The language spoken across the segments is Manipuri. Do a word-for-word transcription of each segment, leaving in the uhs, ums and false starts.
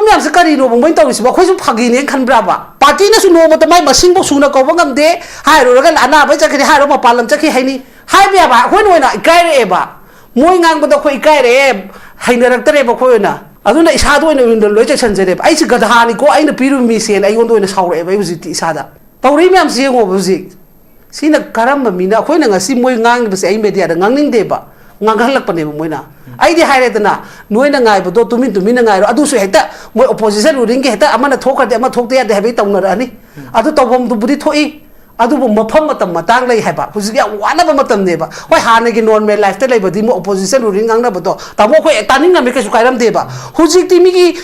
ꯃꯌꯥꯝꯁꯦ ꯀꯔꯤꯅꯣꯕ ꯃꯣꯏꯅ ꯇꯧꯔꯤꯁꯤꯕꯣ? ꯑꯩꯈꯣꯏꯁꯨ ꯐꯥꯒꯤꯅꯦꯅ ꯈꯟꯕ꯭ꯔꯥꯕ? ꯄꯥꯔꯇꯤꯅꯁꯨ ꯅꯣꯡꯃꯇ ꯃꯥꯏ ꯃꯁꯤꯡꯐꯥꯎ ꯁꯨꯅ ꯀꯧꯕ ꯉꯝꯗꯦ꯫ ꯍꯥꯏꯔꯨꯔꯒ ꯑꯅꯥꯕꯩ ꯆꯠꯈꯤꯅꯤ, ꯍꯥꯏꯔꯨꯔ ꯃꯄꯥꯟ ꯂꯝ ꯆꯠꯈꯤ ꯍꯥꯏꯅꯤ꯫ ꯍꯥꯏꯕ ꯌꯥꯕ ꯑꯩꯈꯣꯏꯅ ꯑꯣꯏꯅ ꯏꯀꯥꯏꯔꯛꯑꯦꯕ꯫ ꯃꯣꯏ ꯉꯥꯡꯕꯗ ꯑꯩꯈꯣꯏ ꯏꯀꯥꯏꯔꯛꯑꯦ, ꯍꯩꯅꯔꯛꯇꯔꯦꯕ ꯑꯩꯈꯣꯏ ꯑꯣꯏꯅ꯫ ꯑꯗꯨꯅ ꯏꯁꯥꯗ ꯑꯣꯏꯅ ꯂꯣꯏ ꯆꯦꯛꯁꯤꯟꯖꯔꯦꯕ꯫ ꯑꯩꯁꯦ ꯒꯙꯥꯅꯤꯀꯣ, ꯑꯩꯅ ꯄꯤꯔꯨꯕ ꯃꯤꯁꯦꯅ ꯑꯩꯉꯣꯟꯗ ꯑꯣꯏꯅ ꯁꯥꯎꯔꯛꯑꯦꯕ ꯑꯩ ꯍꯧꯖꯤꯛꯇꯤ ꯏꯁꯥꯗ꯫ ꯇꯧꯔꯤ ꯃꯌꯥꯝꯁꯤ ꯌꯦꯡꯉꯣꯕ ꯍꯧꯖꯤꯛ꯫ ꯁꯤꯅ ꯀꯔꯝꯕ ꯃꯤꯅ? ꯑꯩꯈꯣꯏꯅ ꯉꯁꯤ ꯃꯣꯏ ꯉꯥꯡꯉꯤꯕꯁꯦ ꯑꯩ ꯃꯦꯗꯤꯌꯥꯗ ꯉꯥꯡꯅꯤꯡꯗꯦꯕ, ꯉꯥꯡꯍꯜꯂꯛꯄꯅꯦꯕ ꯃꯣꯏꯅ꯫ ꯑꯩꯗꯤ ꯍꯥꯏꯔꯦꯗꯅ, ꯅꯣꯏꯅ ꯉꯥꯏꯕꯗꯣ ꯇꯨꯃꯤꯟ ꯇꯨꯃꯤꯟꯅ ꯉꯥꯏꯔꯣ꯫ ꯑꯗꯨꯁꯨ ꯍꯦꯛꯇ ꯃꯣꯏ ꯑꯣꯄꯣꯖꯤꯁꯟ ꯔꯨꯂꯤꯡꯒꯤ ꯍꯦꯛꯇ ꯑꯃꯅ ꯊꯣꯛꯈ꯭ꯔꯗꯤ ꯑꯃ ꯊꯣꯛꯇ ꯌꯥꯗꯦ ꯍꯥꯏꯕꯒꯤ ꯇꯧꯅꯔꯛꯑꯅꯤ꯫ ꯑꯗꯨ ꯇꯧꯐꯝꯗꯨꯕꯨꯗꯤ ꯊꯣꯛꯏ, ꯑꯗꯨꯕꯨ ꯃꯐꯝ ꯃꯇꯝ ꯃꯇꯥꯡ ꯂꯩ ꯍꯥꯏꯕ꯫ ꯍꯧꯖꯤꯛ ꯌꯥꯝ ꯋꯥꯅꯕ ꯃꯇꯝꯅꯦꯕ꯫ ꯍꯣꯏ, ꯍꯥꯟꯅꯒꯤ ꯅꯣꯔꯃꯦꯜ ꯂꯥꯏꯐꯇ ꯂꯩꯕꯗꯤ ꯃꯣꯏ ꯑꯣꯄꯣꯖꯤꯁꯟ ꯔꯨꯂꯤꯡ ꯉꯥꯡꯅꯕꯗꯣ ꯇꯥꯃꯣ ꯑꯩꯈꯣꯏ ꯇꯥꯅꯤꯡꯉꯝꯃꯤ, ꯀꯩꯁꯨ ꯀꯥꯏꯔꯝꯗꯦꯕ꯫ ꯍꯧꯖꯤꯛꯇꯤ ꯃꯤꯒꯤ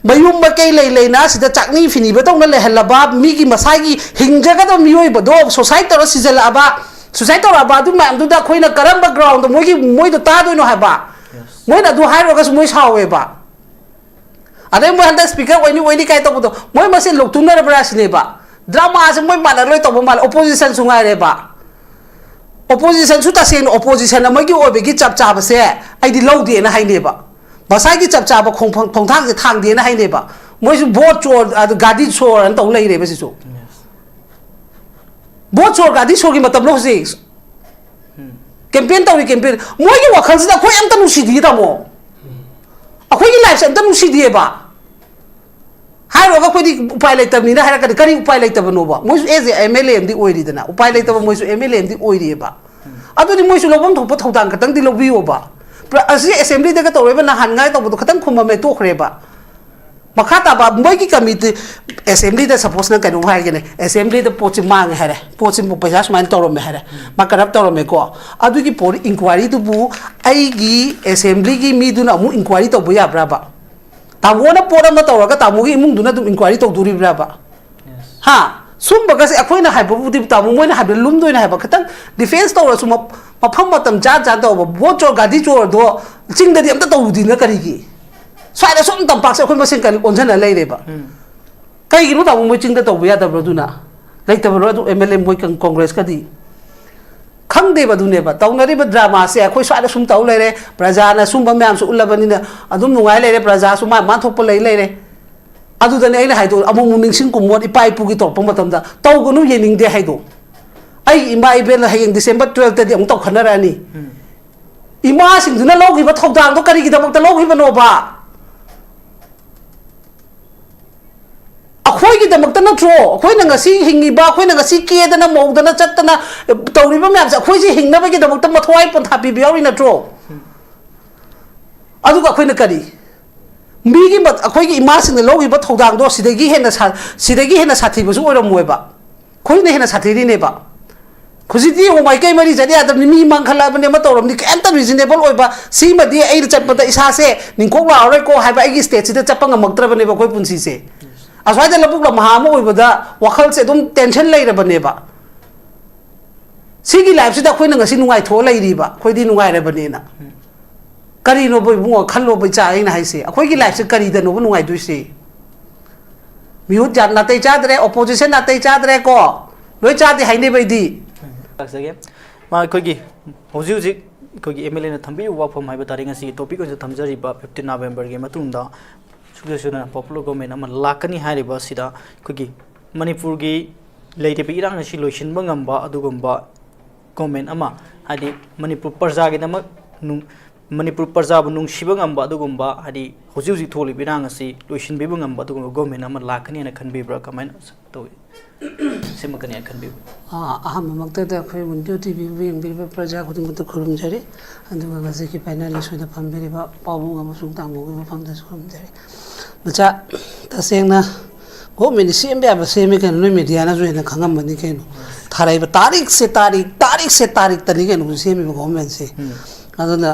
ꯃꯌꯨꯝ ꯃꯀꯩ ꯂꯩ ꯂꯩꯅ ꯁꯤꯗ ꯆꯥꯛꯅꯤ ꯐꯤꯅꯤꯕ ꯇꯧꯅ ꯂꯩꯍꯜꯂꯕ, ꯃꯤꯒꯤ ꯃꯁꯥꯒꯤ ꯍꯤꯡꯖꯒꯗꯕ ꯃꯤꯑꯣꯏꯕꯗꯣ ꯁꯨꯁꯥꯏꯠ ꯇꯧꯔ ꯁꯤꯖꯜꯂꯛꯑꯕ, ꯁꯨꯁꯥꯏꯠ ꯇꯧꯔꯛꯑꯕ ꯑꯗꯨ ꯃꯌꯥꯝꯗꯨꯗ ꯑꯩꯈꯣꯏꯅ ꯀꯔꯝꯕ ꯒ꯭ꯔꯥꯎꯟꯗ ꯃꯣꯏꯒꯤ, ꯃꯣꯏꯗꯣ ꯇꯥꯗꯣꯏꯅꯣ ꯍꯥꯏꯕ? ꯃꯣꯏꯅ ꯑꯗꯨ ꯍꯥꯏꯔꯨꯔꯒꯁꯨ ꯃꯣꯏ ꯁꯥꯎꯋꯦꯕ꯫ ꯑꯗꯩ ꯃꯣꯏ ꯍꯟꯗꯛ ꯁ꯭ꯄꯤꯀꯔ ꯑꯣꯏꯅꯤ ꯑꯣꯏꯅꯤ ꯀꯥꯏ ꯇꯧꯕꯗꯣ ꯃꯣꯏ ꯃꯁꯦꯟ ꯂꯣꯛꯇꯨꯅꯔꯕ꯭ꯔꯥ ꯁꯤꯅꯦꯕ꯫ ꯗ꯭ꯔꯃꯥꯁꯦ ꯃꯣꯏ ꯃꯥꯟꯅ ꯂꯣꯏ ꯇꯧꯕ ꯃꯥꯜꯂꯦ꯫ ꯑꯣꯄꯣꯖꯤꯁꯟꯁꯨ ꯉꯥꯏꯔꯦꯕ꯫ ꯑꯣꯄꯣꯖꯤꯁꯟꯁꯨ ꯇꯁꯦꯡꯅ ꯑꯣꯄꯣꯖꯤꯁꯟ ꯑꯃꯒꯤ ꯑꯣꯏꯕꯒꯤ ꯆꯞ ꯆꯥꯕꯁꯦ ꯑꯩꯗꯤ ꯂꯧꯗꯦꯅ ꯍꯥꯏꯅꯦꯕ꯫ ꯃꯁꯥꯒꯤ ꯆꯞ ꯆꯥꯕ ꯈꯣꯡꯐꯝ-, ꯈꯣꯡꯊꯥꯡꯁꯦ ꯊꯥꯡꯗꯦꯅ ꯍꯥꯏꯅꯦꯕ꯫ ꯃꯣꯏꯁꯨ ꯚꯣꯠ ꯆꯣꯔ, ꯑꯗꯨ ꯒꯥꯔꯤ ꯆꯣꯔ ꯑꯅ ꯇꯧ ꯂꯩꯔꯦꯕ ꯁꯤꯁꯨ꯫ ꯚꯣꯠ ꯆꯣꯔ ꯒꯥꯔꯤ ꯆꯣꯔꯒꯤ ꯃꯇꯝꯂꯣ ꯍꯧꯖꯤꯛ? ꯀꯦꯝꯄꯦꯟ ꯇꯧꯔꯤ, ꯀꯦꯝꯄꯦꯟ꯫ ꯃꯣꯏꯒꯤ ꯋꯥꯈꯜꯁꯤꯗ ꯑꯩꯈꯣꯏ ꯑꯝꯇ ꯅꯨꯡꯁꯤꯗꯤꯌꯦ ꯇꯥꯃꯣ꯫ ꯑꯩꯈꯣꯏꯒꯤ ꯂꯥꯏꯐꯁꯦ ꯑꯝꯇ ꯅꯨꯡꯁꯤꯗꯤꯌꯦꯕ꯫ ꯍꯥꯏꯔꯨꯔꯒ ꯑꯩꯈꯣꯏꯗꯤ ꯎꯄꯥꯏ ꯂꯩꯇꯕꯅꯤꯅ ꯍꯥꯏꯔꯛꯀꯅꯤ꯫ ꯀꯔꯤ ꯎꯄꯥꯏ ꯂꯩꯇꯕꯅꯣꯕ? ꯃꯣꯏꯁꯨ ꯑꯦꯁ ꯑꯦ ꯑꯦꯝ ꯑꯦꯜ ꯑꯦ ꯑꯃꯗꯤ ꯑꯣꯏꯔꯤꯗꯅ, ꯎꯄꯥꯏ ꯂꯩꯇꯕ ꯃꯣꯏꯁꯨ ꯑꯦꯝ ꯑꯦꯜ ꯑꯦ ꯑꯃꯗꯤ ꯑꯣꯏꯔꯤꯑꯕ꯫ ꯑꯗꯨꯗꯤ ꯃꯣꯏꯁꯨ ꯂꯧꯐꯝ ꯊꯣꯛꯄ ꯊꯧꯗꯥꯡ ꯈꯛꯇꯪꯗꯤ ꯂꯧꯕꯤꯌꯣꯕ꯫ ꯄ꯭ꯔ-, ꯑꯁꯤ ꯑꯦꯁꯦꯝꯕ꯭ꯂꯤꯗꯒ ꯇꯧꯔꯣꯏꯕ, ꯅꯍꯥꯟꯉꯥꯏ ꯇꯧꯕꯗꯣ ꯈꯇꯪ ꯈꯨꯝꯃꯝꯃꯦ, ꯇꯣꯛꯈ꯭ꯔꯦꯕ꯫ ꯃꯈꯥ ꯇꯥꯕ ꯃꯣꯏꯒꯤ ꯀꯃꯤꯇꯤ, ꯑꯦꯁꯦꯝꯕ꯭ꯂꯤꯗ ꯁꯄꯣꯁ ꯅꯪ ꯀꯩꯅꯣꯝ ꯍꯥꯏꯒꯦꯅꯦ, ꯑꯦꯁꯦꯝꯕ꯭ꯂꯤꯗ ꯄꯣꯠꯁꯤ ꯃꯥꯡꯉꯦ ꯍꯥꯏꯔꯦ, ꯄꯣꯠꯁꯤ ꯄꯩꯁꯥ ꯁꯨꯃꯥꯏꯅ ꯇꯧꯔꯝꯃꯦ ꯍꯥꯏꯔꯦ, ꯃꯥ ꯀꯔꯞ ꯇꯧꯔꯝꯃꯦꯀꯣ, ꯑꯗꯨꯒꯤ ꯄꯣꯠ ꯏꯟꯀ꯭ꯋꯥꯏꯔꯤꯗꯨꯕꯨ ꯑꯩꯒꯤ ꯑꯦꯁꯦꯝꯕ꯭ꯂꯤꯒꯤ ꯃꯤꯗꯨꯅ ꯑꯃꯨꯛ ꯏꯟꯀ꯭ꯋꯥꯏꯔꯤ ꯇꯧꯕ ꯌꯥꯕ꯭ꯔꯕ? ꯇꯥꯃꯣꯅ ꯄꯣꯠ ꯑꯃ ꯇꯧꯔꯒ ꯇꯥꯃꯣꯒꯤ ꯏꯃꯨꯡꯗꯨꯅ ꯑꯗꯨꯝ ꯏꯟꯀ꯭ꯋꯥꯏꯔꯤ ꯇꯧꯗꯣꯔꯤꯕ꯭ꯔꯕ? ꯍꯥ? ꯁꯨꯝꯕꯒꯁꯦ ꯑꯩꯈꯣꯏꯅ ꯍꯥꯏꯕꯕꯨꯗꯤ ꯇꯥꯃꯣ, ꯃꯣꯏꯅ ꯍꯥꯏꯕꯗ ꯂꯨꯝꯗꯣꯏꯅꯦ ꯍꯥꯏꯕ꯫ ꯈꯤꯇꯪ ꯗꯤꯐꯦꯟꯁ ꯇꯧꯔꯁꯨ ꯃ-, ꯃꯐꯝ ꯃꯇꯝ ꯆꯥ ꯆꯥꯅ ꯇꯧꯕ꯫ ꯚꯣꯠ ꯆꯣꯔ, ꯒꯥꯔꯤ ꯆꯣꯔꯗꯣ ꯆꯤꯡꯗꯗꯤ ꯑꯝꯇ ꯇꯧꯔꯨꯗꯤꯅ ꯀꯔꯤꯒꯤ? ꯁ꯭ꯋꯥꯏꯗ ꯁꯨꯝ ꯇꯝꯄꯥꯛꯁꯦ ꯑꯩꯈꯣꯏ ꯃꯁꯦꯟ ꯀꯔꯤ ꯑꯣꯟꯁꯤꯟꯅ ꯂꯩꯔꯦꯕ? ꯀꯩꯒꯤꯅꯣ ꯇꯥꯃꯣ ꯃꯣꯏ ꯆꯤꯡꯗ ꯇꯧꯕ ꯌꯥꯗꯕ꯭ꯔꯣ? ꯑꯗꯨꯅ ꯂꯩꯇꯕ꯭ꯔꯣ ꯑꯗꯨ ꯑꯦꯝ ꯑꯦꯜ ꯑꯦ ꯃꯣꯏ ꯀꯪ-, ꯀꯣꯡꯒ꯭ꯔꯦꯁꯀꯗꯤ? ꯈꯪꯗꯦꯕ꯫ ꯑꯗꯨꯅꯦꯕ ꯇꯧꯅꯔꯤꯕ drama ꯁꯦ꯫ ꯑꯩꯈꯣꯏ ꯁ꯭ꯋꯥꯏꯗ ꯁꯨꯝ ꯇꯧ ꯂꯩꯔꯦ, ꯄ꯭ꯔꯖꯥꯅ ꯁꯨꯝꯕ ꯃꯌꯥꯝꯁꯨ ꯎꯠꯂꯕꯅꯤꯅ ꯑꯗꯨꯝ ꯅꯨꯡꯉꯥꯏ ꯂꯩꯔꯦ, ꯄ꯭ꯔꯖꯥꯁꯨ ꯃꯥ ꯃꯥ ꯊꯣꯛꯄ ꯂꯩ ꯂꯩꯔꯦ꯫ ꯑꯗꯨꯗꯅꯦ ꯑꯩꯅ ꯍꯥꯏꯗꯣ, ꯑꯃꯨꯛ ꯑꯃꯨꯛ ꯅꯤꯡꯁꯤꯡ ꯀꯨꯝꯃꯣꯟ, ꯏꯄꯥ ꯏꯄꯨꯒꯤ ꯇꯧꯔꯛꯄ ꯃꯇꯝꯗ ꯇꯧꯒꯅꯨ, ꯌꯦꯡꯅꯤꯡꯗꯦ ꯍꯥꯏꯗꯣ꯫ ꯑꯩꯒꯤ ꯏꯃꯥ ꯏꯕꯦꯟꯅ ꯍꯌꯦꯡ December twelve ꯇꯗꯤ ꯑꯃꯨꯛ ꯇꯧꯈꯠꯅꯔꯛꯑꯅꯤ꯫ ꯏꯃꯥꯁꯤꯡꯗꯨꯅ ꯂꯧꯈꯤꯕ ꯊꯧꯗꯥꯡꯗꯣ ꯀꯔꯤꯒꯤꯗꯃꯛꯇ ꯂꯧꯈꯤꯕꯅꯣꯕ? ꯑꯩꯈꯣꯏꯒꯤꯗꯃꯛꯇ ꯅꯠꯇ꯭ꯔꯣ? ꯑꯩꯈꯣꯏꯅ ꯉꯁꯤ ꯍꯤꯡꯉꯤꯕ, ꯑꯩꯈꯣꯏꯅ ꯉꯁꯤ ꯀꯦꯗꯅ ꯃꯧꯗꯅ ꯆꯠꯇꯅ ꯇꯧꯔꯤꯕ ꯃꯌꯥꯝꯁꯦ, ꯑꯩꯈꯣꯏꯁꯦ ꯍꯤꯡꯅꯕꯒꯤꯗꯃꯛꯇ ꯃꯊ꯭ꯋꯥꯏ ꯄꯣꯟꯊꯥ ꯄꯤꯕ ꯌꯥꯎꯔꯤ ꯅꯠꯇ꯭ꯔꯣ? ꯑꯗꯨꯒ ꯑꯩꯈꯣꯏꯅ ꯀꯔꯤ? ꯃꯤꯒꯤ ꯃ-, ꯑꯩꯈꯣꯏꯒꯤ ꯏꯃꯥꯁꯤꯡꯅ ꯂꯧꯈꯤꯕ ꯊꯧꯗꯥꯡꯗꯣ ꯁꯤꯗꯒꯤ ꯍꯦꯟꯅ ꯁꯥ-, ꯁꯤꯗꯒꯤ ꯍꯦꯟꯅ ꯁꯥꯊꯤꯕꯁꯨ ꯑꯣꯏꯔꯝꯃꯣꯏꯕ꯫ ꯑꯩꯈꯣꯏꯅ ꯍꯦꯟꯅ ꯁꯥꯊꯤꯔꯤꯅꯦꯕ꯫ ꯍꯧꯖꯤꯛꯇꯤ ꯌꯦꯡꯉꯨ, ꯃꯥꯏꯀꯩ ꯃꯔꯤ ꯆꯠ ꯌꯥꯗꯕꯅꯤ, ꯃꯤ ꯃꯥꯡꯈꯠꯂꯛꯑꯕꯅꯤ, ꯑꯃ ꯇꯧꯔꯕꯅꯤ, ꯀꯩꯝꯇ reasonable ꯑꯣꯏꯕ, ꯁꯤꯃꯗꯤ ꯑꯩꯅ ꯆꯠꯄꯗ ꯏꯁꯥꯁꯦ ꯅꯤꯡꯀꯣꯛ ꯂꯥꯎꯔꯔꯣꯏꯀꯣ ꯍꯥꯏꯕ ꯑꯩꯒꯤ state ꯁꯤꯗ ꯆꯠꯄ ꯉꯝꯃꯛꯇ꯭ꯔꯕꯅꯦꯕ ꯑꯩꯈꯣꯏ ꯄꯨꯟꯁꯤꯁꯦ꯫ ꯑꯁ꯭ꯋꯥꯏꯗ ꯂꯧꯕꯨꯛ ꯂꯝꯍꯥꯡ ꯑꯃ ꯑꯣꯏꯕꯗ ꯋꯥꯈꯜꯁꯦ ꯑꯗꯨꯝ tension ꯂꯩꯔꯕꯅꯦꯕ꯫ ꯁꯤꯒꯤ life ꯁꯤꯗ ꯑꯩꯈꯣꯏꯅ ꯉꯁꯤ ꯅꯨꯡꯉꯥꯏꯊꯣꯛꯑ ꯂꯩꯔꯤꯕ, ꯑꯩꯈꯣꯏꯗꯤ ꯅꯨꯡꯉꯥꯏꯔꯕꯅꯦꯅ꯫ ꯀꯔꯤꯅꯣꯕ ꯏꯕꯨꯡꯉꯣ, ꯈꯜꯂꯣꯕ ꯏꯆꯥ, ꯑꯩꯅ ꯍꯥꯏꯁꯦ, ꯑꯩꯈꯣꯏꯒꯤ life ꯁꯦ ꯀꯔꯤꯗꯅꯣꯕ ꯅꯨꯡꯉꯥꯏꯗꯣꯏꯁꯦ? ꯃꯤꯍꯨꯠ ꯖꯥꯠ ꯅꯥꯇꯩ ꯆꯥꯗ꯭ꯔꯦ, opposition ꯅꯥꯇꯩ ꯆꯥꯗ꯭ꯔꯦ ꯀꯣ, ꯂꯣꯏ ꯆꯥꯗꯦ ꯍꯥꯏꯅꯦꯕ ꯑꯩꯗꯤ꯫ ꯂꯥꯛꯆꯒꯦ꯫ ꯃꯥ ꯑꯩꯈꯣꯏꯒꯤ ꯍꯧꯖꯤꯛ ꯍꯧꯖꯤꯛ ꯑꯩꯈꯣꯏꯒꯤ MLA ꯅ ꯊꯝꯕꯤꯔꯤꯕ ꯋꯥꯐꯝ ꯍꯥꯏꯕ ꯇꯥꯔꯦ, ꯉꯁꯤꯒꯤ topic ꯑꯣꯏꯅ ꯊꯝꯖꯔꯤꯕ fifteen November ꯒꯤ ꯃꯇꯨꯡꯗ ꯁꯨꯡꯁꯣꯏ ꯁꯣꯏꯗꯅ popular government ꯑꯃ ꯂꯥꯛꯀꯅꯤ ꯍꯥꯏꯔꯤꯕ ꯑꯁꯤꯗ ꯑꯩꯈꯣꯏꯒꯤ ꯃꯅꯤꯄꯨꯔꯒꯤ ꯂꯩꯔꯤꯕ ꯏꯔꯥꯡ ꯑꯁꯤ ꯂꯣꯏꯁꯤꯟꯕ ꯉꯝꯕ ꯑꯗꯨꯒꯨꯝꯕ government ꯑꯃ, ꯍꯥꯏꯗꯤ ꯃꯅꯤꯄꯨꯔ ꯄ꯭ꯔꯖꯥꯒꯤꯗꯃꯛ ꯅꯨꯡ-, ꯃꯅꯤꯄꯨꯔ ꯄ꯭ꯔꯖꯥꯕꯨ ꯅꯨꯡꯁꯤꯕ ꯉꯝꯕ ꯑꯗꯨꯒꯨꯝꯕ, ꯍꯥꯏꯗꯤ ꯍꯧꯖꯤꯛ ꯍꯧꯖꯤꯛ ꯊꯣꯛꯂꯤꯕ ꯏꯔꯥꯡ ꯑꯁꯤ ꯂꯣꯏꯁꯤꯟꯕꯤꯕ ꯉꯝꯕ ꯑꯗꯨꯒꯨꯝꯕ government ꯑꯃ ꯂꯥꯛꯀꯅꯤ ꯍꯥꯏꯅ ꯈꯟꯕꯤꯕ꯭ꯔꯥ? ꯀꯃꯥꯏꯅ ꯇꯧꯏ? ꯁꯦꯝꯃꯛꯀꯅꯤ ꯍꯥꯏꯅ ꯈꯟꯕꯤꯕ꯭ꯔꯥ? ꯑꯥ, ꯑꯍꯥꯟꯕꯃꯛꯇꯗ ꯑꯩꯈꯣꯏ ꯋꯤꯟꯗꯤꯌꯣ ꯇꯤꯚꯤꯕꯨ ꯌꯦꯡꯕꯤꯔꯤꯕ ꯄ꯭ꯔꯖꯥ ꯈꯨꯗꯤꯡꯃꯛꯇ ꯈꯨꯔꯨꯝꯖꯔꯤ꯫ ꯑꯗꯨꯒ ꯉꯁꯤꯒꯤ panelist ꯑꯣꯏꯅ ꯐꯝꯕꯤꯔꯤꯕ ꯄꯥꯕꯨꯡ ꯑꯃꯁꯨꯡ ꯇꯥꯃꯣꯒꯤ ꯃꯐꯝꯗꯁꯨ ꯈꯨꯔꯨꯝꯖꯔꯤ꯫ ꯃꯆꯥ, ꯇꯁꯦꯡꯅ government ꯁꯦꯝꯕ ꯌꯥꯕ ꯁꯦꯝꯃꯦ ꯀꯩꯅꯣ, ꯅꯣꯏ media ꯅꯁꯨ ꯍꯦꯟꯅ ꯈꯪꯉꯝꯃꯅꯤ ꯀꯩꯅꯣ꯫ ꯊꯥꯔꯛꯏꯕ ꯇꯥꯔꯤꯛꯁꯦ ꯇꯥꯔꯤꯛ, ꯇꯥꯔꯤꯛꯁꯦ ꯇꯥꯔꯤꯛꯇꯅꯤ ꯀꯩꯅꯣ ꯁꯦꯝꯃꯤꯕ government ꯁꯦ꯫ ꯑꯗꯨꯅ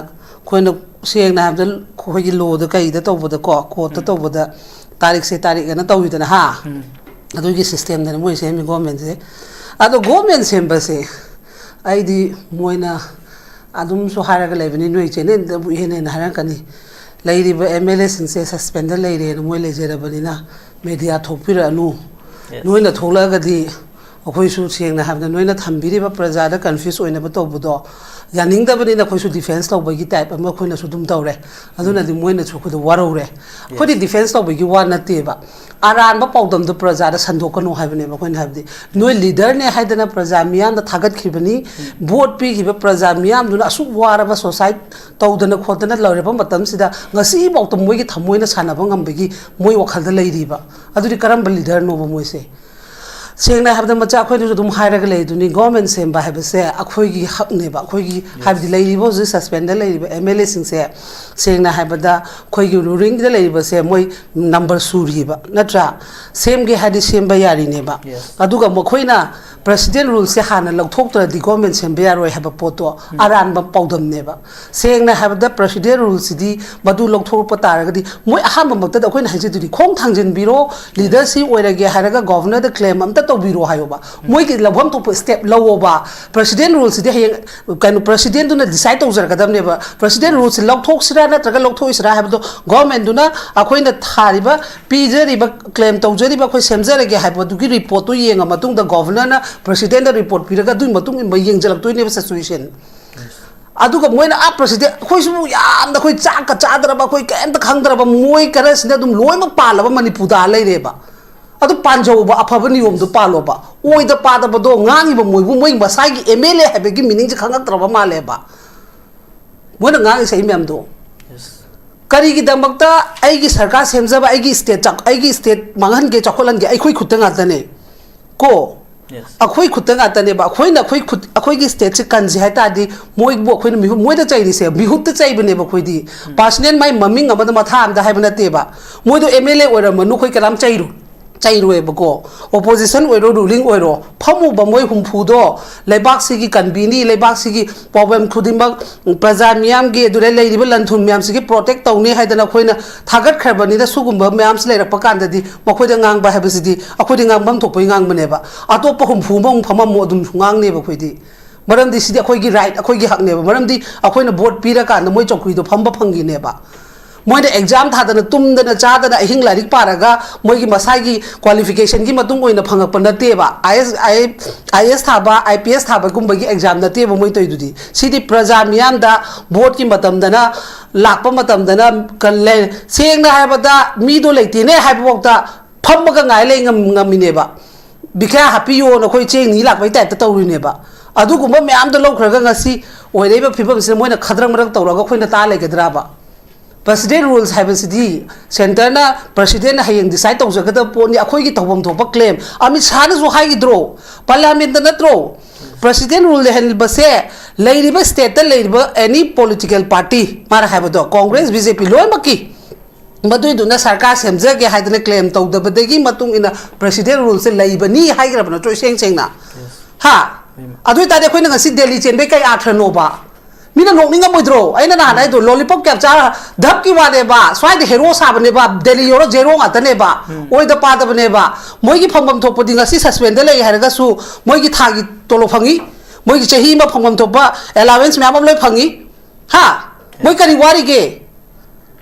ꯑꯩꯈꯣꯏꯅ ꯁꯦꯡꯅ ꯍꯥꯏꯕꯗ ꯑꯩꯈꯣꯏꯒꯤ law ꯗ ꯀꯩꯗ ꯇꯧꯕꯗꯀꯣ, court ꯇ ꯇꯧꯕꯗ ꯇꯥꯔꯤꯛꯁꯦ ꯇꯥꯔꯤꯛ ꯑꯅ ꯇꯧꯋꯤꯗꯅ, ꯍꯥ? ꯑꯗꯨꯒꯤ system ꯗꯅꯤ ꯃꯣꯏ ꯁꯦꯝꯃꯤ government ꯁꯦ꯫ ꯑꯗꯣ government ꯁꯦꯝꯕꯁꯦ ꯑꯩꯗꯤ ꯃꯣꯏꯅ ꯑꯗꯨꯝꯁꯨ ꯍꯥꯏꯔꯒ ꯂꯩꯕꯅꯤ, ꯅꯣꯏ channel ꯗꯕꯨ ꯏꯍꯦꯟ ꯍꯦꯟꯅ ꯍꯥꯏꯔꯛꯀꯅꯤ꯫ ꯂꯩꯔꯤꯕ MLA ꯁꯤꯡꯁꯦ suspend ꯗ ꯂꯩꯔꯦꯅ ꯃꯣꯏ ꯂꯩꯖꯔꯕꯅꯤꯅ media ꯊꯣꯛꯄꯤꯔꯛꯑꯅꯨ꯫ Yes. ꯅꯣꯏꯅ ꯊꯣꯛꯂꯛꯑꯒꯗꯤ ꯑꯩꯈꯣꯏꯁꯨ ꯁꯦꯡꯅ ꯍꯥꯏꯕꯗ ꯅꯣꯏꯅ ꯊꯝꯕꯤꯔꯤꯕ ꯄ꯭ꯔꯖꯥꯗ confuse ꯑꯣꯏꯅꯕ ꯇꯧꯕꯗꯣ ꯌꯥꯅꯤꯡꯗꯕꯅꯤꯅ ꯑꯩꯈꯣꯏꯁꯨ defence ꯇꯧꯕꯒꯤ type ꯑꯃ ꯑꯩꯈꯣꯏꯅꯁꯨ ꯑꯗꯨꯝ ꯇꯧꯔꯦ꯫ ꯑꯗꯨꯅꯗꯤ ꯃꯣꯏꯅꯁꯨ ꯑꯩꯈꯣꯏꯗ ꯋꯥꯔꯧꯔꯦ꯫ ꯑꯩꯈꯣꯏꯗꯤ defence ꯇꯧꯕꯒꯤ ꯋꯥ ꯅꯠꯇꯦꯕ, ꯑꯔꯥꯟꯕ ꯄꯥꯎꯗꯝꯗꯣ ꯄ꯭ꯔꯖꯥꯗ ꯁꯟꯗꯣꯛꯀꯅꯨ ꯍꯥꯏꯕꯅꯦꯕ ꯑꯩꯈꯣꯏꯅ ꯍꯥꯏꯕꯗꯤ꯫ ꯅꯣꯏ leaderꯅꯦ ꯍꯥꯏꯗꯅ ꯄ꯭ꯔꯖꯥ ꯃꯤꯌꯥꯝꯅ ꯊꯥꯒꯠꯈꯤꯕꯅꯤ, vote ꯄꯤꯈꯤꯕ ꯄ꯭ꯔꯖꯥ ꯃꯤꯌꯥꯝꯗꯨꯅ ꯑꯁꯨꯛ ꯋꯥꯔꯕ suicide ꯇꯧꯗꯅ ꯈꯣꯠꯇꯅ ꯂꯩꯔꯕ ꯃꯇꯝꯁꯤꯗ ꯉꯁꯤꯐꯥꯎꯗ ꯃꯣꯏꯒꯤ ꯊꯃꯣꯏꯅ ꯁꯥꯟꯅꯕ ꯉꯝꯕꯒꯤ ꯃꯣꯏ ꯋꯥꯈꯜꯗ ꯂꯩꯔꯤꯕ꯫ ꯑꯗꯨꯗꯤ ꯀꯔꯝꯕ leaderꯅꯣꯕ ꯃꯣꯏꯁꯦ? ꯁꯦꯡꯅ ꯍꯥꯏꯕꯗ ꯃꯆꯥ ꯑꯩꯈꯣꯏꯅꯁꯨ ꯑꯗꯨꯝ ꯍꯥꯏꯔꯒ ꯂꯩꯗꯨꯅꯤ, government ꯁꯦꯝꯕ ꯍꯥꯏꯕꯁꯦ ꯑꯩꯈꯣꯏꯒꯤ ꯍꯛꯅꯦꯕ꯫ ꯑꯩꯈꯣꯏꯒꯤ ꯍꯥꯏꯕꯗꯤ ꯂꯩꯔꯤꯕ ꯍꯧꯖꯤꯛ suspendꯗ ꯂꯩꯔꯤꯕ MLAꯁꯤꯡꯁꯦ ꯁꯦꯡꯅ ꯍꯥꯏꯕꯗ ꯑꯩꯈꯣꯏꯒꯤ rulingꯗ ꯂꯩꯔꯤꯕꯁꯦ ꯃꯣꯏ number ꯁꯨꯔꯤꯕ, ꯅꯠꯇ꯭ꯔꯥ? ꯁꯦꯝꯒꯦ ꯍꯥꯏꯗꯤ ꯁꯦꯝꯕ ꯌꯥꯔꯤꯅꯦꯕ꯫ ꯑꯗꯨꯒ ꯃꯈꯣꯏꯅ president ruleꯁꯦ ꯍꯥꯟꯅ ꯂꯧꯊꯣꯛꯇ꯭ꯔꯗꯤ government ꯁꯦꯝꯕ ꯌꯥꯔꯣꯏ ꯍꯥꯏꯕ ꯄꯣꯠꯇꯣ ꯑꯔꯥꯟꯕ ꯄꯥꯎꯗꯝꯅꯦꯕ꯫ ꯁꯦꯡꯅ ꯍꯥꯏꯕꯗ president ruleꯁꯤꯗꯤ ꯃꯗꯨ ꯂꯧꯊꯣꯛꯄ ꯇꯥꯔꯒꯗꯤ ꯃꯣꯏ ꯑꯍꯥꯟꯕꯃꯛꯇꯗ ꯑꯩꯈꯣꯏꯅ ꯍꯥꯏꯖꯗꯣꯏꯅꯤ, ꯈꯣꯡ ꯊꯥꯡꯖꯤꯟꯕꯤꯔꯣ, leaderꯁꯤ ꯑꯣꯏꯔꯒꯦ ꯍꯥꯏꯔꯒ governorꯗ claim ꯑꯝꯇ ꯇꯧꯕꯤꯔꯣ ꯍꯥꯏꯌꯣꯕ꯫ ꯃꯣꯏꯒꯤ ꯂꯧꯐꯝ ꯊꯣꯛꯄ step ꯂꯧꯋꯣꯕ꯫ President ruleꯁꯤꯗꯤ ꯍꯌꯦꯡ ꯀꯩꯅꯣ presidentꯗꯨꯅ decide ꯇꯧꯖꯔꯛꯀꯗꯕꯅꯦꯕ꯫ President ruleꯁꯤ ꯂꯧꯊꯣꯛꯁꯤꯔꯥ ꯅꯠꯇ꯭ꯔꯒ ꯂꯧꯊꯣꯛꯑꯣꯏꯁꯤꯔꯥ ꯍꯥꯏꯕꯗꯣ governmentꯗꯨꯅ ꯑꯩꯈꯣꯏꯅ ꯊꯥꯔꯤꯕ, ꯄꯤꯖꯔꯤꯕ, claim ꯇꯧꯖꯔꯤꯕ ꯑꯩꯈꯣꯏ ꯁꯦꯝꯖꯔꯒꯦ ꯍꯥꯏꯕꯗꯨꯒꯤ reportꯇꯨ ꯌꯦꯡꯉ ꯃꯇꯨꯡꯗ governorꯅ presidentꯗ report ꯄꯤꯔꯒ ꯑꯗꯨꯒꯤ ꯃꯇꯨꯡ ꯏꯟꯅ ꯌꯦꯡꯖꯜꯂꯛꯇꯣꯏꯅꯦꯕ situation꯫ ꯑꯗꯨꯒ ꯃꯣꯏꯅ ꯑꯥ president, ꯑꯩꯈꯣꯏꯁꯨ ꯌꯥꯝꯅ ꯑꯩꯈꯣꯏ ꯆꯥꯛꯀ ꯆꯥꯗ꯭ꯔꯕ, ꯑꯩꯈꯣꯏ ꯀꯩꯝꯇ ꯈꯪꯗ꯭ꯔꯕ ꯃꯣꯏ ꯈꯔꯁꯤꯅ ꯑꯗꯨꯝ ꯂꯣꯏꯅꯃꯛ ꯄꯥꯜꯂꯕ ꯃꯅꯤꯄꯨꯔꯗ ꯂꯩꯔꯦꯕ꯫ ꯑꯗꯨ ꯄꯥꯟꯖꯧꯕ, ꯑꯐꯕ ꯅꯤꯌꯣꯝꯗꯨ ꯄꯥꯜꯂꯣꯕ꯫ ꯑꯣꯏꯗ ꯄꯥꯗꯕꯗꯣ ꯉꯥꯡꯉꯤꯕ ꯃꯣꯏꯕꯨ, ꯃꯣꯏ ꯃꯁꯥꯒꯤ MLA ꯍꯥꯏꯕꯒꯤ meaningꯁꯦ ꯈꯪꯉꯛꯇ꯭ꯔꯕ ꯃꯥꯜꯂꯦꯕ ꯃꯣꯏꯅ ꯉꯥꯡꯉꯤꯁꯦ꯫ ꯑꯩ ꯃꯌꯥꯝꯗꯣ ꯀꯔꯤꯒꯤꯗꯃꯛꯇ ꯑꯩꯒꯤ ꯁꯔꯀꯥꯔ ꯁꯦꯝꯖꯕ, ꯑꯩꯒꯤ state ꯆꯥꯎ-, ꯑꯩꯒꯤ state ꯃꯥꯡꯍꯟꯒꯦ, ꯆꯥꯎꯈꯠꯍꯟꯒꯦ, ꯑꯩꯈꯣꯏ ꯈꯨꯠꯇ ꯉꯥꯛꯇꯅꯦ ꯀꯣ꯫ Yes. ꯑꯩꯈꯣꯏ ꯈꯨꯠꯇ ꯉꯥꯛꯇꯅꯦꯕ꯫ ꯑꯩꯈꯣꯏꯅ ꯑꯩꯈꯣꯏ ꯈꯨꯠ, ꯑꯩꯈꯣꯏꯒꯤ stateꯁꯦ ꯀꯟꯁꯦ ꯍꯥꯏ ꯇꯥꯔꯗꯤ ꯃꯣꯏꯕꯨ ꯑꯩꯈꯣꯏꯅ ꯃꯤꯍꯨꯠ, ꯃꯣꯏꯗ ꯆꯩꯔꯤꯁꯦ, ꯃꯤꯍꯨꯠꯇ ꯆꯩꯕꯅꯦꯕ ꯑꯩꯈꯣꯏꯗꯤ꯫ Personal ꯃꯥꯏ ꯃꯃꯤꯡ ꯑꯃꯗ ꯃꯊꯥ ꯑꯃꯗ ꯍꯥꯏꯕ ꯅꯠꯇꯦꯕ꯫ ꯃꯣꯏꯗꯣ MLA ꯑꯣꯏꯔꯝꯃꯅꯨ, ꯑꯩꯈꯣꯏ ꯀꯅꯥꯝ ꯆꯩꯔꯨ, ꯆꯩꯔꯣꯏꯕꯀꯣ꯫ Opposition ꯑꯣꯏꯔꯣ, ruling ꯑꯣꯏꯔꯣ, ꯐꯝꯃꯨꯕ ꯃꯣꯏ ꯍꯨꯝꯐꯨꯗꯣ ꯂꯩꯕꯥꯛꯁꯤꯒꯤ ꯀꯟꯕꯤꯅꯤ, ꯂꯩꯕꯥꯛꯁꯤꯒꯤ problem ꯈꯨꯗꯤꯡꯃꯛ ꯄ꯭ꯔꯖꯥ ꯃꯤꯌꯥꯝꯒꯤ, ꯑꯗꯨꯗꯩ ꯂꯩꯔꯤꯕ ꯂꯟ ꯊꯨꯝ ꯃꯌꯥꯝꯁꯤꯒꯤ protect ꯇꯧꯅꯤ ꯍꯥꯏꯗꯅ ꯑꯩꯈꯣꯏꯅ ꯊꯥꯒꯠꯈ꯭ꯔꯕꯅꯤꯅ, ꯁꯤꯒꯨꯝꯕ ꯃꯌꯥꯝꯁꯤ ꯂꯩꯔꯛꯄ ꯀꯥꯟꯗꯗꯤ ꯃꯈꯣꯏꯗ ꯉꯥꯡꯕ ꯍꯥꯏꯕꯁꯤꯗꯤ ꯑꯩꯈꯣꯏꯗꯤ ꯉꯥꯡꯐꯝ ꯊꯣꯛꯄꯒꯤ ꯉꯥꯡꯕꯅꯦꯕ꯫ ꯑꯇꯣꯞꯄ ꯍꯨꯝꯐꯨ ꯑꯃꯃꯨꯛ ꯐꯝꯃꯝꯃꯣ, ꯑꯗꯨꯝ ꯉꯥꯡꯅꯦꯕ ꯑꯩꯈꯣꯏꯗꯤ꯫ ꯃꯔꯝꯗꯤ ꯁꯤꯗꯤ ꯑꯩꯈꯣꯏꯒꯤ right, ꯑꯩꯈꯣꯏꯒꯤ ꯍꯛꯅꯦꯕ꯫ ꯃꯔꯝꯗꯤ ꯑꯩꯈꯣꯏꯅ vote ꯄꯤꯔꯀꯥꯟꯗ ꯃꯣꯏ ꯆꯧꯀ꯭ꯔꯤꯗꯣ ꯐꯝꯕ ꯐꯪꯈꯤꯅꯦꯕ꯫ ꯃꯣꯏꯅ ꯑꯦꯛꯖꯥꯝ ꯊꯥꯗꯅ, ꯇꯨꯝꯗꯅ ꯆꯥꯗꯅ, ꯑꯍꯤꯡ ꯂꯥꯏꯔꯤꯛ ꯄꯥꯔꯒ ꯃꯣꯏꯒꯤ ꯃꯁꯥꯒꯤ ꯀ꯭ꯋꯥꯂꯤꯐꯤꯀꯦꯁꯟꯒꯤ ꯃꯇꯨꯡ ꯑꯣꯏꯅ ꯐꯪꯉꯛꯄ ꯅꯠꯇꯦꯕ꯫ ꯑꯥꯏ ꯑꯦꯁ, ꯑꯥꯏ ꯑꯦ ꯑꯦꯁ ꯊꯥꯕ, ꯑꯥꯏ ꯄꯤ ꯑꯦꯁ ꯊꯥꯕꯒꯨꯝꯕꯒꯤ ꯑꯦꯛꯖꯥꯝ ꯅꯠꯇꯦꯕ ꯃꯣꯏ ꯇꯧꯔꯤꯗꯨꯗꯤ꯫ ꯁꯤꯗꯤ ꯄ꯭ꯔꯖꯥ ꯃꯤꯌꯥꯝꯗ ꯚꯣꯠꯀꯤ ꯃꯇꯝꯗꯅ, ꯂꯥꯛꯄ ꯃꯇꯝꯗꯅ, ꯀ-, ꯂꯩ-, ꯁꯦꯡꯅ ꯍꯥꯏꯔꯕꯗ, ꯃꯤꯗꯣ ꯂꯩꯇꯦꯅꯦ ꯍꯥꯏꯕꯐꯥꯎꯗ ꯐꯝꯃꯒ ꯉꯥꯏ ꯂꯩ ꯉꯝ-, ꯉꯝꯃꯤꯅꯦꯕ꯫ ꯕꯤꯈ꯭ꯌꯥ ꯍꯥꯞꯄꯤꯌꯣꯅ ꯑꯩꯈꯣꯏ ꯆꯦꯡ ꯅꯤ ꯂꯥꯛꯄꯩ ꯇꯥꯏꯞꯇ ꯇꯧꯔꯤꯅꯦꯕ꯫ ꯑꯗꯨꯒꯨꯝꯕ ꯃꯌꯥꯝꯗꯣ ꯂꯧꯈ꯭ꯔꯒ ꯉꯁꯤ ꯑꯣꯏꯔꯛꯏꯕ ꯐꯤꯕꯝꯁꯤꯗ ꯃꯣꯏꯅ ꯈꯗ꯭ꯔꯛ ꯃꯗ꯭ꯔꯛ ꯇꯧꯔꯒ ꯑꯩꯈꯣꯏꯅ ꯇꯥ ꯂꯩꯒꯗ꯭ꯔꯕ? ꯄ꯭ꯔꯁꯤꯗꯦꯟ ꯔꯨꯜꯁ ꯍꯥꯏꯕꯁꯤꯗꯤ ꯁꯦꯟꯇꯔꯅ, ꯄ꯭ꯔꯁꯤꯗꯦꯟꯅ ꯍꯌꯦꯡ ꯗꯤꯁꯥꯏꯗ ꯇꯧꯖꯒꯗꯕ ꯄꯣꯠꯅꯤ꯫ ꯑꯩꯈꯣꯏꯒꯤ ꯇꯧꯐꯝ ꯊꯣꯛꯄ ꯀ꯭ꯂꯦꯝ ꯑꯃꯤꯠ ꯁꯥꯍꯅꯁꯨ ꯍꯥꯏꯈꯤꯗ꯭ꯔꯣ? ꯄꯥꯔꯂꯤꯌꯥꯃꯦꯟꯗ ꯅꯠꯇ꯭ꯔꯣ? ꯄ꯭ꯔꯁꯤꯗꯦꯟ ꯔꯨꯜ ꯂꯩꯍꯟꯕꯁꯦ ꯂꯩꯔꯤꯕ ꯁ꯭ꯇꯦꯠꯇ ꯂꯩꯔꯤꯕ ꯑꯦꯅꯤ ꯄꯣꯂꯤꯇꯤꯀꯦꯜ ꯄꯥꯔꯇꯤ, ꯃꯥꯅ ꯍꯥꯏꯕꯗꯣ, ꯀꯣꯡꯒ꯭ꯔꯦꯁ, ꯕꯤ ꯖꯦ ꯄꯤ ꯂꯣꯏꯅꯃꯛꯀꯤ, ꯃꯗꯨꯏꯗꯨꯅ ꯁꯔꯀꯥꯔ ꯁꯦꯝꯖꯒꯦ ꯍꯥꯏꯗꯅ ꯀ꯭ꯂꯦꯝ ꯇꯧꯗꯕꯗꯒꯤ ꯃꯇꯨꯡ ꯏꯟꯅ ꯄ꯭ꯔꯁꯤꯗꯦꯟ ꯔꯨꯜꯁꯦ ꯂꯩꯕꯅꯤ ꯍꯥꯏꯈ꯭ꯔꯕ ꯅꯠꯇ꯭ꯔꯣ ꯏꯁꯦꯡ ꯁꯦꯡꯅ? ꯍꯥ? ꯑꯗꯨ ꯑꯣꯏꯇꯥꯔꯗꯤ ꯑꯩꯈꯣꯏꯅ ꯉꯁꯤ ꯗꯦꯜꯂꯤ ꯆꯦꯟꯕꯩ ꯀꯩ ꯑꯥꯔꯊ꯭ꯔꯅꯣꯕ? ꯃꯤꯅ ꯅꯣꯛꯅꯤꯡꯉꯝꯃꯣꯏꯗ꯭ꯔꯣ? ꯑꯩꯅ ꯅꯍꯥꯟ ꯍꯥꯏꯗꯣ, ꯂꯣꯂꯤꯄꯣꯞ ꯀꯌꯥꯝ ꯆꯥꯔ ꯙꯞꯀꯤ ꯋꯥꯅꯦꯕ, ꯁ꯭ꯋꯥꯏꯗ ꯍꯦꯔꯣ ꯁꯥꯕꯅꯦꯕ, ꯗꯦꯜꯂꯤ ꯌꯧꯔ ꯖꯦꯔꯣ ꯉꯥꯛꯇꯅꯦꯕ, ꯑꯣꯏꯗ ꯄꯥꯗꯕꯅꯦꯕ꯫ ꯃꯣꯏꯒꯤ ꯐꯪꯐꯝ ꯊꯣꯛꯄꯗꯤ ꯉꯁꯤ ꯁꯁꯄꯦꯟꯗ ꯂꯩ ꯍꯥꯏꯔꯒꯁꯨ ꯃꯣꯏꯒꯤ ꯊꯥꯒꯤ ꯇꯣꯂꯣꯞ ꯐꯪꯉꯤ, ꯃꯣꯏꯒꯤ ꯆꯍꯤ ꯑꯃ ꯐꯪꯐꯝ ꯊꯣꯛꯄ ꯑꯦꯂꯥꯋꯦꯟꯁ ꯃꯌꯥꯝ ꯑꯃ ꯂꯣꯏ ꯐꯪꯉꯤ꯫ ꯍꯥ? ꯃꯣꯏ ꯀꯔꯤ ꯋꯥꯔꯤꯒꯦ?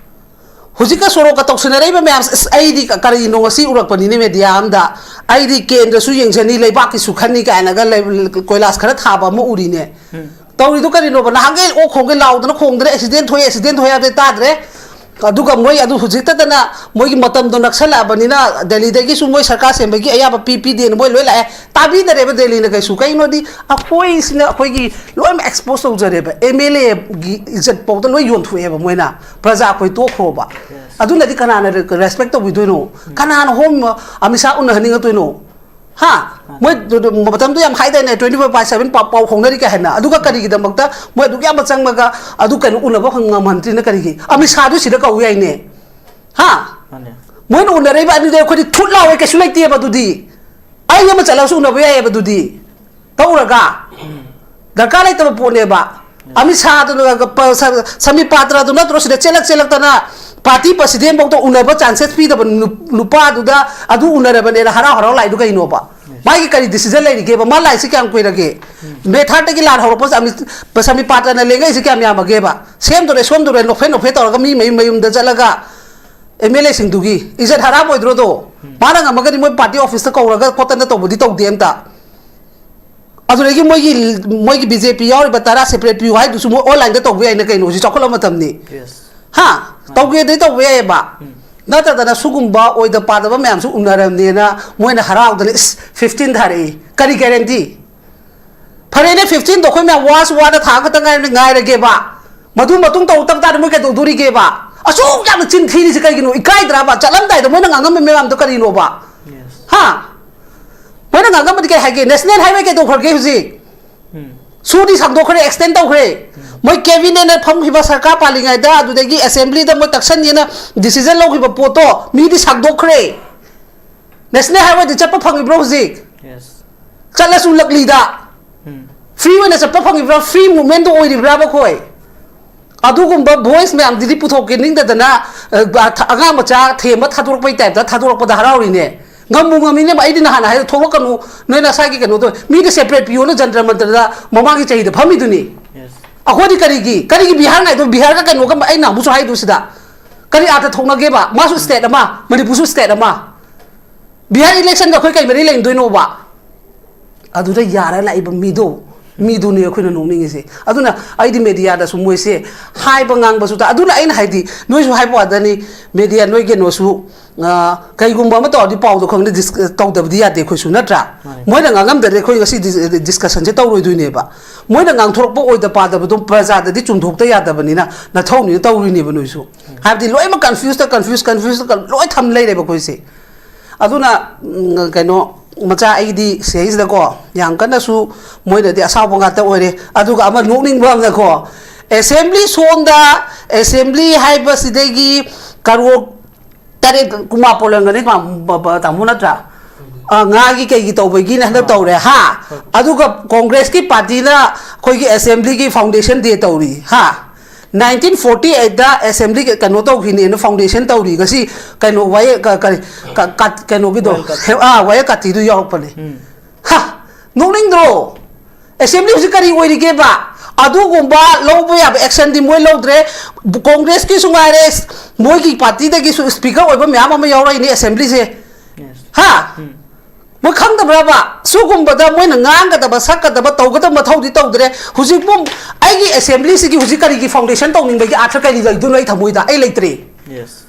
ꯍꯧꯖꯤꯛꯀ ꯁꯣꯔꯣꯛꯀ ꯇꯧꯁꯤꯟꯅꯔꯛꯏꯕ ꯃꯌꯥꯝꯁꯦ, ꯑꯁ, ꯑꯩꯗꯤ ꯀ-, ꯀꯔꯤꯅꯣ ꯉꯁꯤ ꯎꯔꯛꯄꯅꯤꯅꯦ ꯃꯦꯗꯤꯌꯥ ꯑꯝꯗ꯫ ꯑꯩꯗꯤ ꯀꯦꯟꯗ꯭ꯔꯁꯨ ꯌꯦꯡꯖꯅꯤ, ꯂꯩꯕꯥꯛꯀꯤꯁꯨ ꯈꯟꯅꯤ ꯀꯥꯏꯅꯒ ꯂꯩ-, ꯀꯣꯏꯂꯥꯁ ꯈꯔ ꯊꯥꯕ ꯑꯃ ꯎꯔꯤꯅꯦ꯫ ꯇꯧꯔꯤꯗꯣ ꯀꯔꯤꯅꯣꯕ? ꯅꯍꯥꯟꯈꯩ ꯑꯣꯛ ꯈꯣꯡꯒꯩ ꯂꯥꯎꯗꯅ ꯈꯣꯡꯗꯅ, ꯑꯦꯛꯁꯤꯗꯦꯟ ꯊꯣꯛꯑꯦ, ꯑꯦꯛꯁꯤꯗꯦꯟ ꯊꯣꯛꯑꯦ ꯍꯥꯏꯕꯗꯤ ꯇꯥꯗ꯭ꯔꯦ꯫ ꯑꯗꯨꯒ ꯃꯣꯏ ꯑꯗꯨ ꯍꯧꯖꯤꯛꯇꯗꯅ ꯃꯣꯏꯒꯤ ꯃꯇꯝꯗꯣ ꯅꯛꯁꯜꯂꯛꯑꯕꯅꯤꯅ ꯗꯦꯜꯂꯤꯗꯒꯤꯁꯨ ꯃꯣꯏ ꯁꯔꯀꯥꯔ ꯁꯦꯝꯕꯒꯤ ꯑꯌꯥꯕ ꯄꯤ ꯄꯤꯗꯦꯅ ꯃꯣꯏ ꯂꯣꯏ ꯂꯥꯛꯑꯦ꯫ ꯇꯥꯕꯤꯗꯔꯦꯕ ꯗꯦꯜꯂꯤꯅ ꯀꯩꯁꯨ꯫ ꯀꯩꯅꯣꯗꯤ ꯑꯩꯈꯣꯏꯁꯤꯅ ꯑꯩꯈꯣꯏꯒꯤ ꯂꯣꯏꯅꯃꯛ ꯑꯦꯛꯁꯄꯣꯖ ꯇꯧꯖꯔꯦꯕ꯫ ꯑꯦꯝ ꯑꯦꯜ ꯑꯦꯒꯤ ꯏꯖꯠ ꯐꯥꯎꯗ ꯂꯣꯏ ꯌꯣꯟꯊꯣꯛꯑꯦꯕ ꯃꯣꯏꯅ꯫ ꯄ꯭ꯔꯖꯥ ꯑꯩꯈꯣꯏ ꯇꯣꯛꯈ꯭ꯔꯣꯕ꯫ ꯑꯗꯨꯅꯗꯤ ꯀꯅꯥꯅ ꯔꯦꯁꯄꯦꯛ ꯇꯧꯕꯤꯗꯣꯏꯅꯣ? ꯀꯅꯥꯅ ꯍꯣꯝ ꯑꯃꯤꯠ ꯁꯥꯍ ꯎꯅꯍꯟꯅꯤꯡꯉꯛꯇꯣꯏꯅꯣ? ꯍꯥ? ꯃꯣꯏ ꯃꯇꯝꯗꯣ ꯌꯥꯝ ꯍꯥꯏꯗꯥꯏꯅꯦ, twenty four by seven ꯄꯥꯎ, ꯄꯥꯎ ꯐꯥꯎꯅꯔꯤ ꯀꯥꯏ ꯍꯥꯏꯅ꯫ ꯑꯗꯨꯒ ꯀꯔꯤꯒꯤꯗꯃꯛꯇ ꯃꯣꯏ ꯑꯗꯨꯛ ꯌꯥꯝꯕ ꯆꯪꯂꯒ ꯑꯗꯨ ꯀꯩꯅꯣ ꯎꯅꯕ ꯉꯝꯍꯟꯗ꯭ꯔꯤꯅ ꯀꯔꯤꯒꯤ? ꯑꯃꯤꯠ ꯁꯥꯍꯗꯨ ꯁꯤꯗ ꯀꯧ ꯌꯥꯏꯅꯦ꯫ ꯍꯥ? ꯃꯥꯅꯦ꯫ ꯃꯣꯏꯅ ꯎꯅꯔꯛꯏꯕ ꯑꯅꯤꯗꯨꯗꯤ ꯑꯩꯈꯣꯏꯗꯤ ꯊꯨꯠ ꯂꯥꯎꯋꯦ, ꯀꯩꯁꯨ ꯂꯩꯇꯦꯕ ꯑꯗꯨꯗꯤ꯫ ꯑꯩ ꯑꯃ ꯆꯠꯂꯒꯁꯨ ꯎꯅꯕ ꯌꯥꯏꯌꯦꯕ ꯑꯗꯨꯗꯤ꯫ ꯇꯧꯔꯒ꯫ ꯗꯔꯀꯥꯔ ꯂꯩꯇꯕ ꯄꯣꯠꯅꯦꯕ꯫ ꯑꯃꯤꯠ ꯁꯥꯍꯗꯨꯅ ꯄ-, ꯁ-, ꯁꯃꯤꯠ ꯄꯥꯇ꯭ꯔꯗꯨ ꯅꯠꯇ꯭ꯔꯣ ꯁꯤꯗ ꯆꯦꯜꯂꯛ ꯆꯦꯜꯂꯛꯇꯅ ꯄꯥꯔꯇꯤ ꯄ꯭ꯔꯁꯤꯗꯦꯟꯐꯥꯎꯗ ꯎꯅꯕ ꯆꯥꯟꯁꯦꯁ ꯄꯤꯗꯕ ꯅꯨ-, ꯅꯨꯄꯥꯗꯨꯗ ꯑꯗꯨ ꯎꯅꯔꯕꯅꯦꯅ ꯍꯔꯥꯎ ꯍꯔꯥꯎ ꯂꯥꯛꯏꯗꯨ ꯀꯩꯅꯣꯕ? ꯃꯥꯒꯤ ꯀꯔꯤ ꯗꯤꯁꯤꯖꯟ ꯂꯩꯔꯤꯒꯦꯕ? ꯃꯥ ꯂꯥꯛꯏꯁꯦ ꯀꯌꯥꯝ ꯀꯨꯏꯔꯒꯦ? ꯃꯦ ꯊꯥꯔꯠꯇꯒꯤ ꯂꯥꯟ ꯍꯧꯔꯛꯄ ꯁꯃꯤ-, ꯁꯃꯤꯄꯥꯇꯅ ꯂꯦꯡꯉꯛꯏꯁꯦ ꯀꯌꯥꯝ ꯌꯥꯝꯃꯒꯦꯕ? ꯁꯦꯝꯗꯣꯔꯦ, ꯁꯣꯝꯗꯣꯔꯦ, ꯅꯣꯛꯐꯦꯠ ꯅꯣꯛꯐꯦꯠ ꯇꯧꯔꯒ ꯃꯤ ꯃꯌꯨꯝ ꯃꯌꯨꯝꯗ ꯆꯠꯂꯒ ꯑꯦꯝ ꯑꯦꯜ ꯑꯦꯁꯤꯡꯗꯨꯒꯤ ꯏꯖꯠ ꯍꯔꯥꯞ ꯑꯣꯏꯗ꯭ꯔꯣꯗꯣ? ꯃꯥꯅ ꯉꯝꯃꯒꯗꯤ ꯃꯣꯏ ꯄꯥꯔꯇꯤ ꯑꯣꯐꯤꯁꯇ ꯀꯧꯔꯒ ꯈꯣꯠꯇꯅ ꯇꯧꯕꯗꯤ ꯇꯧꯗꯦ ꯑꯝꯇ꯫ ꯑꯗꯨꯗꯒꯤ ꯃꯣꯏꯒꯤ, ꯃꯣꯏꯒꯤ ꯕꯤ ꯖꯦ ꯄꯤ ꯌꯥꯎꯔꯤꯕ ꯇꯔꯥ ꯁꯦꯄꯔꯦꯠ ꯄꯤꯌꯨ ꯍꯥꯏꯗꯨꯁꯨ ꯃꯣꯏ ꯑꯣꯟꯂꯥꯏꯟꯗ ꯇꯧꯕ ꯌꯥꯏꯅ ꯀꯩꯅꯣ, ꯍꯧꯖꯤꯛ ꯆꯥꯎꯈꯠꯂꯕ ꯃꯇꯝꯅꯤ꯫ ꯍꯥ? ꯇꯧꯒꯦꯗꯤ ꯇꯧꯕ ꯌꯥꯏꯑꯕ꯫ ꯅꯠꯇꯗꯅ ꯁꯨꯒꯨꯝꯕ ꯑꯣꯏꯗ ꯄꯥꯗꯕ ꯃꯌꯥꯝꯁꯨ ꯎꯅꯔꯕꯅꯦꯅ ꯃꯣꯏꯅ ꯍꯔꯥꯎꯗꯅ, "ꯏꯁ, ꯐꯤꯐꯇꯤꯟ ꯊꯥꯔꯛꯏ, ꯀꯔꯤ ꯒꯦꯔꯦꯟꯇꯤ?" ꯐꯔꯦꯅꯦ, ꯐꯤꯐꯇꯤꯟꯗꯣ ꯑꯩꯈꯣꯏ ꯃꯌꯥꯝ ꯋꯥꯁꯨ ꯋꯥꯅ ꯊꯥ ꯈꯛꯇ ꯉꯥꯏꯔꯕꯅꯤ, ꯉꯥꯏꯔꯒꯦꯕ꯫ ꯃꯗꯨ ꯃꯇꯨꯡ ꯇꯧꯔꯛꯇꯕ ꯇꯥꯔꯗꯤ ꯃꯣꯏ ꯀꯩꯗꯧꯗꯣꯔꯤꯒꯦꯕ? ꯑꯁꯨꯛ ꯌꯥꯝꯅ ꯆꯤꯟ ꯊꯤꯔꯤꯁꯤ ꯀꯩꯒꯤꯅꯣ? ꯏꯀꯥꯏꯗ꯭ꯔꯕ? ꯆꯠꯂꯝꯗꯥꯏꯗ ꯃꯣꯏꯅ ꯉꯥꯡꯉꯝꯕ ꯃꯌꯥꯝꯗꯣ ꯀꯔꯤꯅꯣꯕ? ꯍꯥ? ꯃꯣꯏꯅ ꯉꯥꯡꯉꯝꯕꯗꯤ ꯀꯩ ꯍꯥꯏꯒꯦ? ꯅꯦꯁꯅꯦꯜ ꯍꯥꯏꯋꯦ ꯀꯩꯗꯧꯈ꯭ꯔꯒꯦ ꯍꯧꯖꯤꯛ? ꯁꯨꯗꯤ ꯁꯥꯡꯗꯣꯛꯈ꯭ꯔꯦ, ꯑꯦꯛꯁꯇꯦꯟ ꯇꯧꯈ꯭ꯔꯦ꯫ ꯃꯣꯏ ꯀꯦꯕꯤꯅꯦꯠꯅ ꯐꯝꯈꯤꯕ ꯁꯔꯀꯥꯔ ꯄꯥꯜꯂꯤꯉꯩꯗ, ꯑꯗꯨꯗꯒꯤ ꯑꯦꯁꯦꯝꯕ꯭ꯂꯤꯗ ꯃꯣꯏ ꯇꯛꯁꯟꯒꯦꯅ ꯗꯤꯁꯤꯖꯟ ꯂꯧꯈꯤꯕ ꯄꯣꯠꯇꯣ ꯃꯤꯗꯤ ꯁꯥꯡꯗꯣꯛꯈ꯭ꯔꯦ꯫ ꯅꯦꯁꯅꯦꯜ ꯍꯥꯏꯋꯦꯗꯤ ꯆꯠꯄ ꯐꯪꯉꯤꯕ꯭ꯔꯣ ꯍꯧꯖꯤꯛ? ꯆꯠꯂꯁꯨ ꯂꯛꯂꯤꯗ꯫ ꯐ꯭ꯔꯤ ꯑꯣꯏꯅ ꯆꯠꯄ ꯐꯪꯉꯤꯕ꯭ꯔꯥ? ꯐ꯭ꯔꯤ ꯃꯨꯚꯃꯦꯟꯗꯣ ꯑꯣꯏꯔꯤꯕ꯭ꯔꯥꯕ ꯑꯩꯈꯣꯏ? ꯑꯗꯨꯒꯨꯝꯕ ꯚꯣꯏꯁ ꯃꯌꯥꯝꯗꯨꯗꯤ ꯄꯨꯊꯣꯛꯀꯦ ꯅꯤꯡꯗꯗꯅ, ꯑ, ꯊ-, ꯑꯉꯥꯡ ꯃꯆꯥ ꯊꯦꯝꯕ ꯊꯥꯗꯣꯔꯛꯄꯩ ꯇꯥꯏꯞꯇ ꯊꯥꯗꯣꯔꯛꯄꯗ ꯍꯔꯥꯎꯔꯤꯅꯦ꯫ ꯉꯝꯕꯨ ꯉꯝꯃꯤꯅꯦꯕ꯫ ꯑꯩꯗꯤ ꯅꯍꯥꯟ ꯍꯥꯏꯗꯣ, "ꯊꯣꯛꯂꯛꯀꯅꯨ, ꯅꯣꯏ ꯅꯁꯥꯒꯤ ꯀꯩꯅꯣꯗꯣ, ꯃꯤꯗ ꯁꯦꯄꯔꯦꯠ ꯄꯤꯌꯣꯅ ꯖꯟꯇ꯭ꯔ ꯃꯟꯇ꯭ꯔꯗ ꯃꯃꯥꯡꯒꯤ ꯆꯍꯤꯗ ꯐꯝꯃꯤꯗꯨꯅꯤ"꯫ ꯑꯩꯈꯣꯏꯗꯤ ꯀꯔꯤꯒꯤ, ꯀꯔꯤꯒꯤ ꯕꯤꯍꯥꯔ ꯉꯥꯏꯗꯣ? ꯕꯤꯍꯥꯔꯒ ꯀꯩꯅꯣꯒ ꯑꯩ ꯅꯍꯥꯟꯃꯨꯛꯁꯨ ꯍꯥꯏꯗꯣ ꯁꯤꯗ꯫ ꯀꯔꯤ ꯑꯥꯔꯊ ꯊꯣꯛꯅꯒꯦꯕ? ꯃꯥꯁꯨ ꯁ꯭ꯇꯦꯠ ꯑꯃ, ꯃꯅꯤꯄꯨꯔꯁꯨ ꯁ꯭ꯇꯦꯠ ꯑꯃ꯫ ꯕꯤꯍꯥꯔ ꯏꯂꯦꯛꯁꯟꯒ ꯑꯩꯈꯣꯏ ꯀꯩ ꯃꯔꯤ ꯂꯩꯅꯗꯣꯏꯅꯣꯕ? ꯑꯗꯨꯗ ꯌꯥꯔ ꯂꯥꯛꯏꯕ ꯃꯤꯗꯣ, ꯃꯤꯗꯨꯅꯤ ꯑꯩꯈꯣꯏꯅ ꯅꯣꯛꯅꯤꯡꯉꯤꯁꯦ꯫ ꯑꯗꯨꯅ ꯑꯩꯗꯤ ꯃꯦꯗꯤꯌꯥꯗꯁꯨ ꯃꯣꯏꯁꯦ ꯍꯥꯏꯕ ꯉꯥꯡꯕꯁꯨ ꯇꯥ-, ꯑꯗꯨꯅ ꯑꯩꯅ ꯍꯥꯏꯗꯤ, ꯅꯣꯏꯁꯨ ꯍꯥꯏꯕ ꯋꯥꯗꯅꯤ, ꯃꯦꯗꯤꯌꯥ ꯅꯣꯏ ꯀꯩꯅꯣꯁꯨ, ꯑ, ꯀꯩꯒꯨꯝꯕ ꯑꯃ ꯇꯧꯔꯗꯤ ꯄꯥꯎꯗꯣ ꯈꯪꯗꯦ, ꯗꯤꯁ-, ꯇꯧꯗꯕꯗꯤ ꯌꯥꯗꯦ ꯑꯩꯈꯣꯏꯁꯨ, ꯅꯠꯇ꯭ꯔꯥ? ꯃꯥꯅꯤ꯫ ꯃꯣꯏꯅ ꯉꯥꯡꯉꯝꯗ꯭ꯔꯗꯤ ꯑꯩꯈꯣꯏ ꯉꯁꯤ ꯗꯤꯁ-, ꯗꯤꯁꯀꯁꯟꯁꯦ ꯇꯧꯔꯣꯏꯗꯣꯏꯅꯦꯕ꯫ ꯃꯣꯏꯅ ꯉꯥꯡꯊꯣꯔꯛꯄ ꯑꯣꯏꯗ ꯄꯥꯗꯕꯗꯣ ꯄ꯭ꯔꯖꯥꯗꯗꯤ ꯆꯨꯝꯊꯣꯛꯇ ꯌꯥꯗꯕꯅꯤꯅ ꯅꯊꯧꯅꯤꯅ ꯇꯧꯔꯤꯅꯦꯕ ꯅꯣꯏꯁꯨ꯫ ꯍꯥꯏꯕꯗꯤ ꯂꯣꯏꯅꯃꯛ ꯀꯟꯐ꯭ꯌꯨꯁꯇ, ꯀꯟꯐ꯭ꯌꯨꯁ, ꯀꯟꯐ꯭ꯌꯨꯁꯇ ꯂꯣꯏ ꯊꯝ ꯂꯩꯔꯦꯕ ꯑꯩꯈꯣꯏꯁꯦ꯫ ꯑꯗꯨꯅ, ꯎꯝ, ꯀꯩꯅꯣ, ꯃꯆꯥ, ꯑꯩꯗꯤ ꯁꯤꯗꯩꯁꯤꯗꯀꯣ, ꯌꯥꯝ ꯀꯟꯅꯁꯨ ꯃꯣꯏꯅꯗꯤ ꯑꯁꯥꯎꯕ ꯉꯥꯛꯇ ꯑꯣꯏꯔꯦ꯫ ꯑꯗꯨꯒ ꯑꯃ ꯅꯣꯛꯅꯤꯡꯕ ꯑꯃꯅꯀꯣ, ꯑꯦꯁꯦꯝꯕ꯭ꯂꯤ ꯁꯣꯝꯗ, ꯑꯦꯁꯦꯝꯕ꯭ꯂꯤ ꯍꯥꯏꯕꯁꯤꯗꯒꯤ ꯀꯔꯣꯔ ꯇꯔꯦꯠ, ꯀꯨꯟꯃꯥꯄꯜ ꯑꯣꯏꯔꯝꯒꯅꯤ, ꯃꯥ-, ꯕ-, ꯕ-, ꯇꯥꯃꯣ ꯅꯠꯇ꯭ꯔꯥ? ꯑ, ꯉꯥꯒꯤ ꯀꯩꯒꯤ ꯇꯧꯕꯒꯤꯅ ꯍꯟꯗꯛ ꯇꯧꯔꯦ, ꯍꯥ? ꯑꯗꯨꯒ ꯀꯣꯡꯒ꯭ꯔꯦꯁꯀꯤ ꯄꯥꯔꯇꯤꯅ ꯑꯩꯈꯣꯏꯒꯤ ꯑꯦꯁꯦꯝꯕ꯭ꯂꯤꯒꯤ ꯐꯥꯎꯟꯗꯦꯁꯟ ꯗꯦ ꯇꯧꯔꯤ, ꯍꯥ? ꯅꯥꯏꯟꯇꯤꯟ ꯐꯣꯔꯇꯤ ꯑꯩꯠꯇ ꯑꯦꯁꯦꯝꯕ꯭ꯂꯤ ꯀꯩꯅꯣ ꯇꯧꯈꯤꯅꯦꯅ ꯐꯥꯎꯟꯗꯦꯁꯟ ꯇꯧꯔꯤ, ꯉꯁꯤ ꯀꯩꯅꯣ ꯋꯥꯌꯦ-, ꯀ-, ꯀꯔꯤ, ꯀ-, ꯀ-, ꯀꯩꯅꯣꯒꯤꯗꯣ, ꯋꯥꯌꯦꯜ ꯀꯥꯇꯤ꯫ ꯑꯥ, ꯋꯥꯌꯦꯜ ꯀꯥꯇꯤꯗꯨ ꯌꯥꯎꯔꯛꯄꯅꯦ꯫ ꯎꯝ꯫ ꯍꯥ! ꯅꯣꯛꯅꯤꯡꯗ꯭ꯔꯣ? ꯑꯦꯁꯦꯝꯕ꯭ꯂꯤ ꯍꯧꯖꯤꯛ ꯀꯔꯤ ꯑꯣꯏꯔꯤꯒꯦꯕ? ꯑꯗꯨꯒꯨꯝꯕ ꯂꯧꯕ ꯌꯥꯕ ꯑꯦꯛꯁꯟꯗꯤ ꯃꯣꯏ ꯂꯧꯗ꯭ꯔꯦ꯫ ꯀꯣꯡꯒ꯭ꯔꯦꯁꯀꯤꯁꯨ ꯉꯥꯏꯔꯦ, ꯃꯣꯏꯒꯤ ꯄꯥꯔꯇꯤꯗꯒꯤꯁꯨ ꯁ꯭ꯄꯤꯀꯔ ꯑꯣꯏꯕ ꯃꯌꯥꯝ ꯑꯃ ꯌꯥꯎꯔꯛꯏꯅꯦ ꯑꯦꯁꯦꯝꯕ꯭ꯂꯤꯁꯦ꯫ Yes. ꯍꯥ? ꯎꯝ꯫ ꯃꯣꯏ ꯈꯪꯗꯕ꯭ꯔꯕ? ꯁꯤꯒꯨꯝꯕꯗ ꯃꯣꯏꯅ ꯉꯥꯡꯒꯗꯕ, ꯁꯛꯀꯗꯕ, ꯇꯧꯒꯗꯕ ꯃꯊꯧꯗꯤ ꯇꯧꯗ꯭ꯔꯦ꯫ ꯍꯧꯖꯤꯛꯄꯨ ꯑꯩꯒꯤ ꯑꯦꯁꯦꯝꯕ꯭ꯂꯤꯁꯤꯒꯤ ꯍꯧꯖꯤꯛ ꯀꯔꯤꯒꯤ ꯐꯥꯎꯟꯗꯦꯁꯟ ꯇꯧꯅꯤꯡꯕꯒꯤ ꯑꯥꯔꯊ ꯀꯔꯤ ꯂꯩꯗꯣꯏꯅꯣ ꯑꯩ ꯊꯃꯣꯏꯗ? ꯑꯩ ꯂꯩꯇ꯭ꯔꯦ꯫ Yes.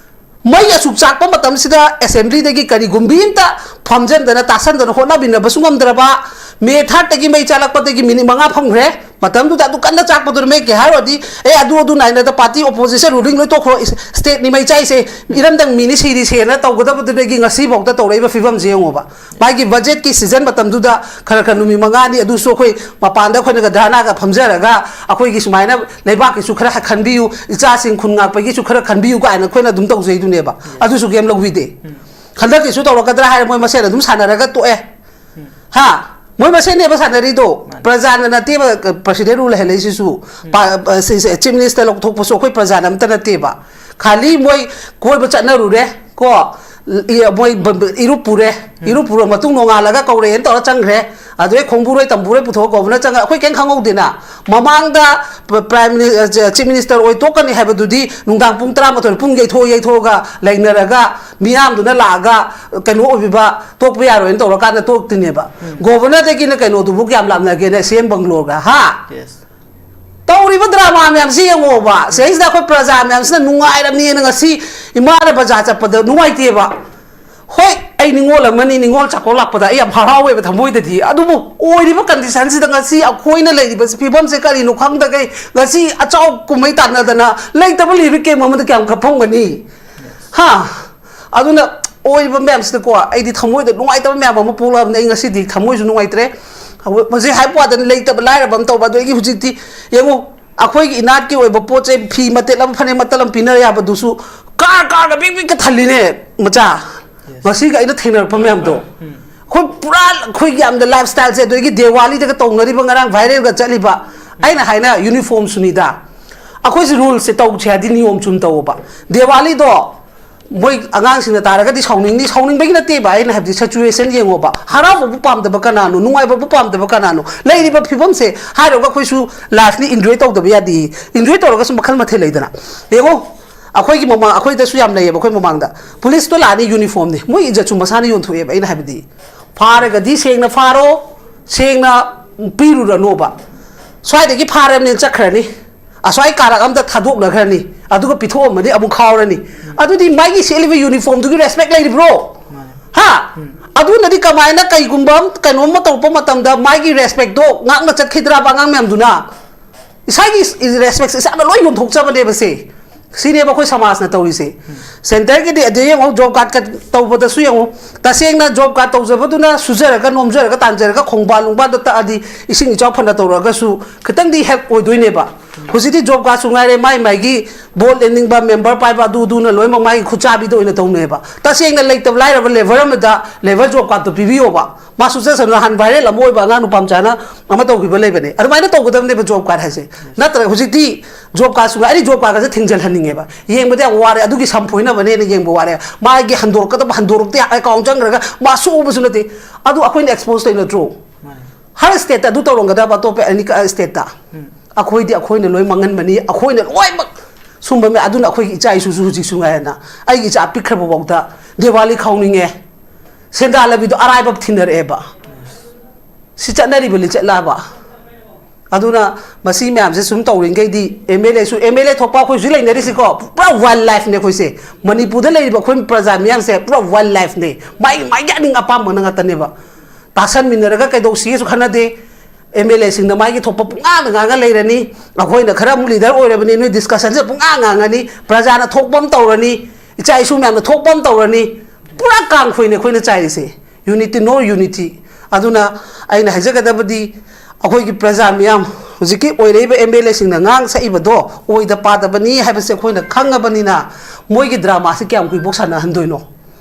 ꯃꯩ ꯑꯁꯨꯛ ꯆꯥꯛꯄ ꯃꯇꯝꯁꯤꯗ ꯑꯦꯁꯦꯝꯕ꯭ꯂꯤꯗꯒꯤ ꯀꯔꯤꯒꯨꯝꯕꯤ ꯑꯝꯇ ꯐꯝꯖꯟꯗꯅ ꯇꯥꯁꯟꯗꯅ ꯍꯣꯠꯅꯃꯤꯟꯅꯕꯁꯨ ꯉꯝꯗ꯭ꯔꯕ, ꯃꯦ ꯊꯥꯔꯠꯇꯒꯤ ꯃꯩ ꯆꯥꯛꯂꯛꯄꯗꯒꯤ ꯃꯤꯅꯤꯠ ꯃꯉꯥ ꯐꯝꯈ꯭ꯔꯦ꯫ ꯃꯇꯝꯗꯨꯗ ꯑꯗꯨ ꯀꯟꯅ ꯆꯥꯛꯄꯗꯨꯅ ꯃꯦ ꯀꯩ ꯍꯥꯏꯔꯨꯔꯗꯤ, "ꯑꯦ, ꯑꯗꯨ, ꯑꯗꯨ ꯅꯥꯏꯅꯗ ꯄꯥꯔꯇꯤ ꯑꯣꯄꯣꯖꯤꯁꯟ ꯔꯨꯂꯤꯡ ꯂꯣꯏ ꯇꯣꯛꯈ꯭ꯔꯣ, ꯏꯁ-, ꯁ꯭ꯇꯦꯠꯅꯤ ꯃꯩ ꯆꯥꯛꯏꯁꯦ, ꯏꯔꯝꯗꯝ ꯃꯤꯅꯤ ꯁꯤꯔꯤꯁꯦꯅ" ꯇꯧꯒꯗꯕꯗꯨꯗꯒꯤ ꯉꯁꯤꯐꯥꯎꯗ ꯇꯧꯔꯛꯏꯕ ꯐꯤꯕꯝꯁꯦ ꯌꯦꯡꯉꯣꯕ꯫ ꯃꯥꯒꯤ ꯕꯖꯦꯠꯀꯤ ꯁꯤꯖꯟ ꯃꯇꯝꯗꯨꯗ ꯈꯔ ꯈꯔ ꯅꯨꯃꯤꯠ ꯃꯉꯥꯅꯤ ꯑꯗꯨꯁꯨ ꯑꯩꯈꯣꯏ ꯃꯄꯥꯟꯗ ꯑꯩꯈꯣꯏꯅꯒ ꯙꯔꯅꯥꯒ ꯐꯝꯖꯔꯒ ꯑꯩꯈꯣꯏꯒꯤ ꯁꯨꯃꯥꯏꯅ ꯂꯩꯕꯥꯛꯀꯤꯁꯨ ꯈꯔ ꯈꯟꯕꯤꯌꯨ, ꯏꯆꯥꯁꯤꯡ ꯈꯨꯟ ꯉꯥꯛꯄꯒꯤꯁꯨ ꯈꯔ ꯈꯟꯕꯤꯌꯨ ꯀꯥꯏꯅ ꯑꯩꯈꯣꯏꯅ ꯑꯗꯨꯝ ꯇꯧꯖꯩꯗꯨꯅꯦꯕ꯫ ꯑꯗꯨꯁꯨ ꯀꯩꯝ ꯂꯧꯕꯤꯗꯦ꯫ ꯎꯝ꯫ ꯍꯟꯗꯛꯀꯤꯁꯨ ꯇꯧꯔꯛꯀꯗ꯭ꯔꯥ ꯍꯥꯏꯔ ꯃꯣꯏ ꯃꯁꯦꯟ ꯑꯗꯨꯝ ꯁꯥꯟꯅꯔꯒ ꯇꯣꯛꯑꯦ꯫ ꯎꯝ꯫ ꯍꯥ? ꯃꯣꯏ ꯃꯁꯦꯟꯅꯦꯕ ꯁꯥꯟꯅꯔꯤꯗꯣ꯫ ꯃꯥꯅꯤ꯫ ꯄ꯭ꯔꯖꯥꯅ ꯅꯠꯇꯦꯕ, ꯄ꯭ꯔꯁꯤꯗꯦꯟ ꯔꯨꯜ ꯂꯩꯍꯜꯂꯛꯏꯁꯤꯁꯨ꯫ ꯎꯝ꯫ ꯄꯥ-, ꯑ, ꯁꯤ-, ꯁꯤ-, ꯆꯤꯐ ꯃꯤꯅꯤꯁꯇꯔ ꯂꯧꯊꯣꯛꯄꯁꯨ ꯑꯩꯈꯣꯏ ꯄ꯭ꯔꯖꯥꯅ ꯑꯝꯇ ꯅꯠꯇꯦꯕ꯫ ꯈꯥꯂꯤ ꯃꯣꯏ ꯀꯣꯏꯕ ꯆꯠꯅꯔꯨꯔꯦ ꯀꯣ, ꯏ-, ꯃꯣꯏ ꯕ-, ꯕ-, ꯏꯔꯨꯞ ꯄꯨꯔꯦ꯫ ꯎꯝ꯫ ꯏꯔꯨꯞ ꯄꯨꯔ ꯃꯇꯨꯡ ꯅꯣꯡꯉꯥꯜꯂꯒ ꯀꯧꯔꯛꯑꯦꯅ ꯇꯧꯔ ꯆꯪꯈ꯭ꯔꯦ꯫ ꯑꯗꯨꯗꯩ ꯈꯣꯡꯕꯨꯔꯣꯏ ꯇꯝꯕꯨꯔꯣꯏ ꯄꯨꯊꯣꯛꯑ ꯀꯧꯕꯅ ꯆꯪꯉ-, ꯑꯩꯈꯣꯏ ꯀꯩꯝ ꯈꯪꯍꯧꯗꯦꯅ꯫ ꯃꯃꯥꯡꯗ ꯄ-, ꯄ꯭ꯔꯥꯏꯝ ꯃꯤꯅꯤ-, ꯑ, ꯆ-, ꯆꯤꯐ ꯃꯤꯅꯤꯁꯇꯔ ꯑꯣꯏ ꯇꯣꯛꯀꯅꯤ ꯍꯥꯏꯕꯗꯨꯗꯤ ꯅꯨꯡꯗꯥꯡ ꯄꯨꯡ ꯇꯔꯥꯃꯥꯊꯣꯏ ꯄꯨꯡ ꯌꯩꯊꯣꯛꯑ ꯌꯩꯊꯣꯛꯑꯒ ꯂꯩꯅꯔꯒ ꯃꯤꯌꯥꯝꯗꯨꯅ ꯂꯥꯛꯑꯒ ꯀꯩꯅꯣ ꯑꯣꯏꯕꯤꯕ, ꯇꯣꯛꯄ ꯌꯥꯔꯣꯏꯅ ꯇꯧꯔꯀꯥꯟꯗ ꯇꯣꯛꯇꯣꯏꯅꯦꯕ꯫ ꯎꯝ꯫ ꯒꯣꯕꯔꯅꯔꯗꯒꯤꯅ ꯀꯩꯅꯣꯗꯨꯕꯨ ꯀꯌꯥꯝ ꯂꯥꯞꯅꯒꯦꯅꯦ, ꯁꯤ ꯑꯦꯝ ꯕꯪꯒ꯭ꯂꯣꯒ? ꯍꯥ? Yes. ꯇꯧꯔꯤꯕ ꯗ꯭ꯔꯃꯥ ꯃꯌꯥꯝꯁꯤ ꯌꯦꯡꯉꯣꯕ꯫ ꯁꯤꯗꯩꯁꯤꯗ ꯑꯩꯈꯣꯏ ꯄ꯭ꯔꯖꯥ ꯃꯌꯥꯝꯁꯤꯅ ꯅꯨꯡꯉꯥꯏꯔꯕꯅꯦꯅ ꯉꯁꯤ ꯏꯃꯥꯅ ꯕꯖꯥꯔ ꯆꯠꯄꯗ ꯅꯨꯡꯉꯥꯏꯇꯦꯕ꯫ ꯍꯣꯏ, ꯑꯩ ꯅꯤꯉꯣꯜ ꯑꯃꯅꯤ, ꯅꯤꯉꯣꯜ ꯆꯥꯛꯀꯧ ꯂꯥꯛꯄꯗ ꯑꯩ ꯌꯥꯝ ꯍꯔꯥꯎꯋꯦꯕ ꯊꯃꯣꯏꯗꯗꯤ꯫ ꯑꯗꯨꯕꯨ ꯑꯣꯏꯔꯤꯕ ꯀꯟꯗꯤꯁꯟꯁꯤꯗ ꯉꯁꯤ ꯑꯩꯈꯣꯏꯅ ꯂꯩꯔꯤꯕ ꯐꯤꯕꯝꯁꯦ ꯀꯔꯤꯅꯣ ꯈꯪꯗꯈꯩ ꯉꯁꯤ ꯑꯆꯥꯎ ꯀꯨꯝꯍꯩ ꯇꯥꯟꯅꯗꯅ ꯂꯩꯇꯕ ꯂꯤꯔꯤꯛ ꯀꯦꯝ ꯑꯃꯗ ꯀꯌꯥꯝ ꯀꯞꯐꯝꯒꯅꯤ? ꯍꯥ? ꯑꯗꯨꯅ ꯑꯣꯏꯔꯤꯕ ꯃꯌꯥꯝꯁꯤꯗꯀꯣ, ꯑꯩꯗꯤ ꯊꯃꯣꯏꯗ ꯅꯨꯡꯉꯥꯏꯇꯕ ꯃꯌꯥꯝ ꯑꯃ ꯄꯣꯛꯂꯛꯑꯕꯅꯤ꯫ ꯑꯩ ꯉꯁꯤꯗꯤ ꯊꯃꯣꯏꯁꯨ ꯅꯨꯡꯉꯥꯏꯇ꯭ꯔꯦ꯫ ꯍꯧ-, ꯍꯧꯖꯤꯛ ꯍꯥꯏꯕ ꯋꯥꯗꯅ ꯂꯩꯇꯕ ꯂꯥꯏꯔꯕ ꯑꯃ ꯇꯧꯕ꯫ ꯑꯗꯨ ꯑꯩꯒꯤ ꯍꯧꯖꯤꯛꯇꯤ ꯌꯦꯡꯉꯨ, ꯑꯩꯈꯣꯏꯒꯤ ꯏꯅꯥꯠꯀꯤ ꯑꯣꯏꯕ ꯄꯣꯠ ꯆꯩ, ꯐꯤ ꯃꯇꯦꯛ ꯑꯃ, ꯐꯅꯦꯛ ꯃꯇꯦꯛ ꯑꯃ ꯄꯤꯅ ꯌꯥꯕꯗꯨꯁꯨ ꯀꯥꯔ ꯀꯥꯔꯒ ꯕꯤꯛ ꯕꯤꯛꯀ ꯊꯜꯂꯤꯅꯦ, ꯃꯆꯥ꯫ Yes. ꯉꯁꯤꯒ ꯑꯩꯅ ꯊꯦꯡꯅꯔꯛꯄ ꯃꯌꯥꯝꯗꯣ꯫ ꯎꯝ꯫ ꯑꯩꯈꯣꯏ ꯄꯨꯔꯥ ꯑꯩꯈꯣꯏꯒꯤ ꯌꯥꯝꯅ ꯂꯥꯏꯐ ꯁ꯭ꯇꯥꯏꯜꯁꯦ, ꯑꯗꯨꯗꯒꯤ ꯗꯦꯋꯥꯂꯤꯗꯒ ꯇꯧꯅꯔꯤꯕ ꯉꯔꯥꯡ ꯚꯥꯏꯔꯦꯜꯒ ꯆꯠꯂꯤꯕ, ꯑꯩꯅ ꯍꯥꯏꯅ ꯌꯨꯅꯤꯐꯣꯔꯝꯁꯨꯅꯤꯗ꯫ ꯑꯩꯈꯣꯏꯁꯦ ꯔꯨꯜꯁꯦ ꯇꯧꯁꯦ ꯍꯥꯏꯗꯤ ꯅꯤꯌꯣꯝ ꯆꯨꯝ ꯇꯧꯑꯣꯕ꯫ ꯗꯦꯋꯥꯂꯤꯗꯣ ꯃꯣꯏ ꯑꯉꯥꯡꯁꯤꯡꯅ ꯇꯥꯔꯒꯗꯤ ꯁꯥꯎꯅꯤꯡꯅꯤ, ꯁꯥꯎꯅꯤꯡꯕꯒꯤ ꯅꯠꯇꯦꯕ꯫ ꯑꯩꯅ ꯍꯥꯏꯕꯗꯤ ꯁꯤꯆꯨꯋꯦꯁꯟ ꯌꯦꯡꯉꯣꯕ, ꯍꯔꯥꯎꯕꯕꯨ ꯄꯥꯝꯗꯕ ꯀꯅꯥꯅꯣ, ꯅꯨꯡꯉꯥꯏꯕꯕꯨ ꯄꯥꯝꯗꯕ ꯀꯅꯥꯅꯣ? ꯂꯩꯔꯤꯕ ꯐꯤꯕꯝꯁꯦ ꯍꯥꯏꯔꯒ ꯑꯩꯈꯣꯏꯁꯨ ꯂꯥꯏꯐꯅꯤ, ꯏꯟꯖꯣꯏ ꯇꯧꯗꯕ ꯌꯥꯗꯦ꯫ ꯏꯟꯖꯣꯏ ꯇꯧꯔꯒꯁꯨ ꯃꯈꯜ ꯃꯊꯦꯜ ꯂꯩꯗꯅ꯫ ꯌꯦꯡꯉꯣ, ꯑꯩꯈꯣꯏꯒꯤ ꯃꯃꯥꯡ, ꯑꯩꯈꯣꯏꯗꯁꯨ ꯌꯥꯝ ꯂꯩꯌꯦꯕ꯫ ꯑꯩꯈꯣꯏ ꯃꯃꯥꯡꯗ ꯄꯨꯂꯤꯁꯇꯣ ꯂꯥꯛꯑꯅꯤ, ꯌꯨꯅꯤꯐꯣꯔꯝꯅꯤ, ꯃꯣꯏ ꯏꯖꯠꯁꯨ ꯃꯁꯥꯅ ꯌꯣꯟꯊꯣꯛꯑꯦꯕ꯫ ꯑꯩꯅ ꯍꯥꯏꯕꯗꯤ ꯐꯥꯔꯒꯗꯤ ꯁꯦꯡꯅ ꯐꯥꯔꯣ, ꯁꯦꯡꯅ ꯄꯤꯔꯨꯔꯅꯣꯕ꯫ ꯁ꯭ꯋꯥꯏꯗꯒꯤ ꯐꯥꯔꯕꯅꯤꯅ ꯆꯠꯈ꯭ꯔꯅꯤ, ꯑꯁ꯭ꯋꯥꯏ ꯀꯥꯔꯛ ꯑꯝꯗ ꯊꯥꯗꯣꯛꯅꯈ꯭ꯔꯅꯤ, ꯑꯗꯨꯒ ꯄꯤꯊꯣꯛꯑꯝꯃꯗꯤ ꯑꯃꯨꯛ ꯈꯥꯎꯔꯅꯤ꯫ ꯑꯗꯨꯗꯤ ꯃꯥꯒꯤ ꯁꯦꯠꯂꯤꯕ ꯌꯨꯅꯤꯐꯣꯔꯝꯗꯨꯒꯤ ꯔꯦꯁꯄꯦꯛ ꯂꯩꯔꯤꯕ꯭ꯔꯣ? ꯍꯥ? ꯑꯗꯨꯅꯗꯤ ꯀꯃꯥꯏꯅ ꯀꯩꯒꯨꯝꯕ ꯑꯃ, ꯀꯩꯅꯣꯝ ꯑꯃ ꯇꯧꯔꯛꯄ ꯃꯇꯝꯗ ꯃꯥꯒꯤ ꯔꯦꯁꯄꯦꯛꯇꯣ ꯉꯥꯛꯅ ꯆꯠꯈꯤꯗ꯭ꯔꯕ ꯑꯉꯥꯡ ꯃꯌꯥꯝꯗꯨꯅ? ꯏꯁꯥꯒꯤ ꯔꯦꯁꯄꯦꯛꯁꯦ ꯏꯁꯥꯅ ꯂꯣꯏ ꯌꯣꯟꯊꯣꯛꯆꯕꯅꯦꯕ ꯁꯦ꯫ ꯁꯤꯅꯦꯕ ꯑꯩꯈꯣꯏ ꯁꯃꯥꯖꯅ ꯇꯧꯔꯤꯁꯦ꯫ ꯁꯦꯟꯇꯔꯒꯤꯗꯤ ꯑꯗꯨ ꯌꯦꯡꯉꯣ, ꯖꯣꯕ ꯀꯥꯔꯗꯀ ꯇꯧꯕꯗꯁꯨ ꯌꯦꯡꯉꯣ, ꯇꯁꯦꯡꯅ ꯖꯣꯕ ꯀꯥꯔꯗ ꯇꯧꯖꯕꯗꯨꯅ ꯁꯨꯖꯔꯒ ꯅꯣꯝꯖꯔꯒ ꯇꯥꯟꯖꯔꯒ ꯈꯣꯡꯕꯥꯟ ꯅꯨꯡꯕꯥꯟꯗꯣ ꯇꯛꯑꯗꯤ ꯏꯁꯤꯡ ꯏꯆꯥꯎ ꯐꯅ ꯇꯧꯔꯛꯑꯒꯁꯨ ꯈꯤꯇꯪꯗꯤ ꯍꯦꯜꯞ ꯑꯣꯏꯗꯣꯏꯅꯦꯕ꯫ ꯍꯧꯖꯤꯛꯇꯤ ꯖꯣꯕ ꯀꯥꯔꯗꯁꯨ ꯉꯥꯏꯔꯦ, ꯃꯥꯏ ꯃꯥꯏꯒꯤ ꯚꯣꯠ ꯂꯦꯟꯅꯤꯡꯕ ꯃꯦꯝꯕꯔ ꯄꯥꯏꯕ ꯑꯗꯨ ꯑꯗꯨꯅ ꯂꯣꯏꯅꯃꯛ ꯃꯥꯒꯤ ꯈꯨꯠꯆꯥꯕꯤꯗ ꯑꯣꯏꯅ ꯇꯧꯅꯩꯕ꯫ ꯇꯁꯦꯡꯅ ꯂꯩꯇꯕ ꯂꯥꯏꯔꯕ ꯂꯦꯕꯔ ꯑꯃꯗ ꯂꯦꯕꯔ ꯖꯣꯕ ꯀꯥꯔꯗꯇꯣ ꯄꯤꯕꯤꯌꯣꯕ꯫ ꯃꯥ ꯁꯨꯆꯠ ꯆꯠꯅ ꯅꯍꯥꯟ ꯚꯥꯏꯔꯦꯜ ꯑꯃ ꯑꯣꯏꯕ ꯑꯉꯥꯡ ꯅꯨꯄꯥ ꯃꯆꯥꯅ ꯑꯃ ꯇꯧꯈꯤꯕ ꯂꯩꯕꯅꯦ꯫ ꯑꯗꯨꯃꯥꯏꯅ ꯇꯧꯒꯗꯕꯅꯦꯕ ꯖꯣꯕ ꯀꯥꯔꯗ ꯍꯥꯏꯁꯦ꯫ ꯅꯠꯇ꯭ꯔꯒ ꯍꯧꯖꯤꯛꯇꯤ ꯖꯣꯕ ꯀꯥꯔꯗꯁꯨ ꯉꯥꯏ-, ꯑꯩꯗꯤ ꯖꯣꯕ ꯀꯥꯔꯗꯀꯁꯦ ꯊꯤꯡꯖꯤꯜꯍꯟꯅꯤꯡꯉꯦꯕ꯫ ꯌꯦꯡꯕꯗ ꯌꯥꯝ ꯋꯥꯔꯦ, ꯑꯗꯨꯒꯤ ꯁꯝ ꯐꯣꯏꯅꯕꯅꯦꯅ ꯌꯦꯡꯕ ꯋꯥꯔꯦ꯫ ꯃꯥꯒꯤ ꯍꯟꯗꯣꯔꯛꯀꯗꯕ ꯍꯟꯗꯣꯔꯛꯇꯦ, ꯑꯦꯀꯥꯎꯟ ꯆꯪꯈ꯭ꯔꯒ ꯃꯥ ꯁꯨꯕꯁꯨ ꯅꯠꯇꯦ꯫ ꯑꯗꯨ ꯑꯩꯈꯣꯏꯅ ꯑꯦꯛꯁꯄꯣꯖ ꯇꯧꯔꯤ ꯅꯠꯇ꯭ꯔꯣ? ꯃꯥꯅꯦ꯫ ꯍꯔ ꯁ꯭ꯇꯦꯠꯇ ꯑꯗꯨ ꯇꯧꯔꯝꯒꯗꯕ ꯑꯇꯣꯞꯄ ꯑꯦꯅꯤ ꯁ꯭ꯇꯦꯠꯇ꯫ ꯎꯝ꯫ ꯑꯩꯈꯣꯏꯗꯤ ꯑꯩꯈꯣꯏꯅ ꯂꯣꯏ ꯃꯥꯡꯍꯟꯕꯅꯤ, ꯑꯩꯈꯣꯏꯅ ꯂꯣꯏꯅꯃꯛ ꯁꯨꯝꯕ ꯃꯌꯥꯝ꯫ ꯑꯗꯨꯅ ꯑꯩꯈꯣꯏꯒꯤ ꯏꯆꯥ ꯏꯁꯨꯁꯨ ꯍꯧꯖꯤꯛꯁꯨ ꯉꯥꯏꯔꯦꯅ, ꯑꯩꯒꯤ ꯏꯆꯥ ꯄꯤꯛꯈ꯭ꯔꯕ ꯐꯥꯎꯗ ꯗꯤꯋꯥꯂꯤ ꯈꯥꯎꯅꯤꯡꯉꯦ, ꯁꯦꯟꯗꯥ ꯂꯝꯕꯤꯗꯣ ꯑꯔꯥꯏꯕ ꯊꯤꯅꯔꯛꯑꯦꯕ꯫ ꯁꯤ ꯆꯠꯅꯔꯤꯕ ꯂꯤꯆꯠꯂꯕ? ꯑꯗꯨꯅ ꯃꯁꯤ ꯃꯌꯥꯝꯁꯦ ꯁꯨꯝ ꯇꯧꯔꯤꯈꯩꯗꯤ ꯑꯦꯝ ꯑꯦꯜ ꯑꯦꯁꯨ, ꯑꯦꯝ ꯑꯦꯜ ꯑꯦ ꯊꯣꯛꯄ ꯑꯩꯈꯣꯏꯁꯨ ꯂꯩꯅꯔꯤꯁꯤꯀꯣ, ꯄꯨꯔꯥ ꯋꯥꯏꯜ ꯂꯥꯏꯐꯅꯦ ꯑꯩꯈꯣꯏꯁꯦ꯫ ꯃꯅꯤꯄꯨꯔꯗ ꯂꯩꯔꯤꯕ ꯑꯩꯈꯣꯏ ꯄ꯭ꯔꯖꯥ ꯃꯤꯌꯥꯝꯁꯦ ꯄꯨꯔꯥ ꯋꯥꯏꯜ ꯂꯥꯏꯐꯅꯦ꯫ ꯃꯥꯏ ꯃꯥꯏꯒꯤ ꯑꯅꯤꯡ ꯑꯄꯥꯝꯕꯅ ꯉꯥꯛꯇꯅꯦꯕ꯫ ꯇꯥꯁꯟꯃꯤꯟꯅꯔꯒ ꯀꯩꯗꯧꯁꯤꯒꯦꯁꯨ ꯈꯟꯅꯗꯦ꯫ ꯑꯦꯝ ꯑꯦꯜ ꯑꯦꯁꯤꯡꯅ ꯃꯥꯒꯤ ꯊꯣꯛꯄ ꯄꯨꯡꯉꯥꯡꯗ ꯉꯥꯡꯉ ꯂꯩꯔꯅꯤ꯫ ꯑꯩꯈꯣꯏꯅ ꯈꯔ ꯑꯃꯨꯛ ꯂꯤꯗꯔ ꯑꯣꯏꯔꯕꯅꯤ, ꯅꯣꯏ ꯗꯤꯁꯀꯁꯟꯁꯦ ꯄꯨꯡꯉꯥꯡ ꯉꯥꯡꯉꯅꯤ, ꯄ꯭ꯔꯖꯥꯅ ꯊꯣꯛꯄ ꯑꯃ ꯇꯧꯔꯅꯤ, ꯏꯆꯥ ꯏꯁꯨ ꯃꯌꯥꯝꯅ ꯊꯣꯛꯄ ꯑꯃ ꯇꯧꯔꯅꯤ꯫ ꯄꯨꯔꯥ ꯀꯥꯡꯈꯣꯏꯅꯦ ꯑꯩꯈꯣꯏꯅ ꯆꯥꯏꯔꯤꯁꯦ꯫ ꯌꯨꯅꯤꯇꯤ, ꯅꯣ ꯌꯨꯅꯤꯇꯤ꯫ ꯑꯗꯨꯅ ꯑꯩꯅ ꯍꯥꯏꯖꯒꯗꯕꯗꯤ, ꯑꯩꯈꯣꯏꯒꯤ ꯄ꯭ꯔꯖꯥ ꯃꯤꯌꯥꯝ, ꯍꯧꯖꯤꯛꯀꯤ ꯑꯣꯏꯔꯛꯏꯕ ꯑꯦꯝ ꯑꯦꯜ ꯑꯦꯁꯤꯡꯅ ꯉꯥꯡ ꯁꯛꯏꯕꯗꯣ ꯑꯣꯏꯗ ꯄꯥꯗꯕꯅꯤ ꯍꯥꯏꯕꯁꯦ ꯑꯩꯈꯣꯏꯅ ꯈꯪꯉꯕꯅꯤꯅ, ꯃꯣꯏꯒꯤ ꯗ꯭ꯔꯃꯥꯁꯤ ꯀꯌꯥꯝ ꯀꯨꯏꯕꯧ ꯁꯥꯟꯅꯍꯟꯗꯣꯏꯅꯣ?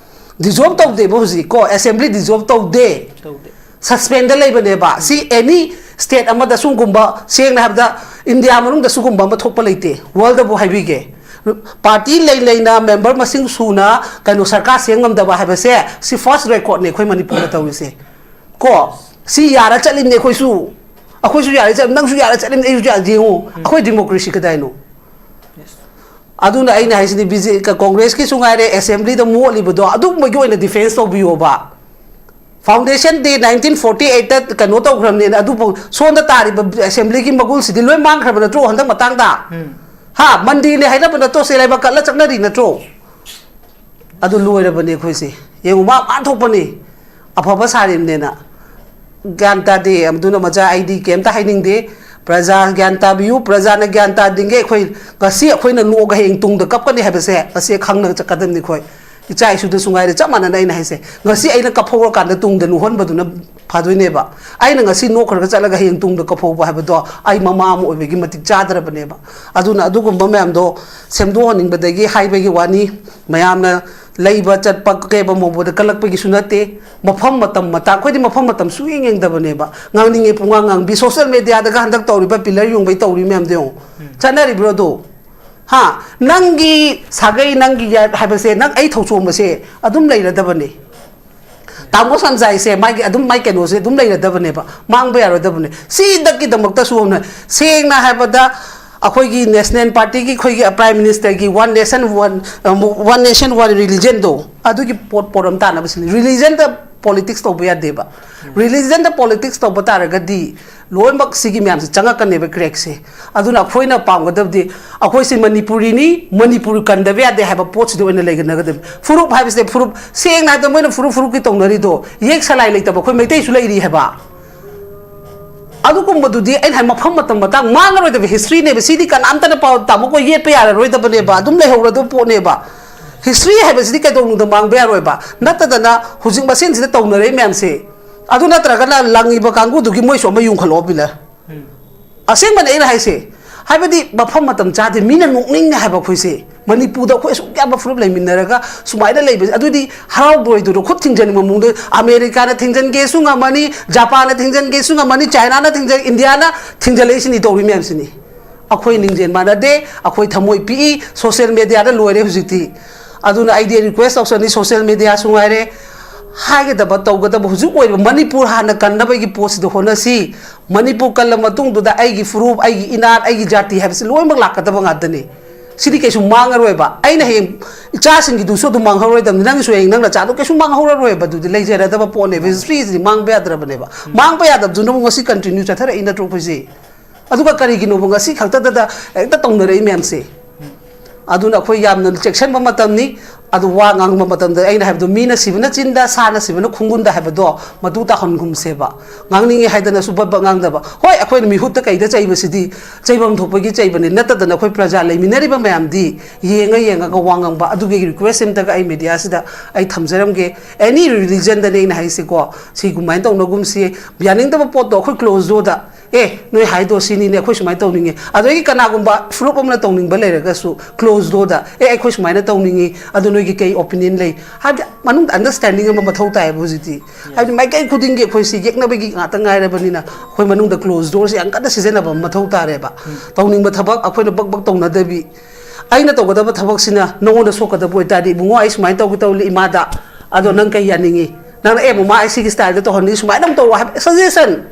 ꯗꯤꯖꯣꯜꯕ ꯇꯧꯗꯦꯕ ꯍꯧꯖꯤꯛ ꯀꯣ, ꯑꯦꯁꯦꯝꯕ꯭ꯂꯤ ꯗꯤꯖꯣꯜꯕ ꯇꯧꯗꯦ꯫ ꯇꯧꯗꯦ꯫ ꯁꯁꯄꯦꯟꯗ ꯂꯩꯕꯅꯦꯕ꯫ ꯁꯤ ꯑꯦꯅꯤ ꯁ꯭ꯇꯦꯠ ꯑꯃꯗ ꯁꯨꯝꯒꯨꯝꯕ, ꯁꯦꯡꯅ ꯍꯥꯏꯕꯗ, ꯏꯟꯗꯤꯌꯥ ꯃꯅꯨꯡꯗ ꯁꯤꯒꯨꯝꯕ ꯑꯃ ꯊꯣꯛꯄ ꯂꯩꯇꯦ꯫ ꯋꯥꯔꯜꯗꯕꯨ ꯍꯥꯏꯕꯤꯒꯦ, ꯄꯥꯔꯇꯤ ꯂꯩ ꯂꯩꯅ ꯃꯦꯝꯕꯔ ꯃꯁꯤꯡ ꯁꯨꯅ ꯀꯩꯅꯣ ꯁꯔꯀꯥꯔ ꯁꯦꯝ ꯉꯝꯗꯕ ꯍꯥꯏꯕꯁꯦ ꯁꯤ ꯐꯥꯔꯁ ꯔꯦꯀꯣꯔꯗꯅꯦ ꯑꯩꯈꯣꯏ ꯃꯅꯤꯄꯨꯔꯗ ꯇꯧꯔꯤꯁꯦ꯫ ꯀꯣ, ꯁꯤ ꯌꯥꯔ ꯆꯠꯂꯤꯕꯅꯦ ꯑꯩꯈꯣꯏꯁꯨ꯫ ꯑꯩꯈꯣꯏꯁꯨ ꯌꯥꯔ ꯆꯠ, ꯅꯪꯁꯨ ꯌꯥꯔ ꯆꯠꯂꯤꯕꯅꯦ, ꯑꯩꯁꯨ ꯌꯥꯔ, ꯌꯦꯡꯉꯨ, ꯑꯩꯈꯣꯏ ꯗꯤꯃꯣꯀ꯭ꯔꯦꯁꯤ ꯀꯗꯥꯏꯅꯣ? ꯑꯗꯨꯅ ꯑꯩꯅ ꯍꯥꯏꯁꯤꯗꯤ, ꯕꯤ ꯖꯦ, ꯀꯣꯡꯒ꯭ꯔꯦꯁꯀꯤꯁꯨ ꯉꯥꯏꯔꯦ, ꯑꯦꯁꯦꯝꯕ꯭ꯂꯤꯗ ꯃꯣꯠꯂꯤꯕꯗꯣ ꯑꯗꯨꯒꯨꯝꯕꯒꯤ ꯑꯣꯏꯅ ꯗꯤꯐꯦꯟꯁ ꯇꯧꯕꯤꯌꯣꯕ꯫ ꯐꯥꯎꯟꯗꯦꯁꯟ ꯗꯦ ꯅꯥꯏꯟꯇꯤꯟ ꯐꯣꯔꯇꯤ ꯑꯩꯠꯇ ꯀꯩꯅꯣ ꯇꯧꯈ꯭ꯔꯕꯅꯦꯅ, ꯑꯗꯨꯐꯥꯎ ꯁꯣꯝꯗ ꯇꯥꯔꯤꯕ ꯑꯦꯁꯦꯝꯕ꯭ꯂꯤꯒꯤ ꯃꯒꯨꯟꯁꯤꯗꯤ ꯂꯣꯏ ꯃꯥꯡꯈ꯭ꯔꯕ ꯅꯠꯇ꯭ꯔꯣ ꯍꯟꯗꯛ ꯃꯇꯥꯡꯗ? ꯍꯥ, ꯃꯟꯗꯤꯔꯅꯦ ꯍꯥꯏꯅꯕ ꯅꯠꯇ꯭ꯔꯣ, ꯁꯦ ꯂꯩꯕꯥꯛ ꯀꯠꯂ ꯆꯠꯅꯔꯤ ꯅꯠꯇ꯭ꯔꯣ? ꯑꯗꯨ ꯂꯣꯏꯔꯕꯅꯦ ꯑꯩꯈꯣꯏꯁꯦ꯫ ꯌꯦꯡꯉꯨ, ꯃꯥ ꯃꯥ ꯊꯣꯛꯄꯅꯤ, ꯑꯐꯕ ꯁꯥꯔꯤꯕꯅꯦꯅ꯫ ꯒ꯭ꯌꯥꯟ ꯇꯥꯗꯦ꯫ ꯑꯗꯨꯅ ꯃꯆꯥ, ꯑꯩꯗꯤ ꯀꯩꯝꯇ ꯍꯥꯏꯅꯤꯡꯗꯦ꯫ ꯄ꯭ꯔꯖꯥ ꯒ꯭ꯌꯥꯟ ꯇꯥꯕꯤꯌꯨ꯫ ꯄ꯭ꯔꯖꯥꯅ ꯒ꯭ꯌꯥꯟ ꯇꯥꯗ꯭ꯔꯤꯉꯩ ꯑꯩꯈꯣꯏ ꯉꯁꯤ ꯑꯩꯈꯣꯏꯅ ꯅꯣꯛꯑꯒ ꯍꯌꯦꯡ ꯇꯨꯡꯗ ꯀꯞꯀꯅꯤ ꯍꯥꯏꯕꯁꯦ ꯉꯁꯤ ꯈꯪꯅ ꯆꯠꯀꯗꯕꯅꯤ ꯑꯩꯈꯣꯏ꯫ ꯏꯆꯥ ꯏꯁꯨꯗꯁꯨ ꯉꯥꯏꯔꯦ, ꯆꯞ ꯃꯥꯟꯅꯅ ꯑꯩꯅ ꯍꯥꯏꯁꯦ, ꯉꯁꯤ ꯑꯩꯅ ꯀꯞꯍꯧꯔꯀꯥꯟꯗ ꯇꯨꯡꯗ ꯅꯣꯛꯍꯟꯕꯗꯨꯅ ꯐꯗꯣꯏꯅꯦꯕ꯫ ꯑꯩꯅ ꯉꯁꯤ ꯅꯣꯛꯈ꯭ꯔꯒ ꯆꯠꯂꯒ ꯍꯌꯦꯡ ꯇꯨꯡꯗ ꯀꯞꯍꯧꯕ ꯍꯥꯏꯕꯗꯣ ꯑꯩ ꯃꯃꯥ ꯑꯃ ꯑꯣꯏꯕꯒꯤ ꯃꯇꯤꯛ ꯆꯥꯗ꯭ꯔꯕꯅꯦꯕ꯫ ꯑꯗꯨꯅ ꯑꯗꯨꯒꯨꯝꯕ ꯃꯌꯥꯝꯗꯣ ꯁꯦꯝꯗꯣꯛꯍꯟꯅꯤꯡꯕꯗꯒꯤ ꯍꯥꯏꯕꯒꯤ ꯋꯥꯅꯤ꯫ ꯃꯌꯥꯝꯅ ꯂꯩꯕ ꯆꯠꯄ ꯀꯦꯕ ꯃꯧꯕꯗ ꯀꯜꯂꯛꯄꯒꯤꯁꯨ ꯅꯠꯇꯦ꯫ ꯃꯐꯝ ꯃꯇꯝ ꯃꯇꯥꯡ, ꯑꯩꯈꯣꯏꯗꯤ ꯃꯐꯝ ꯃꯇꯝ ꯁꯨꯡꯌꯦꯡ ꯌꯦꯡꯗꯕꯅꯦꯕ꯫ ꯉꯥꯡꯅꯤꯡꯉꯦ ꯄꯨꯡꯉꯥꯡ ꯉꯥꯡꯕꯤ꯫ ꯁꯣꯁꯦꯜ ꯃꯦꯗꯤꯌꯥꯗꯒ ꯍꯟꯗꯛ ꯇꯧꯔꯤꯕ ꯄꯤꯂꯔ ꯌꯨꯡꯕꯩ ꯇꯧꯔꯤ ꯃꯌꯥꯝꯗꯣ ꯌꯦꯡꯉꯣ꯫ ꯆꯠꯅꯔꯤꯕ꯭ꯔꯣ ꯑꯗꯣ? ꯍꯥ? ꯅꯪꯒꯤ ꯁꯥꯒꯩ, ꯅꯪꯒꯤ ꯌꯥ-, ꯍꯥꯏꯕꯁꯦ, ꯅꯪ ꯑꯩ ꯊꯧꯆꯣꯝꯕꯁꯦ ꯑꯗꯨꯝ ꯂꯩꯔꯗꯕꯅꯦ꯫ ꯇꯥꯃꯣ ꯁꯟꯖꯥꯏꯁꯦ ꯃꯥꯒꯤ ꯑꯗꯨꯝ, ꯃꯥꯏ ꯀꯩꯅꯣꯁꯦ ꯑꯗꯨꯝ ꯂꯩꯔꯗꯕꯅꯦꯕ, ꯃꯥꯡꯕ ꯌꯥꯔꯣꯏꯗꯕꯅꯦ꯫ ꯁꯤꯗꯛꯀꯤꯗꯃꯛꯇꯁꯨ ꯑꯃꯅ, ꯁꯦꯡꯅ ꯍꯥꯏꯕꯗ, ꯑꯩꯈꯣꯏꯒꯤ ꯅꯦꯁꯅꯦꯜ ꯄꯥꯔꯇꯤꯒꯤ, ꯑꯩꯈꯣꯏꯒꯤ ꯄ꯭ꯔꯥꯏꯝ ꯃꯤꯅꯤꯁꯇꯔꯒꯤ "One Nation One, One Nation One Religion"ꯗꯣ, ꯑꯗꯨꯒꯤ ꯄꯣꯠ, ꯄꯣꯠ ꯑꯃ ꯇꯥꯅꯕ ꯁꯤꯜꯂꯤ꯫ ꯔꯤꯂꯤꯖꯟꯗ ꯄꯣꯂꯤꯇꯤꯛꯁ ꯇꯧꯕ ꯌꯥꯗꯦꯕ꯫ ꯔꯤꯂꯤꯖꯟꯗ ꯄꯣꯂꯤꯇꯤꯛꯁ ꯇꯧꯕ ꯇꯥꯔꯒꯗꯤ ꯂꯣꯏꯅꯃꯛ ꯁꯤꯒꯤ ꯃꯌꯥꯝꯁꯦ ꯆꯪꯉꯛꯀꯅꯦꯕ, ꯀ꯭ꯔꯦꯛꯁꯦ꯫ ꯑꯗꯨꯅ ꯑꯩꯈꯣꯏꯅ ꯄꯥꯝꯒꯗꯕꯗꯤ, ꯑꯩꯈꯣꯏꯁꯦ ꯃꯅꯤꯄꯨꯔꯤꯅꯤ, ꯃꯅꯤꯄꯨꯔ ꯀꯟꯗꯕ ꯌꯥꯗꯦ ꯍꯥꯏꯕ ꯄꯣꯠꯁꯤꯗ ꯑꯣꯏꯅ ꯂꯩꯒꯅꯒꯗꯕꯅꯤ꯫ ꯐꯨꯔꯨꯞ ꯍꯥꯏꯕꯁꯦ, ꯐꯨꯔꯨꯞ, ꯁꯦꯡꯅ ꯍꯥꯏꯕꯗ, ꯃꯣꯏꯅ ꯐꯨꯔꯨꯞ ꯐꯨꯔꯨꯞꯀꯤ ꯇꯧꯅꯔꯤꯗꯣ, ꯌꯦꯛ ꯁꯂꯥꯏ ꯂꯩꯇꯕ ꯑꯩꯈꯣꯏ ꯃꯩꯇꯩꯁꯨ ꯂꯩꯔꯤ ꯍꯥꯏꯕ꯫ ꯑꯗꯨꯒꯨꯝꯕꯗꯨꯗꯤ ꯑꯩꯅ ꯍꯥꯏ, ꯃꯐꯝ ꯃꯇꯝ ꯃꯇꯥꯡ ꯃꯥꯡꯉꯔꯣꯏꯗꯕ ꯍꯤꯁꯇ꯭ꯔꯤꯅꯦꯕ꯫ ꯁꯤꯗꯤ ꯀꯅꯥꯝꯇꯅ ꯄꯥꯎ ꯇꯥꯃꯣ ꯀꯣꯏ ꯌꯦꯠꯄ ꯌꯥꯔꯔꯣꯏꯗꯕꯅꯦꯕ, ꯑꯗꯨꯝ ꯂꯩꯍꯧꯔꯗꯕ ꯄꯣꯠꯅꯦꯕ꯫ ꯍꯤꯁꯇ꯭ꯔꯤ ꯍꯥꯏꯕꯁꯤꯗꯤ ꯀꯩꯗꯧꯅꯨꯡꯗ ꯃꯥꯡꯕ ꯌꯥꯔꯣꯏꯕ꯫ ꯅꯠꯇꯗꯅ ꯍꯧꯖꯤꯛ ꯃꯁꯦꯟꯁꯤꯗ ꯇꯧꯅꯔꯛꯏ ꯃꯌꯥꯝꯁꯦ, ꯑꯗꯨ ꯅꯠꯇ꯭ꯔꯒꯅ ꯂꯪꯉꯤꯕ ꯀꯥꯡꯕꯨꯗꯨꯒꯤ ꯃꯣꯏꯁꯨ ꯑꯃ ꯌꯨꯡꯈꯠꯂꯛꯑꯣ, ꯄꯤꯂꯔ꯫ ꯑꯁꯦꯡꯕꯅꯦ ꯑꯩꯅ ꯍꯥꯏꯁꯦ꯫ ꯍꯥꯏꯕꯗꯤ ꯃꯐꯝ ꯃꯇꯝ ꯆꯥꯗꯦ, ꯃꯤꯅ ꯅꯣꯛꯅꯤꯡꯉꯦ ꯍꯥꯏꯕ ꯑꯩꯈꯣꯏꯁꯦ꯫ ꯃꯅꯤꯄꯨꯔꯗ ꯑꯩꯈꯣꯏ ꯑꯁꯨꯛ ꯌꯥꯝꯕ ꯐꯨꯔꯨꯞ ꯂꯩꯃꯤꯟꯅꯔꯒ ꯁꯨꯃꯥꯏꯅ ꯂꯩꯕꯁꯦ, ꯑꯗꯨꯗꯤ ꯍꯔꯥꯎꯗꯣꯏꯗꯨꯔꯣ? ꯈꯨꯠ ꯊꯤꯡꯖꯤꯟꯕ ꯃꯑꯣꯡꯗ ꯑꯃꯦꯔꯤꯀꯥꯅ ꯊꯤꯡꯖꯤꯟꯒꯦꯁꯨ ꯉꯝꯃꯅꯤ, ꯖꯄꯥꯟꯅ ꯊꯤꯡꯖꯤꯟꯒꯦꯁꯨ ꯉꯝꯃꯅꯤ, ꯆꯥꯏꯅꯥꯅ ꯊꯤꯡꯖꯟ, ꯏꯟꯗꯤꯌꯥꯅ ꯊꯤꯡꯖꯤꯜꯂꯛꯏꯁꯤꯅꯤ, ꯇꯧꯔꯤ ꯃꯌꯥꯝꯁꯤꯅꯤ꯫ ꯑꯩꯈꯣꯏ ꯂꯤꯡꯖꯦꯜ ꯃꯥꯟꯅꯗꯦ, ꯑꯩꯈꯣꯏ ꯊꯃꯣꯏ ꯄꯤꯛꯏ, ꯁꯣꯁꯤꯌꯦꯜ ꯃꯦꯗꯤꯌꯥꯗ ꯂꯣꯏꯔꯦ ꯍꯧꯖꯤꯛꯇꯤ꯫ ꯑꯗꯨꯅ ꯑꯩꯗꯤ ꯔꯤꯀ꯭ꯋꯦꯁ ꯇꯧꯖꯅꯤ, ꯁꯣꯁꯤꯌꯦꯜ ꯃꯦꯗꯤꯌꯥꯁꯨ ꯉꯥꯏꯔꯦ, ꯍꯥꯏꯒꯗꯕ ꯇꯧꯒꯗꯕ ꯍꯧꯖꯤꯛ ꯑꯣꯏꯔꯤꯕ ꯃꯅꯤꯄꯨꯔ ꯍꯥꯟꯅ ꯀꯟꯅꯕꯒꯤ ꯄꯣꯠꯁꯤꯗ ꯍꯣꯠꯅꯁꯤ꯫ ꯃꯅꯤꯄꯨꯔ ꯀꯜꯂ ꯃꯇꯨꯡꯗꯨꯗ ꯑꯩꯒꯤ ꯐꯨꯔꯨꯞ, ꯑꯩꯒꯤ ꯏꯅꯥꯠ, ꯑꯩꯒꯤ ꯖꯥꯇꯤ ꯍꯥꯏꯕꯁꯤ ꯂꯣꯏꯅꯃꯛ ꯂꯥꯛꯀꯗꯕ ꯉꯥꯛꯇꯅꯤ꯫ ꯁꯤꯗꯤ ꯀꯩꯁꯨ ꯃꯥꯡꯉꯔꯣꯏꯕ꯫ ꯑꯩꯅ ꯍꯌꯦꯡ ꯏꯆꯥꯁꯤꯡꯒꯤꯗꯨꯁꯨ ꯑꯗꯨꯝ ꯃꯥꯡꯍꯧꯔꯣꯏꯗꯕꯅꯤ, ꯅꯪꯒꯤꯁꯨ ꯍꯌꯦꯡ ꯅꯪ ꯅꯆꯥꯗꯣ ꯀꯩꯁꯨ ꯃꯥꯡꯍꯧꯔꯔꯣꯏꯕ꯫ ꯑꯗꯨꯗꯤ ꯂꯩꯖꯔꯗꯕ ꯄꯣꯠꯅꯦꯕ, ꯍꯤꯁꯇ꯭ꯔꯤꯁꯤꯗꯤ ꯃꯥꯡꯕ ꯌꯥꯗ꯭ꯔꯕꯅꯦꯕ꯫ ꯃꯥꯡꯕ ꯌꯥꯗꯕꯗꯨꯅꯕꯨ ꯉꯁꯤ ꯀꯟꯇꯤꯅ꯭ꯌꯨ ꯆꯠꯊꯔꯛꯏ ꯅꯠꯇ꯭ꯔꯣ ꯑꯩꯈꯣꯏꯁꯦ? ꯑꯗꯨꯒ ꯀꯔꯤꯒꯤꯅꯣꯕ ꯉꯁꯤ ꯈꯛꯇꯗꯗ ꯍꯦꯛꯇ ꯇꯧꯅꯔꯛꯏ ꯃꯌꯥꯝꯁꯦ? ꯑꯗꯨꯅ ꯑꯩꯈꯣꯏ ꯌꯥꯝꯅ ꯆꯦꯛꯁꯤꯟꯕ ꯃꯇꯝꯅꯤ꯫ ꯑꯗꯨ ꯋꯥ ꯉꯥꯡꯕ ꯃꯇꯝꯗ ꯑꯩꯅ ꯍꯥꯏꯕꯗꯣ, ꯃꯤꯅ ꯁꯤꯕꯅ ꯆꯤꯟꯗ, ꯁꯥꯅ ꯁꯤꯕꯅ ꯈꯨꯡꯒꯨꯟꯗ ꯍꯥꯏꯕꯗꯣ ꯃꯇꯨ ꯇꯥꯍꯟꯒꯨꯝꯁꯦꯕ꯫ ꯉꯥꯡꯅꯤꯡꯉꯦ ꯍꯥꯏꯗꯅꯁꯨ ꯕꯠ ꯕꯠ ꯉꯥꯡꯗꯕ꯫ ꯍꯣꯏ, ꯑꯩꯈꯣꯏꯅ ꯃꯤꯍꯨꯠꯇ ꯀꯩꯗ ꯆꯩꯕꯁꯤꯗꯤ ꯆꯩꯐꯝ ꯊꯣꯛꯄꯒꯤ ꯆꯩꯕꯅꯤ, ꯅꯠꯇꯗꯅ ꯑꯩꯈꯣꯏ ꯄ꯭ꯔꯖꯥ ꯂꯩꯃꯤꯟꯅꯔꯤꯕ ꯃꯌꯥꯝꯗꯤ ꯌꯦꯡꯉ ꯌꯦꯡꯉꯒ ꯋꯥ ꯉꯥꯡꯕ꯫ ꯑꯗꯨꯒꯤ ꯔꯤꯀ꯭ꯋꯦꯁ ꯑꯝꯇꯒ ꯑꯩ ꯃꯦꯗꯤꯌꯥꯁꯤꯗ ꯑꯩ ꯊꯝꯖꯔꯝꯒꯦ꯫ ꯑꯦꯅꯤ ꯔꯤꯂꯤꯖꯟꯗꯅꯦ ꯑꯩꯅ ꯍꯥꯏꯁꯦꯀꯣ, ꯁꯤꯒꯨꯃꯥꯏꯅ ꯇꯧꯅꯒꯨꯝꯁꯤ꯫ ꯌꯥꯅꯤꯡꯗꯕ ꯄꯣꯠꯇꯣ ꯑꯩꯈꯣꯏ ꯀ꯭ꯂꯣꯖ ꯗꯣꯔꯗ, "ꯑꯦ, ꯅꯣꯏ ꯍꯥꯏꯗꯣ ꯁꯤꯅꯤꯅꯦ, ꯑꯩꯈꯣꯏ ꯁꯨꯃꯥꯏꯅ ꯇꯧꯅꯤꯡꯉꯤ"꯫ ꯑꯗꯒꯤ ꯀꯅꯥꯒꯨꯝꯕ ꯐꯨꯔꯨꯞ ꯑꯃꯅ ꯇꯧꯅꯤꯡꯕ ꯂꯩꯔꯒꯁꯨ ꯀ꯭ꯂꯣꯖ ꯗꯣꯔꯗ, "ꯑꯦ, ꯑꯩꯈꯣꯏ ꯁꯨꯃꯥꯏꯅ ꯇꯧꯅꯤꯡꯉꯤ, ꯑꯗꯨ ꯅꯣꯏꯒꯤ ꯀꯩ ꯑꯣꯄꯤꯅꯤꯌꯟ ꯂꯩ?" ꯍꯥꯏꯕꯗꯤ ꯃꯅꯨꯡꯗ ꯑꯟꯗꯔꯁ꯭ꯇꯦꯟꯗꯤꯡ ꯑꯃ ꯃꯊꯧ ꯇꯥꯏꯌꯦꯕ ꯍꯧꯖꯤꯛꯇꯤ꯫ ꯍꯥꯏꯕꯗꯤ ꯃꯥꯏꯀꯩ ꯈꯨꯗꯤꯡꯒꯤ ꯑꯩꯈꯣꯏꯁꯤ ꯌꯦꯛꯅꯕꯒꯤ ꯉꯥꯛꯇ ꯉꯥꯏꯔꯕꯅꯤꯅ ꯑꯩꯈꯣꯏ ꯃꯅꯨꯡꯗ ꯀ꯭ꯂꯣꯖ ꯗꯣꯔꯁꯤ ꯌꯥꯝ ꯀꯟꯅ ꯁꯤꯖꯤꯟꯅꯕ ꯑꯃ ꯃꯊꯧ ꯇꯥꯔꯦꯕ꯫ ꯇꯧꯅꯤꯡꯕ ꯊꯕꯛ ꯑꯩꯈꯣꯏꯅ ꯕꯛ ꯕꯛ ꯇꯧꯅꯗꯕꯤ, ꯑꯩꯅ ꯇꯧꯒꯗꯕ ꯊꯕꯛꯁꯤꯅ ꯅꯉꯣꯟꯗ ꯁꯣꯛꯀꯗꯕ ꯑꯣꯏꯇꯥꯔꯗꯤ, "ꯏꯕꯨꯡꯉꯣ, ꯑꯩ ꯁꯨꯃꯥꯏꯅ ꯇꯧꯒꯦ ꯇꯧꯔꯤ ꯏꯃꯥꯗ, ꯑꯗꯣ ꯅꯪ ꯀꯩ ꯌꯥꯅꯤꯡꯉꯤ?" ꯅꯪꯅ, "ꯑꯦ, ꯃꯃꯥ, ꯑꯩ ꯁꯤꯒꯤ ꯁ꯭ꯇꯥꯏꯜꯗ ꯇꯧꯍꯟꯅꯤꯡꯉꯤ, ꯁꯨꯃꯥꯏꯅ ꯑꯃꯨꯛ ꯇꯧꯔꯣ" ꯍꯥꯏꯕ ꯁꯖꯦꯁꯟ꯫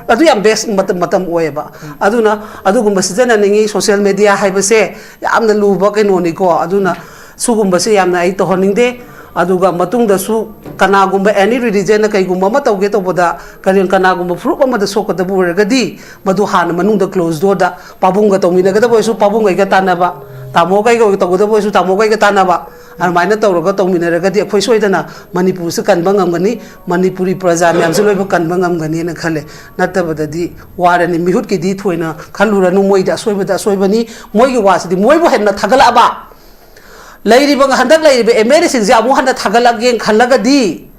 ꯑꯗꯨ ꯌꯥꯝ ꯕꯦꯁ ꯃꯇꯝ, ꯃꯇꯝ ꯑꯣꯏꯌꯦꯕ꯫ ꯑꯗꯨꯅ ꯑꯗꯨꯒꯨꯝꯕ ꯁꯤꯖꯤꯟꯅꯅꯤꯡꯉꯤ꯫ ꯁꯣꯁꯤꯌꯦꯜ ꯃꯦꯗꯤꯌꯥ ꯍꯥꯏꯕꯁꯦ ꯌꯥꯝꯅ ꯂꯨꯕ ꯀꯩꯅꯣꯅꯤꯀꯣ꯫ ꯑꯗꯨꯅ ꯁꯤꯒꯨꯝꯕꯁꯦ ꯌꯥꯝꯅ ꯑꯩ ꯇꯧꯍꯟꯅꯤꯡꯗꯦ꯫ ꯑꯗꯨꯒ ꯃꯇꯨꯡꯗꯁꯨ ꯀꯅꯥꯒꯨꯝꯕ ꯑꯦꯅꯤ ꯔꯤꯂꯤꯖꯟꯅ ꯀꯩꯒꯨꯝꯕ ꯑꯃ ꯇꯧꯒꯦ ꯇꯧꯕꯗ, ꯀꯔꯤ, ꯀꯅꯥꯒꯨꯝꯕ ꯐꯨꯔꯨꯞ ꯑꯃꯗ ꯁꯣꯛꯀꯗꯕ ꯑꯣꯏꯔꯒꯗꯤ, ꯃꯗꯨ ꯍꯥꯟꯅ ꯃꯅꯨꯡꯗ ꯀ꯭ꯂꯣꯖ ꯗꯣꯔꯗ ꯄꯥꯕꯨꯡꯒ ꯇꯧꯃꯤꯟꯅꯒꯗꯕ ꯑꯣꯏꯔꯁꯨ ꯄꯥꯕꯨꯡꯒꯩꯒ ꯇꯥꯟꯅꯕ, ꯇꯥꯃꯣꯒꯩꯒ ꯇꯧꯒꯗꯕ ꯑꯣꯏꯔꯁꯨ ꯇꯥꯃꯣꯒꯩꯒ ꯇꯥꯟꯅꯕ, ꯑꯗꯨꯃꯥꯏꯅ ꯇꯧꯔꯒ ꯇꯧꯃꯤꯟꯅꯔꯒꯗꯤ ꯑꯩꯈꯣꯏ ꯁꯣꯏꯗꯅ ꯃꯅꯤꯄꯨꯔꯁꯤ ꯀꯟꯕ ꯉꯝꯒꯅꯤ, ꯃꯅꯤꯄꯨꯔꯤ ꯄ꯭ꯔꯖꯥ ꯃꯌꯥꯝꯁꯤ ꯂꯣꯏꯅꯃꯛ ꯀꯟꯕ ꯉꯝꯒꯅꯤꯅ ꯈꯜꯂꯦ꯫ ꯅꯠꯇꯕꯗꯗꯤ ꯋꯥꯔꯅꯤ꯫ ꯃꯤꯍꯨꯠꯀꯤꯗꯤ ꯊꯣꯏꯅ ꯈꯜꯂꯨꯔꯅꯨ, ꯃꯣꯏꯗꯤ ꯑꯁꯣꯏꯕꯗ ꯑꯁꯣꯏꯕꯅꯤ꯫ ꯃꯣꯏꯒꯤ ꯋꯥꯁꯤꯗꯤ ꯃꯣꯏꯕꯨ ꯍꯦꯟꯅ ꯊꯥꯒꯠꯂꯛꯑꯕ, ꯂꯩꯔꯤꯕ, ꯍꯟꯗꯛ ꯂꯩꯔꯤꯕ ꯑꯦꯝ ꯑꯦꯜ ꯑꯦꯁꯤꯡꯁꯦ ꯑꯃꯨꯛ ꯍꯟꯅ ꯊꯥꯒꯠꯂꯛꯒꯦꯅ ꯈꯜꯂꯒꯗꯤ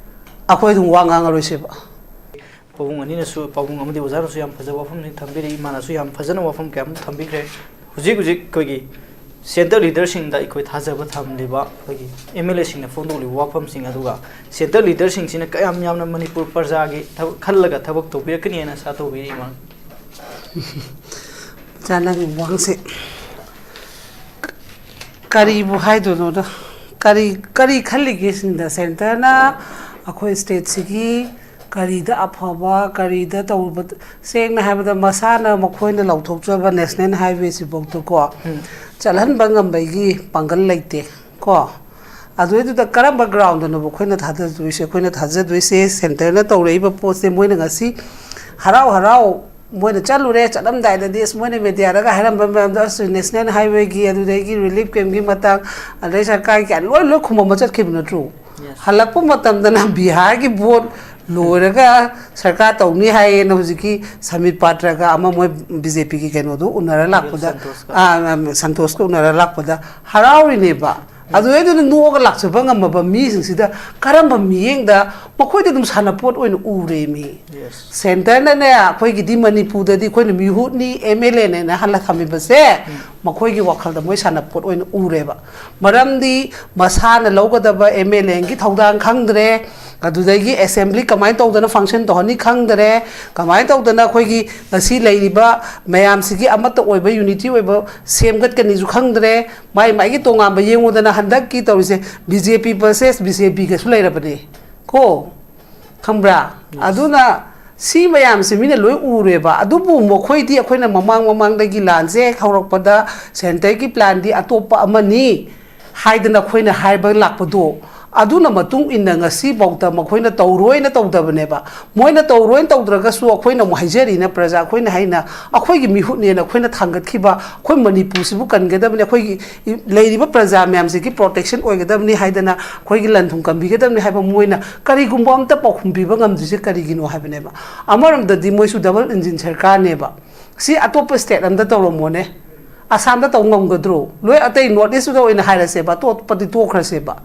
ꯑꯩꯈꯣꯏ ꯑꯗꯨꯝ ꯋꯥ ꯉꯥꯡꯉꯔꯣꯏꯁꯦꯕ꯫ ꯄꯥꯕꯨꯡ ꯑꯅꯤꯅꯁꯨ, ꯄꯥꯕꯨꯡ ꯑꯃꯗꯤ ꯑꯣꯖꯥꯅꯁꯨ ꯌꯥꯝ ꯐꯖꯕ ꯋꯥꯐꯝꯅꯤ ꯊꯝꯕꯤꯔꯤ, ꯏꯃꯥꯅꯁꯨ ꯌꯥꯝ ꯐꯖꯅ ꯋꯥꯐꯝ ꯀꯌꯥ ꯑꯃ ꯊꯝꯕꯤꯈ꯭ꯔꯦ꯫ ꯍꯧꯖꯤꯛ ꯍꯧꯖꯤꯛ ꯑꯩꯈꯣꯏꯒꯤ ꯁꯦꯟꯇꯔ ꯂꯤꯗꯔꯁꯤꯡꯗ ꯑꯩꯈꯣꯏ ꯊꯥꯖꯕ ꯊꯝꯂꯤꯕ ꯑꯩꯈꯣꯏꯒꯤ ꯑꯦꯝ ꯑꯦꯜ ꯑꯦꯁꯤꯡꯅ ꯐꯣꯡꯗꯣꯛꯂꯤꯕ ꯋꯥꯐꯝꯁꯤꯡ ꯑꯗꯨꯒ ꯁꯦꯟꯇꯔ ꯂꯤꯗꯔꯁꯤꯡꯁꯤꯅ ꯀꯌꯥꯝ ꯌꯥꯝꯅ ꯃꯅꯤꯄꯨꯔ ꯄ꯭ꯔꯖꯥꯒꯤ ꯊꯕꯛ ꯈꯜꯂꯒ ꯊꯕꯛ ꯇꯧꯕꯤꯔꯛꯀꯅꯤ ꯍꯥꯏꯅ ꯑꯥꯁꯥ ꯇꯧꯕꯤꯔꯤ, ꯏꯃꯥ꯫ ꯆꯥꯅꯕ ꯋꯥꯍꯪꯁꯦ ꯀꯔꯤꯕꯨ ꯍꯥꯏꯗꯣꯏꯅꯣꯗ? ꯀꯔꯤ ꯀꯔꯤ ꯈꯜꯂꯤꯒꯦ ꯁꯤꯅꯤꯗ? ꯁꯦꯟꯇꯔꯅ ꯑꯩꯈꯣꯏ ꯁ꯭ꯇꯦꯠꯁꯤꯒꯤ ꯀꯔꯤꯗ ꯑꯐꯕ, ꯀꯔꯤꯗ ꯇꯧꯕ? ꯁꯦꯡꯅ ꯍꯥꯏꯕꯗ, ꯃꯁꯥꯅ ꯃꯈꯣꯏꯅ ꯂꯥꯎꯊꯣꯛꯆꯕ ꯅꯦꯁꯅꯦꯜ ꯍꯥꯏꯋꯦꯁꯤꯐꯥꯎꯗꯀꯣ ꯆꯠꯍꯟꯕ ꯉꯝꯕꯒꯤ ꯄꯥꯡꯒꯜ ꯂꯩꯇꯦ ꯀꯣ꯫ ꯑꯗꯨꯏꯗꯨꯗ ꯀꯔꯝꯕ ꯒ꯭ꯔꯥꯎꯟꯗꯅꯣꯕ ꯑꯩꯈꯣꯏꯅ ꯊꯥꯗꯗꯣꯏꯁꯦ? ꯑꯩꯈꯣꯏꯅ ꯊꯥꯖꯗꯣꯏꯁꯦ ꯁꯦꯟꯇꯔꯅ ꯇꯧꯔꯛꯏꯕ ꯄꯣꯠꯁꯦ ꯃꯣꯏꯅ ꯉꯁꯤ ꯍꯔꯥꯎ ꯍꯔꯥꯎ ꯃꯣꯏꯅ ꯆꯠꯂꯨꯔꯦ, ꯆꯠꯂꯝꯗꯥꯏꯗꯗꯤ ꯑꯁ ꯃꯣꯏꯅ ꯃꯦꯗꯤꯌꯥꯗꯒ ꯍꯥꯏꯔꯝꯕ ꯃꯌꯥꯝꯗꯣ, ꯑꯁ ꯅꯦꯁꯅꯦꯜ ꯍꯥꯏꯋꯦꯒꯤ, ꯑꯗꯨꯗꯒꯤ ꯔꯤꯂꯤꯐ ꯀꯦꯝꯒꯤ ꯃꯇꯥꯡ, ꯑꯗꯩ ꯁꯔꯀꯥꯔꯒꯤ ꯀꯌꯥ ꯂꯣꯏ ꯂꯣꯏ ꯈꯨꯝꯃꯝꯕ ꯆꯠꯈꯤꯕ ꯅꯠꯇ꯭ꯔꯣ? ꯍꯜꯂꯛꯄ ꯃꯇꯝꯗꯅ ꯕꯤꯍꯥꯔꯒꯤ ꯚꯣꯠ ꯂꯣꯏꯔꯒ ꯁꯔꯀꯥꯔ ꯇꯧꯅꯤ ꯍꯥꯏꯌꯦꯅ ꯍꯧꯖꯤꯛꯀꯤ ꯁꯃꯤꯠ ꯄꯥꯇ꯭ꯔꯒ ꯑꯃ ꯃꯣꯏ ꯕꯤ ꯖꯦ ꯄꯤꯒꯤ ꯀꯩꯅꯣꯗꯣ ꯎꯅꯔ ꯂꯥꯛꯄꯗ, ꯁꯟꯇꯣꯁꯀ꯫ ꯑꯥ, ꯑꯥ, ꯁꯟꯇꯣꯁꯀ ꯎꯅꯔ ꯂꯥꯛꯄꯗ ꯍꯔꯥꯎꯔꯤꯅꯦꯕ꯫ ꯑꯗꯨꯗꯩꯗꯨꯗ ꯅꯣꯛꯑꯒ ꯂꯥꯛꯆꯕ ꯉꯝꯃꯕ ꯃꯤꯁꯤꯡꯁꯤꯗ ꯀꯔꯝꯕ ꯃꯤꯠꯌꯦꯡꯗ ꯃꯈꯣꯏꯗꯤ ꯑꯗꯨꯝ ꯁꯥꯟꯅꯄꯣꯠ ꯑꯣꯏꯅ ꯎꯔꯦ ꯃꯤ꯫ ꯁꯦꯟꯇꯔꯅꯅꯦ, ꯑꯩꯈꯣꯏꯒꯤꯗꯤ ꯃꯅꯤꯄꯨꯔꯗꯗꯤ ꯑꯩꯈꯣꯏꯅ ꯃꯤꯍꯨꯠꯅꯤ, ꯑꯦꯝ ꯑꯦꯜ ꯑꯦꯅꯦꯅ ꯍꯜꯂ ꯊꯝꯃꯤꯕꯁꯦ ꯃꯈꯣꯏꯒꯤ ꯋꯥꯈꯜꯗ ꯃꯣꯏ ꯁꯥꯟꯅꯄꯣꯠ ꯑꯣꯏꯅ ꯎꯔꯦꯕ꯫ ꯃꯔꯝꯗꯤ ꯃꯁꯥꯅ ꯂꯧꯒꯗꯕ ꯑꯦꯝ ꯑꯦꯜ ꯑꯦꯒꯤ ꯊꯧꯗꯥꯡ ꯈꯪꯗ꯭ꯔꯦ, ꯑꯗꯨꯗꯒꯤ ꯑꯦꯁꯦꯝꯕ꯭ꯂꯤ ꯀꯃꯥꯏꯅ ꯇꯧꯗꯅ ꯐꯪꯁꯟ ꯇꯧꯍꯟꯅꯤ ꯈꯪꯗ꯭ꯔꯦ, ꯀꯃꯥꯏꯅ ꯇꯧꯗꯅ ꯑꯩꯈꯣꯏꯒꯤ ꯉꯁꯤ ꯂꯩꯔꯤꯕ ꯃꯌꯥꯝꯁꯤꯒꯤ ꯑꯃꯠꯇ ꯑꯣꯏꯕ, ꯌꯨꯅꯤꯇꯤ ꯑꯣꯏꯕ ꯁꯦꯝꯒꯠꯀꯅꯤꯁꯨ ꯈꯪꯗ꯭ꯔꯦ, ꯃꯥꯏ ꯃꯥꯏꯒꯤ ꯇꯣꯉꯥꯟꯕ ꯌꯦꯡꯉꯨꯗꯅ ꯍꯟꯗꯛꯀꯤ ꯇꯧꯔꯤꯁꯦ ꯕꯤ ꯖꯦ ꯄꯤ ꯚꯔꯁꯦꯁ ꯕꯤ ꯖꯦ ꯄꯤꯒꯁꯨ ꯂꯩꯔꯕꯅꯦ ꯀꯣ, ꯈꯪꯕ꯭ꯔꯥ? ꯑꯗꯨꯅ ꯁꯤ ꯃꯌꯥꯝꯁꯦ ꯃꯤꯅ ꯂꯣꯏ ꯎꯔꯦꯕ꯫ ꯑꯗꯨꯕꯨ ꯃꯈꯣꯏꯗꯤ ꯑꯩꯈꯣꯏꯅ ꯃꯃꯥꯡ ꯃꯃꯥꯡꯗꯒꯤ ꯂꯥꯟꯁꯦ ꯍꯦꯛ ꯍꯧꯔꯛꯄꯗ ꯁꯦꯟꯇꯔꯒꯤ ꯄ꯭ꯂꯥꯟꯗꯤ ꯑꯇꯣꯞꯄ ꯑꯃꯅꯤ ꯍꯥꯏꯗꯅ ꯑꯩꯈꯣꯏꯅ ꯍꯥꯏꯕ ꯂꯥꯛꯄꯗꯣ, ꯑꯗꯨꯅ ꯃꯇꯨꯡ ꯏꯟꯅ ꯉꯁꯤꯐꯥꯎꯗ ꯃꯈꯣꯏꯅ ꯇꯧꯔꯣꯏꯅ ꯇꯧꯗꯕꯅꯦꯕ꯫ ꯃꯣꯏꯅ ꯇꯧꯔꯣꯏꯅ ꯇꯧꯗ꯭ꯔꯒꯁꯨ ꯑꯩꯈꯣꯏꯅ ꯑꯃꯨꯛ ꯍꯥꯏꯖꯔꯤꯅ, ꯄ꯭ꯔꯖꯥ ꯑꯩꯈꯣꯏꯅ ꯍꯥꯏꯅ, ꯑꯩꯈꯣꯏꯒꯤ ꯃꯤꯍꯨꯠꯅꯦꯅ ꯑꯩꯈꯣꯏꯅ ꯊꯥꯡꯒꯠꯈꯤꯕ, ꯑꯩꯈꯣꯏ ꯃꯅꯤꯄꯨꯔꯁꯤꯕꯨ ꯀꯟꯒꯗꯕꯅꯤ, ꯑꯩꯈꯣꯏꯒꯤ ꯂꯩꯔꯤꯕ ꯄ꯭ꯔꯖꯥ ꯃꯌꯥꯝꯁꯤꯒꯤ ꯄ꯭ꯔꯣꯇꯦꯛꯁꯟ ꯑꯣꯏꯒꯗꯕꯅꯤ ꯍꯥꯏꯗꯅ, ꯑꯩꯈꯣꯏꯒꯤ ꯂꯟ ꯊꯨꯝ ꯀꯟꯕꯤꯒꯗꯕꯅꯤ ꯍꯥꯏꯕ ꯃꯣꯏꯅ ꯀꯔꯤꯒꯨꯝꯕ ꯑꯝꯇ ꯄꯥꯎꯈꯨꯝ ꯄꯤꯕ ꯉꯝꯗ꯭ꯔꯤꯁꯦ ꯀꯔꯤꯒꯤꯅꯣ ꯍꯥꯏꯕꯅꯦꯕ꯫ ꯑꯃꯔꯣꯝꯗꯗꯤ ꯃꯣꯏꯁꯨ ꯗꯕꯜ ꯏꯟꯖꯤꯟ ꯁꯔꯀꯥꯔꯅꯦꯕ꯫ ꯁꯤ ꯑꯇꯣꯞꯄ ꯁ꯭ꯇꯦꯠ ꯑꯝꯗ ꯇꯧꯔꯝꯃꯣꯅꯦ꯫ ꯑꯁꯥꯝꯗ ꯇꯧ ꯉꯝꯒꯗ꯭ꯔꯣ? ꯂꯣꯏ ꯑꯇꯩ ꯅꯣꯔꯠ ꯏꯁꯇꯨꯗ ꯑꯣꯏꯅ ꯍꯥꯏꯔꯁꯦꯕ, ꯑꯇꯣꯞꯄꯗꯤ ꯇꯣꯛꯈ꯭ꯔꯁꯦꯕ꯫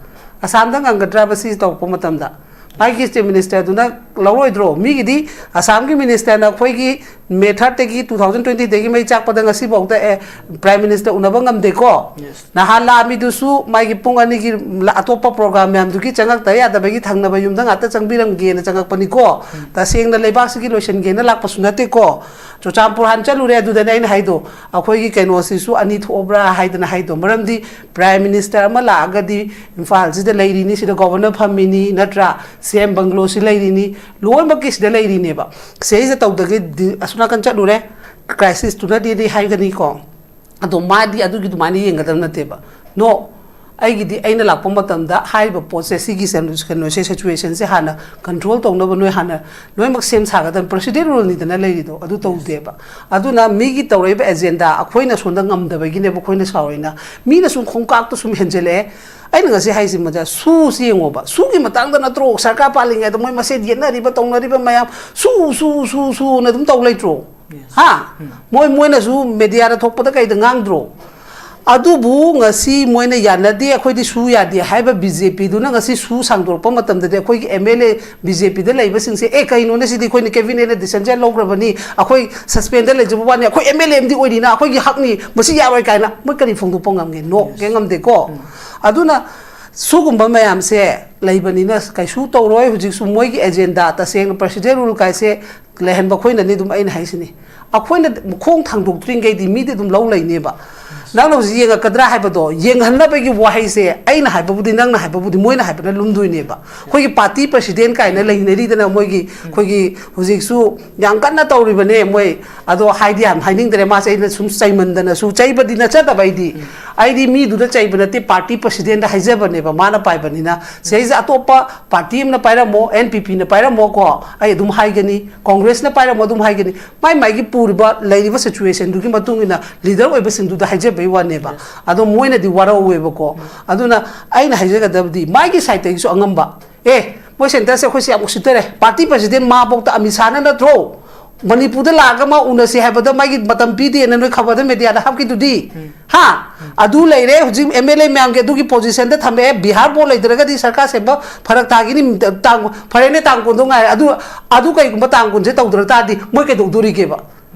ꯑꯁꯥꯝꯗ ꯉꯝꯒꯗ꯭ꯔꯕ ꯁꯤ ꯇꯧꯔꯛꯄ ꯃꯇꯝꯗ? ꯃꯥꯒꯤ ꯁ꯭ꯇꯦꯠ ꯃꯤꯅꯤꯁꯇꯔꯗꯨꯅ ꯂꯧꯔꯣꯏꯗ꯭ꯔꯣ? ꯃꯤꯒꯤꯗꯤ ꯑꯁꯥꯝꯒꯤ ꯃꯤꯅꯤꯁꯇꯔꯅ ꯑꯩꯈꯣꯏꯒꯤ ꯃꯦ ꯊꯥꯔꯠꯇꯒꯤ, ꯇꯨ ꯊꯥꯎꯖꯟ ꯇ꯭ꯋꯦꯟꯇꯤꯗꯒꯤ ꯃꯩ ꯆꯥꯛꯄꯗ ꯉꯁꯤꯐꯥꯎꯗ, ꯑꯦ, ꯄ꯭ꯔꯥꯏꯝ ꯃꯤꯅꯤꯁꯇꯔ ꯎꯅꯕ ꯉꯝꯗꯦꯀꯣ꯫ ꯅꯍꯥꯟ ꯂꯥꯛꯑꯝꯃꯤꯗꯨꯁꯨ ꯃꯥꯒꯤ ꯄꯨꯡ ꯑꯅꯤꯒꯤ ꯂ-, ꯑꯇꯣꯞꯄ ꯄ꯭ꯔꯣꯒ꯭ꯔꯥꯝ ꯃꯌꯥꯝꯗꯨꯒꯤ ꯆꯪꯉꯛꯇ ꯌꯥꯗꯕꯒꯤ ꯊꯪꯅꯕ ꯌꯨꯝꯗ ꯉꯥꯛꯇ ꯆꯪꯕꯤꯔꯝꯒꯦꯅ ꯆꯪꯉꯛꯄꯅꯤꯀꯣ꯫ ꯇꯁꯦꯡꯅ ꯂꯩꯕꯥꯛꯁꯤꯒꯤ ꯂꯣꯏꯁꯤꯟꯒꯦꯅ ꯂꯥꯛꯄꯁꯨ ꯅꯠꯇꯦꯀꯣ꯫ ꯆꯨꯔꯆꯥꯟꯄꯨꯔ ꯍꯥꯟꯅ ꯆꯠꯂꯨꯔꯦ, ꯑꯗꯨꯗꯅꯦ ꯑꯩꯅ ꯍꯥꯏꯗꯣ, ꯑꯩꯈꯣꯏꯒꯤ ꯀꯩꯅꯣꯁꯤꯁꯨ ꯑꯅꯤ ꯊꯣꯛꯑꯕ꯭ꯔꯥ ꯍꯥꯏꯗꯅ ꯍꯥꯏꯗꯣ꯫ ꯃꯔꯝꯗꯤ ꯄ꯭ꯔꯥꯏꯝ ꯃꯤꯅꯤꯁꯇꯔ ꯑꯃ ꯂꯥꯛꯑꯒꯗꯤ ꯏꯝꯐꯥꯜꯁꯤꯗ ꯂꯩꯔꯤꯅꯤ, ꯁꯤꯗ ꯒꯣꯕꯔꯅꯔ ꯐꯝꯃꯤꯅꯤ, ꯅꯠꯇ꯭ꯔꯥ? ꯁꯤ ꯑꯦꯝ ꯕꯪꯒ꯭ꯂꯣꯁꯤ ꯂꯩꯔꯤꯅꯤ, ꯂꯣꯏꯅꯃꯛꯀꯤ ꯁꯤꯗ ꯂꯩꯔꯤꯅꯦꯕ꯫ ꯁꯤꯗꯩꯁꯤꯗ ꯇꯧꯗꯒꯤꯗꯤ ꯑꯁꯣꯝ ꯅꯥꯀꯟ ꯆꯠꯂꯨꯔꯦ, ꯀ꯭ꯔꯥꯏꯁꯤꯁꯇꯨꯅꯗꯤ ꯍꯥꯏꯒꯅꯤꯀꯣ꯫ ꯑꯗꯣ ꯃꯥꯗꯤ ꯑꯗꯨꯒꯤ ꯑꯗꯨꯃꯥꯏꯅ ꯌꯦꯡꯒꯗꯕ ꯅꯠꯇꯦꯕ꯫ ꯅꯣ, ꯑꯩꯒꯤꯗꯤ ꯑꯩꯅ ꯂꯥꯛꯄ ꯃꯇꯝꯗ ꯍꯥꯏꯔꯤꯕ ꯄꯣꯠꯁꯦ, ꯁꯤꯒꯤ ꯁꯦꯝ-, ꯀꯩꯅꯣꯁꯦ, ꯁꯤꯆꯨꯋꯦꯁꯟꯁꯦ ꯍꯥꯟꯅ ꯀꯟꯇ꯭ꯔꯣꯜ ꯇꯧꯅꯕ ꯅꯣꯏ ꯍꯥꯟꯅ ꯂꯣꯏꯅꯃꯛ ꯁꯦꯝ ꯁꯥꯒꯗꯕꯅꯤ꯫ ꯄ꯭ꯔꯣꯁꯤꯗ꯭ꯌꯨꯔꯦꯜꯅꯤꯗꯅ ꯂꯩꯔꯤꯗꯣ, ꯑꯗꯨ ꯇꯧꯗꯦꯕ꯫ ꯑꯗꯨꯅ ꯃꯤꯒꯤ ꯇꯧꯔꯛꯏꯕ ꯑꯦꯖꯦꯟꯗꯥ ꯑꯩꯈꯣꯏꯅ ꯁꯣꯝꯗ ꯉꯝꯗꯕꯒꯤꯅꯦꯕ ꯑꯩꯈꯣꯏꯅ ꯁꯥꯎꯔꯤꯅ꯫ ꯃꯤꯅ ꯁꯨꯝ ꯈꯣꯡꯀꯥꯞꯇ ꯁꯨꯝ ꯍꯦꯟꯖꯜꯂꯛꯑꯦ꯫ ꯑꯩꯅ ꯉꯁꯤ ꯍꯥꯏꯁꯤ ꯃꯆꯥ, ꯁꯨꯁꯤ ꯌꯦꯡꯉꯣꯕ꯫ ꯁꯨꯒꯤ ꯃꯇꯥꯡꯗ ꯅꯠꯇ꯭ꯔꯣ ꯁꯔꯀꯥꯔ ꯄꯥꯜꯂꯤꯉꯩꯗ ꯃꯣꯏ ꯃꯁꯦꯟ ꯌꯦꯠꯅꯔꯤꯕ, ꯇꯧꯅꯔꯤꯕ ꯃꯌꯥꯝ? ꯁꯨ, ꯁꯨ, ꯁꯨ, ꯁꯨꯅ ꯑꯗꯨꯝ ꯇꯧ ꯂꯩꯇ꯭ꯔꯣ? ꯍꯥ? ꯃꯣꯏ, ꯃꯣꯏꯅꯁꯨ ꯃꯦꯗꯤꯌꯥꯗ ꯊꯣꯛꯄꯗ ꯀꯩꯗ ꯉꯥꯡꯗ꯭ꯔꯣ? ꯑꯗꯨꯕꯨ ꯉꯁꯤ ꯃꯣꯏꯅ ꯌꯥꯅꯗꯦ, ꯑꯩꯈꯣꯏꯗꯤ ꯁꯨ ꯌꯥꯗꯦ ꯍꯥꯏꯕ ꯕꯤ ꯖꯦ ꯄꯤꯗꯨꯅ ꯉꯁꯤ ꯁꯨ ꯁꯥꯡꯗꯣꯔꯛꯄ ꯃꯇꯝꯗꯗꯤ ꯑꯩꯈꯣꯏꯒꯤ M L A B J ꯄꯤꯗ ꯂꯩꯕꯁꯤꯡꯁꯦ, "ꯑꯦ, ꯀꯩꯅꯣꯅꯦ ꯁꯤꯗꯤ, ꯑꯩꯈꯣꯏꯅ ꯀꯦꯕꯤꯅꯦꯠꯅ ꯗꯤꯁꯤꯖꯟ ꯂꯧꯈ꯭ꯔꯕꯅꯤ, ꯑꯩꯈꯣꯏ ꯁꯁꯄꯦꯟꯗ ꯂꯩꯖꯕ ꯋꯥꯅꯤ, ꯑꯩꯈꯣꯏ ꯑꯦꯝ ꯑꯦꯜ ꯑꯦ ꯑꯃꯗꯤ ꯑꯣꯏꯔꯤꯅ ꯑꯩꯈꯣꯏꯒꯤ ꯍꯛꯅꯤ, ꯃꯁꯤ ꯌꯥꯔꯣꯏ" ꯀꯥꯏꯅ ꯃꯣꯏ ꯀꯔꯤ ꯐꯣꯡꯗꯣꯛꯄ ꯉꯝꯒꯦ? ꯅꯣ, ꯀꯩꯝ ꯉꯝꯗꯦꯀꯣ꯫ ꯑꯗꯨꯅ ꯁꯤꯒꯨꯝꯕ ꯃꯌꯥꯝꯁꯦ ꯂꯩꯕꯅꯤꯅ ꯀꯩꯁꯨ ꯇꯧꯔꯣꯏ꯫ ꯍꯧꯖꯤꯛꯁꯨ ꯃꯣꯏꯒꯤ ꯑꯦꯖꯦꯟꯗꯥ, ꯇꯁꯦꯡꯅ ꯄ꯭ꯔꯣꯁꯤꯗ꯭ꯌꯨꯔꯦꯜ ꯔꯨꯜ ꯀꯥꯏꯁꯦ ꯂꯩꯍꯟꯕ ꯑꯩꯈꯣꯏꯅꯅꯤ꯫ ꯑꯗꯨꯝ ꯑꯩꯅ ꯍꯥꯏꯁꯤꯅꯤ, ꯑꯩꯈꯣꯏꯅ ꯈꯣꯡ ꯊꯥꯡꯗꯣꯛꯇ꯭ꯔꯤꯉꯩꯗꯤ ꯃꯤꯗꯤ ꯑꯗꯨꯝ ꯂꯧ ꯂꯩꯅꯦꯕ꯫ ꯅꯪꯅ ꯍꯧꯖꯤꯛ ꯌꯦꯡꯉꯛꯀꯗ꯭ꯔꯥ ꯍꯥꯏꯕꯗꯣ, ꯌꯦꯡꯍꯟꯅꯕꯒꯤ ꯋꯥꯍꯩꯁꯦ ꯑꯩꯅ ꯍꯥꯏꯕꯕꯨꯗꯤ, ꯅꯪꯅ ꯍꯥꯏꯕꯕꯨꯗꯤ, ꯃꯣꯏꯅ ꯍꯥꯏꯕꯅ ꯂꯨꯝꯗꯣꯏꯅꯦꯕ꯫ ꯑꯩꯈꯣꯏꯒꯤ ꯄꯥꯔꯇꯤ ꯄ꯭ꯔꯁꯤꯗꯦꯟ ꯀꯥꯏꯅ ꯂꯩꯅꯔꯤꯗꯅ ꯃꯣꯏꯒꯤ, ꯑꯩꯈꯣꯏꯒꯤ ꯍꯧꯖꯤꯛꯁꯨ ꯌꯥꯝ ꯀꯟꯅ ꯇꯧꯔꯤꯕꯅꯦ ꯃꯣꯏ꯫ ꯑꯗꯣ ꯍꯥꯏꯗꯤ ꯌꯥꯝ ꯍꯥꯏꯅꯤꯡꯗ꯭ꯔꯦ, ꯃꯥꯁꯦ ꯑꯩꯅ ꯁꯨꯝ ꯆꯩꯃꯟꯗꯅꯁꯨ, ꯆꯩꯕꯗꯤ ꯅꯠꯆꯗꯕ ꯑꯩꯗꯤ꯫ ꯑꯩꯗꯤ ꯃꯤꯗꯨꯗ ꯆꯩꯕ ꯅꯠꯇꯦ, ꯄꯥꯔꯇꯤ ꯄ꯭ꯔꯁꯤꯗꯦꯟꯗ ꯍꯥꯏꯖꯕꯅꯦꯕ, ꯃꯥꯅ ꯄꯥꯏꯕꯅꯤꯅ꯫ ꯁꯤꯗꯩꯁꯤꯗ ꯑꯇꯣꯞꯄ ꯄꯥꯔꯇꯤ ꯑꯃꯅ ꯄꯥꯏꯔꯝꯃꯣ, ꯑꯦꯟ ꯄꯤ ꯄꯤꯅ ꯄꯥꯏꯔꯝꯃꯣꯀꯣ, ꯑꯩ ꯑꯗꯨꯝ ꯍꯥꯏꯒꯅꯤ, ꯀꯣꯡꯒ꯭ꯔꯦꯁꯅ ꯄꯥꯏꯔꯝꯃꯣ, ꯑꯗꯨꯝ ꯍꯥꯏꯒꯅꯤ꯫ ꯃꯥꯏ ꯃꯥꯏꯒꯤ ꯄꯨꯔꯤꯕ, ꯂꯩꯔꯤꯕ ꯁꯤꯆꯨꯋꯦꯁꯟꯗꯨꯒꯤ ꯃꯇꯨꯡ ꯏꯟꯅ ꯂꯤꯗꯔ ꯑꯣꯏꯕꯁꯤꯡꯗꯨꯗ ꯍꯥꯏꯖꯕꯩ ꯋꯥꯅꯦꯕ꯫ ꯑꯗꯣ ꯃꯣꯏꯅꯗꯤ ꯋꯥꯔꯧꯋꯦꯕꯀꯣ꯫ ꯑꯗꯨꯅ ꯑꯩꯅ ꯍꯥꯏꯖꯒꯗꯕꯗꯤ ꯃꯥꯒꯤ ꯁꯥꯏꯠꯇꯒꯤꯁꯨ ꯑꯉꯝꯕ, ꯑꯦ, ꯃꯣꯏ ꯁꯦꯟꯇꯔꯁꯦ ꯑꯩꯈꯣꯏꯁꯦ ꯌꯥꯝ ꯎꯁꯤꯠꯇꯔꯦ, ꯄꯥꯔꯇꯤ ꯄ꯭ꯔꯁꯤꯗꯦꯟ ꯃꯥꯕꯣꯛꯇ ꯑꯃꯤꯠ ꯁꯥꯍꯅ ꯅꯠꯇ꯭ꯔꯣ ꯃꯅꯤꯄꯨꯔꯗ ꯂꯥꯛꯑꯒ ꯃꯥ ꯎꯅꯁꯤ ꯍꯥꯏꯕꯗ ꯃꯥꯒꯤ ꯃꯇꯝ ꯄꯤꯗꯦꯅ ꯅꯣꯏ ꯈꯕꯔꯗ ꯃꯦꯗꯤꯌꯥꯗ ꯍꯥꯞꯈꯤꯗꯨꯗꯤ꯫ ꯍꯥ? ꯑꯗꯨ ꯂꯩꯔꯦ, ꯍꯧꯖꯤꯛ ꯑꯦꯝ ꯑꯦꯜ ꯑꯦ ꯃꯌꯥꯝꯒꯤ ꯑꯗꯨꯒꯤ ꯄꯣꯖꯤꯁꯟꯗ ꯊꯝꯃꯛꯑꯦ꯫ ꯕꯤꯍꯥꯔ ꯕꯣꯔꯗ ꯂꯩꯇ꯭ꯔꯒꯗꯤ ꯁꯔꯀꯥꯔ ꯁꯦꯝꯕ ꯐꯔꯛ ꯇꯥꯈꯤꯅꯤ꯫ ꯇꯥꯡ, ꯐꯔꯦꯅꯦ, ꯇꯥꯡ ꯀꯨꯟꯗꯣ ꯉꯥꯏꯔꯦ꯫ ꯑꯗꯨ, ꯑꯗꯨ ꯀꯩꯒꯨꯝꯕ ꯇꯥꯡ ꯀꯨꯟꯁꯦ ꯇꯧꯗ꯭ꯔ ꯇꯥꯔꯗꯤ ꯃꯣꯏ ꯀꯩꯗꯧꯗꯣꯔꯤꯒꯦꯕ?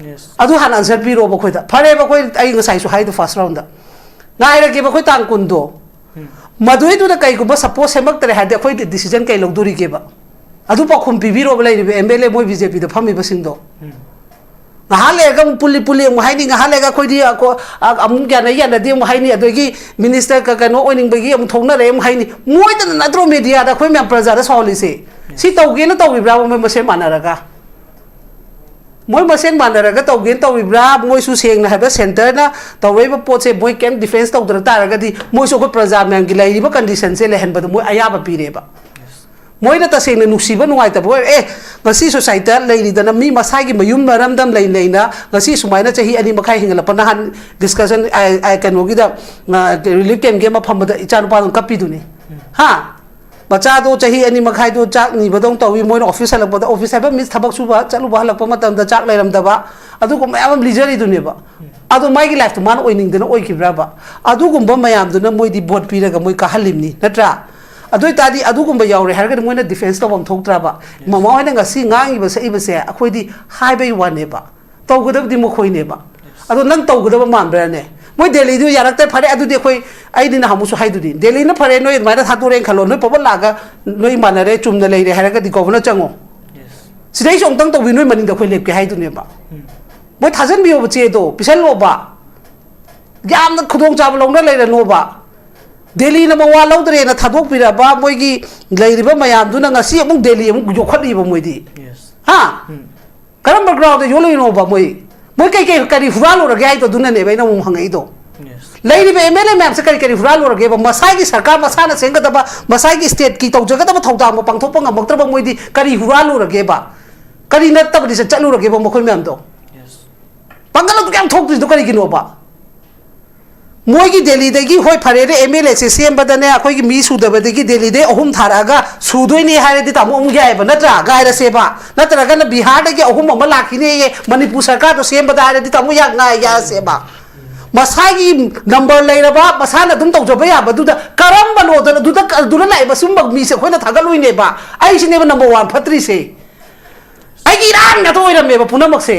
ꯑꯗꯨ ꯍꯥꯟꯅ ꯑꯟꯁꯔ ꯄꯤꯔꯣꯕ ꯑꯩꯈꯣꯏꯗ꯫ ꯐꯔꯦꯕ, ꯑꯩꯈꯣꯏ, ꯑꯩ ꯉꯁꯥꯏꯁꯨ ꯍꯥꯏꯗꯣ, ꯐꯥꯔꯁ ꯔꯥꯎꯟꯗ ꯉꯥꯏꯔꯒꯦꯕ ꯑꯩꯈꯣꯏ ꯇꯥꯡ ꯀꯨꯟꯗꯣ꯫ ꯃꯗꯨꯏꯗꯨꯗ ꯀꯩꯒꯨꯝꯕ ꯁꯄꯣꯁ ꯁꯦꯝꯃꯛꯇ꯭ꯔꯦ ꯍꯥꯏꯔꯗꯤ ꯑꯩꯈꯣꯏ ꯗꯤꯁꯤꯖꯟ ꯀꯩ ꯂꯧꯗꯣꯔꯤꯒꯦꯕ? ꯑꯗꯨ ꯄꯥꯎꯈꯨꯝ ꯄꯤꯕꯤꯔꯣꯕ ꯂꯩꯔꯤꯕ ꯑꯦꯝ ꯑꯦꯜ ꯑꯦ ꯃꯣꯏ ꯕꯤ ꯖꯦ ꯄꯤꯗ ꯐꯝꯃꯤꯕꯁꯤꯡꯗꯣ꯫ ꯉꯥꯏꯍꯥꯛ ꯂꯩꯔꯒ ꯑꯃꯨꯛ ꯄꯨꯜꯂꯤ ꯄꯨꯜꯂꯤ ꯑꯃꯨꯛ ꯍꯥꯏꯅꯤ, ꯉꯥꯏꯍꯥꯛ ꯂꯩꯔꯒ ꯑꯩꯈꯣꯏꯗꯤ ꯑꯀꯣ-, ꯑ-, ꯑꯃꯨꯛ ꯌꯥꯅꯩ ꯌꯥꯅꯗꯦ ꯑꯃꯨꯛ ꯍꯥꯏꯅꯤ, ꯑꯗꯒꯤ ꯃꯤꯅꯤꯁꯇꯔ ꯀ-, ꯀꯩꯅꯣ ꯑꯣꯏꯅꯤꯡꯕꯒꯤ ꯑꯃꯨꯛ ꯊꯣꯛꯅꯔꯦ ꯑꯃꯨꯛ ꯍꯥꯏꯅꯤ꯫ ꯃꯣꯏꯗꯅ ꯅꯠꯇ꯭ꯔꯣ ꯃꯦꯗꯤꯌꯥꯗ ꯑꯩꯈꯣꯏ ꯃꯌꯥꯝ ꯄ꯭ꯔꯖꯥꯗ ꯁꯥꯎꯍꯜꯂꯤꯁꯦ? ꯁꯤ ꯇꯧꯒꯦꯅ ꯇꯧꯔꯤꯕ꯭ꯔꯥꯕ ꯃꯣꯏ ꯃꯁꯦꯟ ꯃꯥꯟꯅꯔꯒ? ꯃꯣꯏ ꯃꯁꯦꯟ ꯃꯥꯟꯅꯔꯒ ꯇꯧꯒꯦꯅ ꯇꯧꯔꯤꯕ꯭ꯔꯥ? ꯃꯣꯏꯁꯨ ꯁꯦꯡꯅ ꯍꯥꯏꯕ ꯁꯦꯟꯇꯔꯅ ꯇꯧꯔꯛꯏꯕ ꯄꯣꯠꯁꯦ ꯃꯣꯏ ꯀꯩꯝ ꯗꯤꯐꯦꯟꯁ ꯇꯧꯗꯅ ꯇꯥꯔꯒꯗꯤ ꯃꯣꯏꯁꯨ ꯑꯩꯈꯣꯏ ꯄ꯭ꯔꯖꯥ ꯃꯌꯥꯝꯒꯤ ꯂꯩꯔꯤꯕ ꯀꯟꯗꯤꯁꯟꯁꯦ ꯂꯩꯍꯟꯕꯗ ꯃꯣꯏ ꯑꯌꯥꯕ ꯄꯤꯔꯦꯕ꯫ ꯃꯣꯏꯅ ꯇꯁꯦꯡꯅ ꯅꯨꯡꯁꯤꯕ ꯅꯨꯡꯉꯥꯏꯇꯕ ꯑꯣꯏꯔꯦ꯫ ꯑꯦ, ꯉꯁꯤ ꯁꯣꯁꯥꯏꯇꯤꯗ ꯂꯩꯔꯤꯗꯅ ꯃꯤ ꯃꯁꯥꯒꯤ ꯃꯌꯨꯝ ꯃꯔꯝꯗꯝ ꯂꯩ ꯂꯩꯅ ꯉꯁꯤ ꯁꯨꯃꯥꯏꯅ ꯆꯍꯤ ꯑꯅꯤ ꯃꯈꯥꯏ ꯍꯦꯟꯒꯠꯂꯛꯄ, ꯅꯍꯥꯟ ꯗꯤꯁꯀꯁꯟ, ꯑ, ꯑ, ꯀꯩꯅꯣꯒꯤꯗ, ꯑ, ꯔꯤꯂꯤꯐ ꯀꯦꯝꯞꯀꯤ ꯑꯃ ꯐꯝꯕꯗ ꯏꯆꯥ ꯅꯨꯄꯥꯗꯨꯅ ꯀꯞꯄꯤꯗꯨꯅꯤ꯫ ꯍꯥ? ꯃꯆꯥꯗꯣ ꯆꯍꯤ ꯑꯅꯤ ꯃꯈꯥꯏꯗꯣ ꯆꯥꯛ ꯅꯤꯕꯗꯧ ꯇꯧꯏ꯫ ꯃꯣꯏꯅ ꯑꯣꯐꯤꯁ ꯍꯜꯂꯛꯄꯗ, ꯑꯣꯐꯤꯁ ꯍꯥꯏꯕ ꯃꯤꯟꯁ ꯊꯕꯛ ꯁꯨꯕ ꯆꯠꯂꯨꯕ ꯍꯜꯂꯛꯄ ꯃꯇꯝꯗ ꯆꯥꯛ ꯂꯩꯔꯝꯗꯕ, ꯑꯗꯨꯒꯨꯝꯕ ꯃꯌꯥꯝ ꯑꯃ ꯂꯤꯖꯔꯤꯗꯨꯅꯦꯕ꯫ ꯑꯗꯣ ꯃꯥꯒꯤ ꯂꯥꯏꯐꯇꯣ ꯃꯥꯅ ꯑꯣꯏꯅꯤꯡꯗꯅ ꯑꯣꯏꯈꯤꯕ꯭ꯔꯕ? ꯑꯗꯨꯒꯨꯝꯕ ꯃꯌꯥꯝꯗꯨꯅ ꯃꯣꯏꯗꯤ ꯚꯣꯠ ꯄꯤꯔꯒ ꯃꯣꯏ ꯀꯥꯍꯜꯂꯤꯕꯅꯤ, ꯅꯠꯇ꯭ꯔꯥ? ꯑꯗꯨ ꯑꯣꯏ ꯇꯥꯔꯗꯤ ꯑꯗꯨꯒꯨꯝꯕ ꯌꯥꯎꯔꯦ ꯍꯥꯏꯔꯒꯗꯤ ꯃꯣꯏꯅ ꯗꯤꯐꯦꯟꯁ ꯇꯧꯐꯝ ꯊꯣꯛꯇ꯭ꯔꯕ? ꯃꯃꯥ ꯍꯣꯏꯅ ꯉꯁꯤ ꯉꯥꯡꯉꯤꯕ ꯁꯛꯏꯕꯁꯦ ꯑꯩꯈꯣꯏꯗꯤ ꯍꯥꯏꯕꯒꯤ ꯋꯥꯅꯦꯕ, ꯇꯧꯒꯗꯕꯗꯤ ꯃꯈꯣꯏꯅꯦꯕ꯫ ꯑꯗꯣ ꯅꯪ ꯇꯧꯒꯗꯕ ꯃꯥꯟꯕ꯭ꯔꯥꯅꯦ? ꯃꯣꯏ ꯗꯦꯜꯂꯤꯗꯨ ꯌꯥꯔꯛꯇ꯭ꯔꯦ, ꯐꯔꯦ, ꯑꯗꯨꯗꯤ ꯑꯩꯈꯣꯏ, ꯑꯩꯗꯤ ꯅꯍꯥꯟꯃꯨꯛꯁꯨ ꯍꯥꯏꯗꯨꯗꯤ, ꯗꯦꯜꯂꯤꯅ ꯐꯔꯦ, ꯅꯣꯏ ꯑꯗꯨꯃꯥꯏꯅ ꯊꯥꯗꯣꯔꯦꯅ ꯈꯜꯂꯣ, ꯅꯣꯏ ꯄꯣꯄꯠ ꯂꯥꯛꯑꯒ ꯅꯣꯏ ꯃꯥꯟꯅꯔꯦ, ꯆꯨꯝꯅ ꯂꯩꯔꯦ ꯍꯥꯏꯔꯒꯗꯤ ꯒꯣꯚꯔꯅꯔ ꯆꯪꯉꯣ꯫ ꯁꯤꯗꯩꯁꯨ ꯑꯃꯨꯛꯇꯪ ꯇꯧꯕꯤ, ꯅꯣꯏ ꯃꯅꯤꯡꯗ ꯑꯩꯈꯣꯏ ꯂꯦꯞꯀꯦ ꯍꯥꯏꯗꯨꯅꯦꯕ꯫ ꯃꯣꯏ ꯊꯥꯖꯟꯕꯤꯌꯣꯕ, ꯆꯦꯗꯣ ꯄꯤꯁꯜꯂꯣꯕ꯫ ꯌꯥꯝꯅ ꯈꯨꯗꯣꯡꯆꯥꯕ ꯂꯧꯅ ꯂꯩꯔꯅꯣꯕ꯫ ꯗꯦꯜꯂꯤꯅ ꯃꯋꯥ ꯂꯧꯗ꯭ꯔꯦꯅ ꯊꯥꯗꯣꯛꯄꯤꯔꯕ ꯃꯣꯏꯒꯤ ꯂꯩꯔꯤꯕ ꯃꯌꯥꯝꯗꯨꯅ ꯉꯁꯤ ꯑꯃꯨꯛ ꯗꯦꯜꯂꯤ ꯑꯃꯨꯛ ꯌꯣꯛꯈꯠꯂꯤꯕ ꯃꯣꯏꯗꯤ꯫ ꯍꯥ? ꯀꯔꯝꯕ ꯒ꯭ꯔꯥꯎꯟꯗ ꯌꯣꯜꯂꯨꯏꯅꯣꯕ ꯃꯣꯏ? ꯃꯣꯏ ꯀꯩ ꯀꯩ, ꯀꯔꯤ ꯍꯨꯔꯥꯜꯂꯨꯔꯒꯦ ꯍꯥꯏꯗꯣ ꯑꯗꯨꯅꯅꯦꯕ ꯑꯩꯅ ꯑꯃꯨꯛ ꯍꯪꯉꯛꯏꯗꯣ꯫ ꯂꯩꯔꯤꯕ ꯑꯦꯝ ꯑꯦꯜ ꯑꯦ ꯃꯌꯥꯝꯁꯦ ꯀꯔꯤ ꯀꯔꯤ ꯍꯨꯔꯥꯜꯂꯨꯔꯒꯦꯕ? ꯃꯁꯥꯒꯤ ꯁꯔꯀꯥꯔ ꯃꯁꯥꯅ ꯁꯦꯝꯒꯗꯕ, ꯃꯁꯥꯒꯤ ꯁ꯭ꯇꯦꯠꯀꯤ ꯇꯧꯖꯒꯗꯕ ꯊꯧꯗꯥꯡꯕꯨ ꯄꯥꯡꯊꯣꯛꯄ ꯉꯝꯃꯛꯇ꯭ꯔꯕ ꯃꯣꯏꯗꯤ ꯀꯔꯤ ꯍꯨꯔꯥꯜꯂꯨꯔꯒꯦꯕ? ꯀꯔꯤ ꯅꯠꯇꯕꯗꯤ ꯆꯠ-, ꯆꯠꯂꯨꯔꯒꯦꯕ ꯃꯈꯣꯏ ꯃꯌꯥꯝꯗꯣ? ꯄꯥꯡꯒꯜ ꯑꯗꯨꯛ ꯌꯥꯝ ꯊꯣꯛꯇ꯭ꯔꯤꯗꯣ ꯀꯔꯤꯒꯤꯅꯣꯕ? ꯃꯣꯏꯒꯤ ꯗꯦꯜꯂꯤꯗꯒꯤ, ꯍꯣꯏ, ꯐꯔꯦꯅꯦ, ꯑꯦꯝ ꯑꯦꯜ ꯑꯦꯁꯦ ꯁꯦꯝꯕꯗꯅꯦ, ꯑꯩꯈꯣꯏꯒꯤ ꯃꯤ ꯁꯨꯗꯕꯗꯒꯤ ꯗꯦꯜꯂꯤꯗꯩ ꯑꯍꯨꯝ ꯊꯥꯔꯛꯑꯒ ꯁꯨꯗꯣꯏꯅꯦ ꯍꯥꯏꯔꯗꯤ, ꯇꯥꯃꯣ, ꯑꯃꯨꯛ ꯌꯥꯏꯑꯕ, ꯅꯠꯇ꯭ꯔꯥ? ꯉꯥꯏꯔꯁꯦꯕ꯫ ꯅꯠꯇ꯭ꯔꯒꯅ ꯕꯤꯍꯥꯔꯗꯒꯤ ꯑꯍꯨꯝ ꯑꯃ ꯂꯥꯛꯈꯤꯅꯦꯌꯦ, ꯃꯅꯤꯄꯨꯔ ꯁꯔꯀꯥꯔꯗꯣ ꯁꯦꯝꯕꯗ ꯍꯥꯏꯔꯗꯤ, ꯇꯥꯃꯣ, ꯌꯥ-, ꯉꯥꯏ-, ꯌꯥꯔꯁꯦꯕ꯫ ꯃꯁꯥꯒꯤ ꯅꯝꯕꯔ ꯂꯩꯔꯕ, ꯃꯁꯥꯅ ꯑꯗꯨꯝ ꯇꯧꯖꯕ ꯌꯥꯕꯗꯨꯗ ꯀꯔꯝꯕꯅꯣꯗꯅ ꯑꯗꯨꯗ, ꯑꯗꯨꯗ ꯂꯥꯛꯏꯕ ꯁꯨꯝꯕ ꯃꯤꯁꯦ ꯑꯩꯈꯣꯏꯅ ꯊꯥꯒꯠꯂꯨꯏꯅꯦꯕ꯫ ꯑꯩꯁꯤꯅꯦꯕ ꯅꯝꯕꯔ ꯋꯥꯟ ꯐꯠꯇ꯭ꯔꯤꯁꯦ꯫ ꯑꯩꯒꯤ ꯏꯔꯥꯟ ꯉꯥꯛꯇ ꯑꯣꯏꯔꯝꯃꯦꯕ ꯄꯨꯝꯅꯃꯛꯁꯦ꯫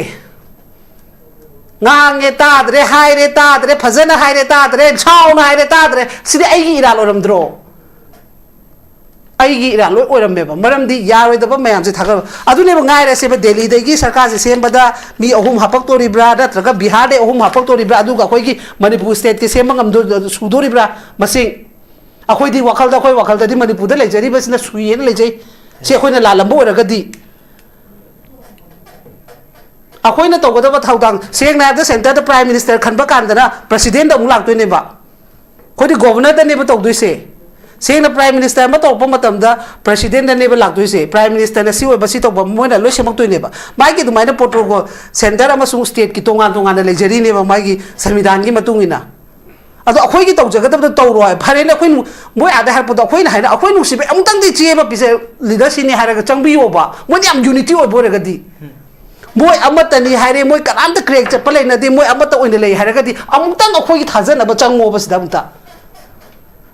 ꯉꯥꯡꯉꯦ ꯇꯥꯗ꯭ꯔꯦ, ꯍꯥꯏꯔꯦ ꯇꯥꯗ꯭ꯔꯦ, ꯐꯖꯅ ꯍꯥꯏꯔꯦ ꯇꯥꯗ꯭ꯔꯦ, ꯁꯥꯎꯅ ꯍꯥꯏꯔꯦ ꯇꯥꯗ꯭ꯔꯦ, ꯁꯤꯗꯤ ꯑꯩꯒꯤ ꯏꯔꯥꯜ ꯑꯣꯏꯔꯝꯗ꯭ꯔꯣ? ꯑꯩꯒꯤ ꯏꯔꯥꯜ ꯂꯣꯏ ꯑꯣꯏꯔꯝꯃꯦꯕ, ꯃꯔꯝꯗꯤ ꯌꯥꯔꯣꯏꯗꯕ ꯃꯌꯥꯝꯁꯦ ꯊꯥꯒꯠꯂꯕ꯫ ꯑꯗꯨꯅꯦꯕ ꯉꯥꯏꯔꯁꯦꯕ, ꯗꯦꯜꯂꯤꯗꯒꯤ ꯁꯔꯀꯥꯔꯁꯦ ꯁꯦꯝꯕꯗ ꯃꯤ ꯑꯍꯨꯝ ꯍꯥꯄꯛꯇꯣꯔꯤꯕ꯭ꯔꯥ, ꯅꯠꯇ꯭ꯔꯒ ꯕꯤꯍꯥꯔꯗꯩ ꯑꯍꯨꯝ ꯍꯥꯄꯛꯇꯣꯔꯤꯕ꯭ꯔꯥ, ꯑꯗꯨꯒ ꯑꯩꯈꯣꯏꯒꯤ ꯃꯅꯤꯄꯨꯔ ꯁ꯭ꯇꯦꯠꯀꯤ ꯁꯦꯝꯕ ꯉꯝꯗꯣ-, ꯁꯨꯗꯣꯔꯤꯕ꯭ꯔꯥ ꯃꯁꯤꯡ? ꯑꯩꯈꯣꯏꯗꯤ ꯋꯥꯈꯜꯗ, ꯑꯩꯈꯣꯏ ꯋꯥꯈꯜꯗꯗꯤ ꯃꯅꯤꯄꯨꯔꯗ ꯂꯩꯖꯔꯤꯕꯁꯤꯅ ꯁꯨꯏꯌꯦꯅ ꯂꯩꯖꯩ꯫ ꯁꯤ ꯑꯩꯈꯣꯏꯅ ꯂꯥꯜꯂꯝꯕ ꯑꯣꯏꯔꯒꯗꯤ, ꯑꯩꯈꯣꯏꯅ ꯇꯧꯒꯗꯕ ꯊꯧꯗꯥꯡ, ꯁꯦꯡꯅ ꯍꯥꯏꯔꯕꯗ, ꯁꯦꯟꯇꯔꯗ ꯄ꯭ꯔꯥꯏꯝ ꯃꯤꯅꯤꯁꯇꯔ ꯈꯟꯕ ꯀꯥꯟꯗꯅ ꯄ꯭ꯔꯁꯤꯗꯦꯟꯗ ꯑꯃꯨꯛ ꯂꯥꯛꯇꯣꯏꯅꯦꯕ꯫ ꯑꯩꯈꯣꯏꯗꯤ ꯒꯣꯕꯔꯅꯔꯗꯅꯦꯕ ꯇꯧꯗꯣꯏꯁꯦ꯫ ꯁꯦꯡꯅ ꯄ꯭ꯔꯥꯏꯝ ꯃꯤꯅꯤꯁꯇꯔ ꯑꯃ ꯇꯧꯔꯛꯄ ꯃꯇꯝꯗ ꯄ꯭ꯔꯁꯤꯗꯦꯟꯗꯅꯦꯕ ꯂꯥꯛꯇꯣꯏꯁꯦ꯫ ꯄ꯭ꯔꯥꯏꯝ ꯃꯤꯅꯤꯁꯇꯔꯅ ꯁꯤ ꯑꯣꯏꯕ, ꯁꯤ ꯇꯧꯕ, ꯃꯣꯏꯅ ꯂꯣꯏ ꯁꯦꯝꯃꯛꯇꯣꯏꯅꯦꯕ꯫ ꯃꯥꯒꯤ ꯑꯗꯨꯃꯥꯏꯅ ꯄ꯭ꯔꯣꯇꯣꯀꯣꯜ, ꯁꯦꯟꯇꯔ ꯑꯃꯁꯨꯡ ꯁ꯭ꯇꯦꯠꯀꯤ ꯇꯣꯉꯥꯟ ꯇꯣꯉꯥꯟꯅ ꯂꯩꯖꯔꯤꯅꯦꯕ, ꯃꯥꯒꯤ ꯁꯪꯕꯤꯙꯥꯟꯒꯤ ꯃꯇꯨꯡ ꯏꯟꯅ꯫ ꯑꯗꯣ ꯑꯩꯈꯣꯏꯒꯤ ꯇꯧꯖꯒꯗꯕꯗꯣ ꯇꯧꯔꯣ ꯍꯥꯏ꯫ ꯐꯔꯦꯅꯦ, ꯑꯩꯈꯣꯏ ꯅꯨ-, ꯃꯣꯏ ꯑꯥꯗ ꯍꯥꯏꯔꯛꯄꯗꯣ ꯑꯩꯈꯣꯏꯅ ꯍꯥꯏꯅ, ꯑꯩꯈꯣꯏ ꯅꯨꯡꯁꯤꯕꯩ ꯑꯃꯨꯛꯇꯪꯗꯤ ꯆꯦ ꯑꯃ ꯄꯤꯖ-, ꯂꯤꯗꯔꯁꯤꯅꯦ ꯍꯥꯏꯔꯒ ꯆꯪꯕꯤꯌꯣꯕ꯫ ꯃꯣꯏꯅ ꯌꯥꯝ ꯌꯨꯅꯤꯇꯤ ꯑꯣꯏꯕ ꯑꯣꯏꯔꯒꯗꯤ꯫ ꯃꯣꯏ ꯑꯃꯠꯇꯅꯤ ꯍꯥꯏꯔꯦ, ꯃꯣꯏ ꯀꯅꯥꯝꯇ ꯀ꯭ꯔꯦꯛ ꯆꯠꯄ ꯂꯩꯅꯗꯦ, ꯃꯣꯏ ꯑꯃꯠꯇ ꯑꯣꯏꯅ ꯂꯩ ꯍꯥꯏꯔꯒꯗꯤ ꯑꯃꯨꯛꯇꯪ ꯑꯩꯈꯣꯏꯒꯤ ꯊꯥꯖꯅꯕ ꯆꯪꯉꯣꯕ ꯁꯤꯗ ꯑꯃꯨꯛꯇ꯫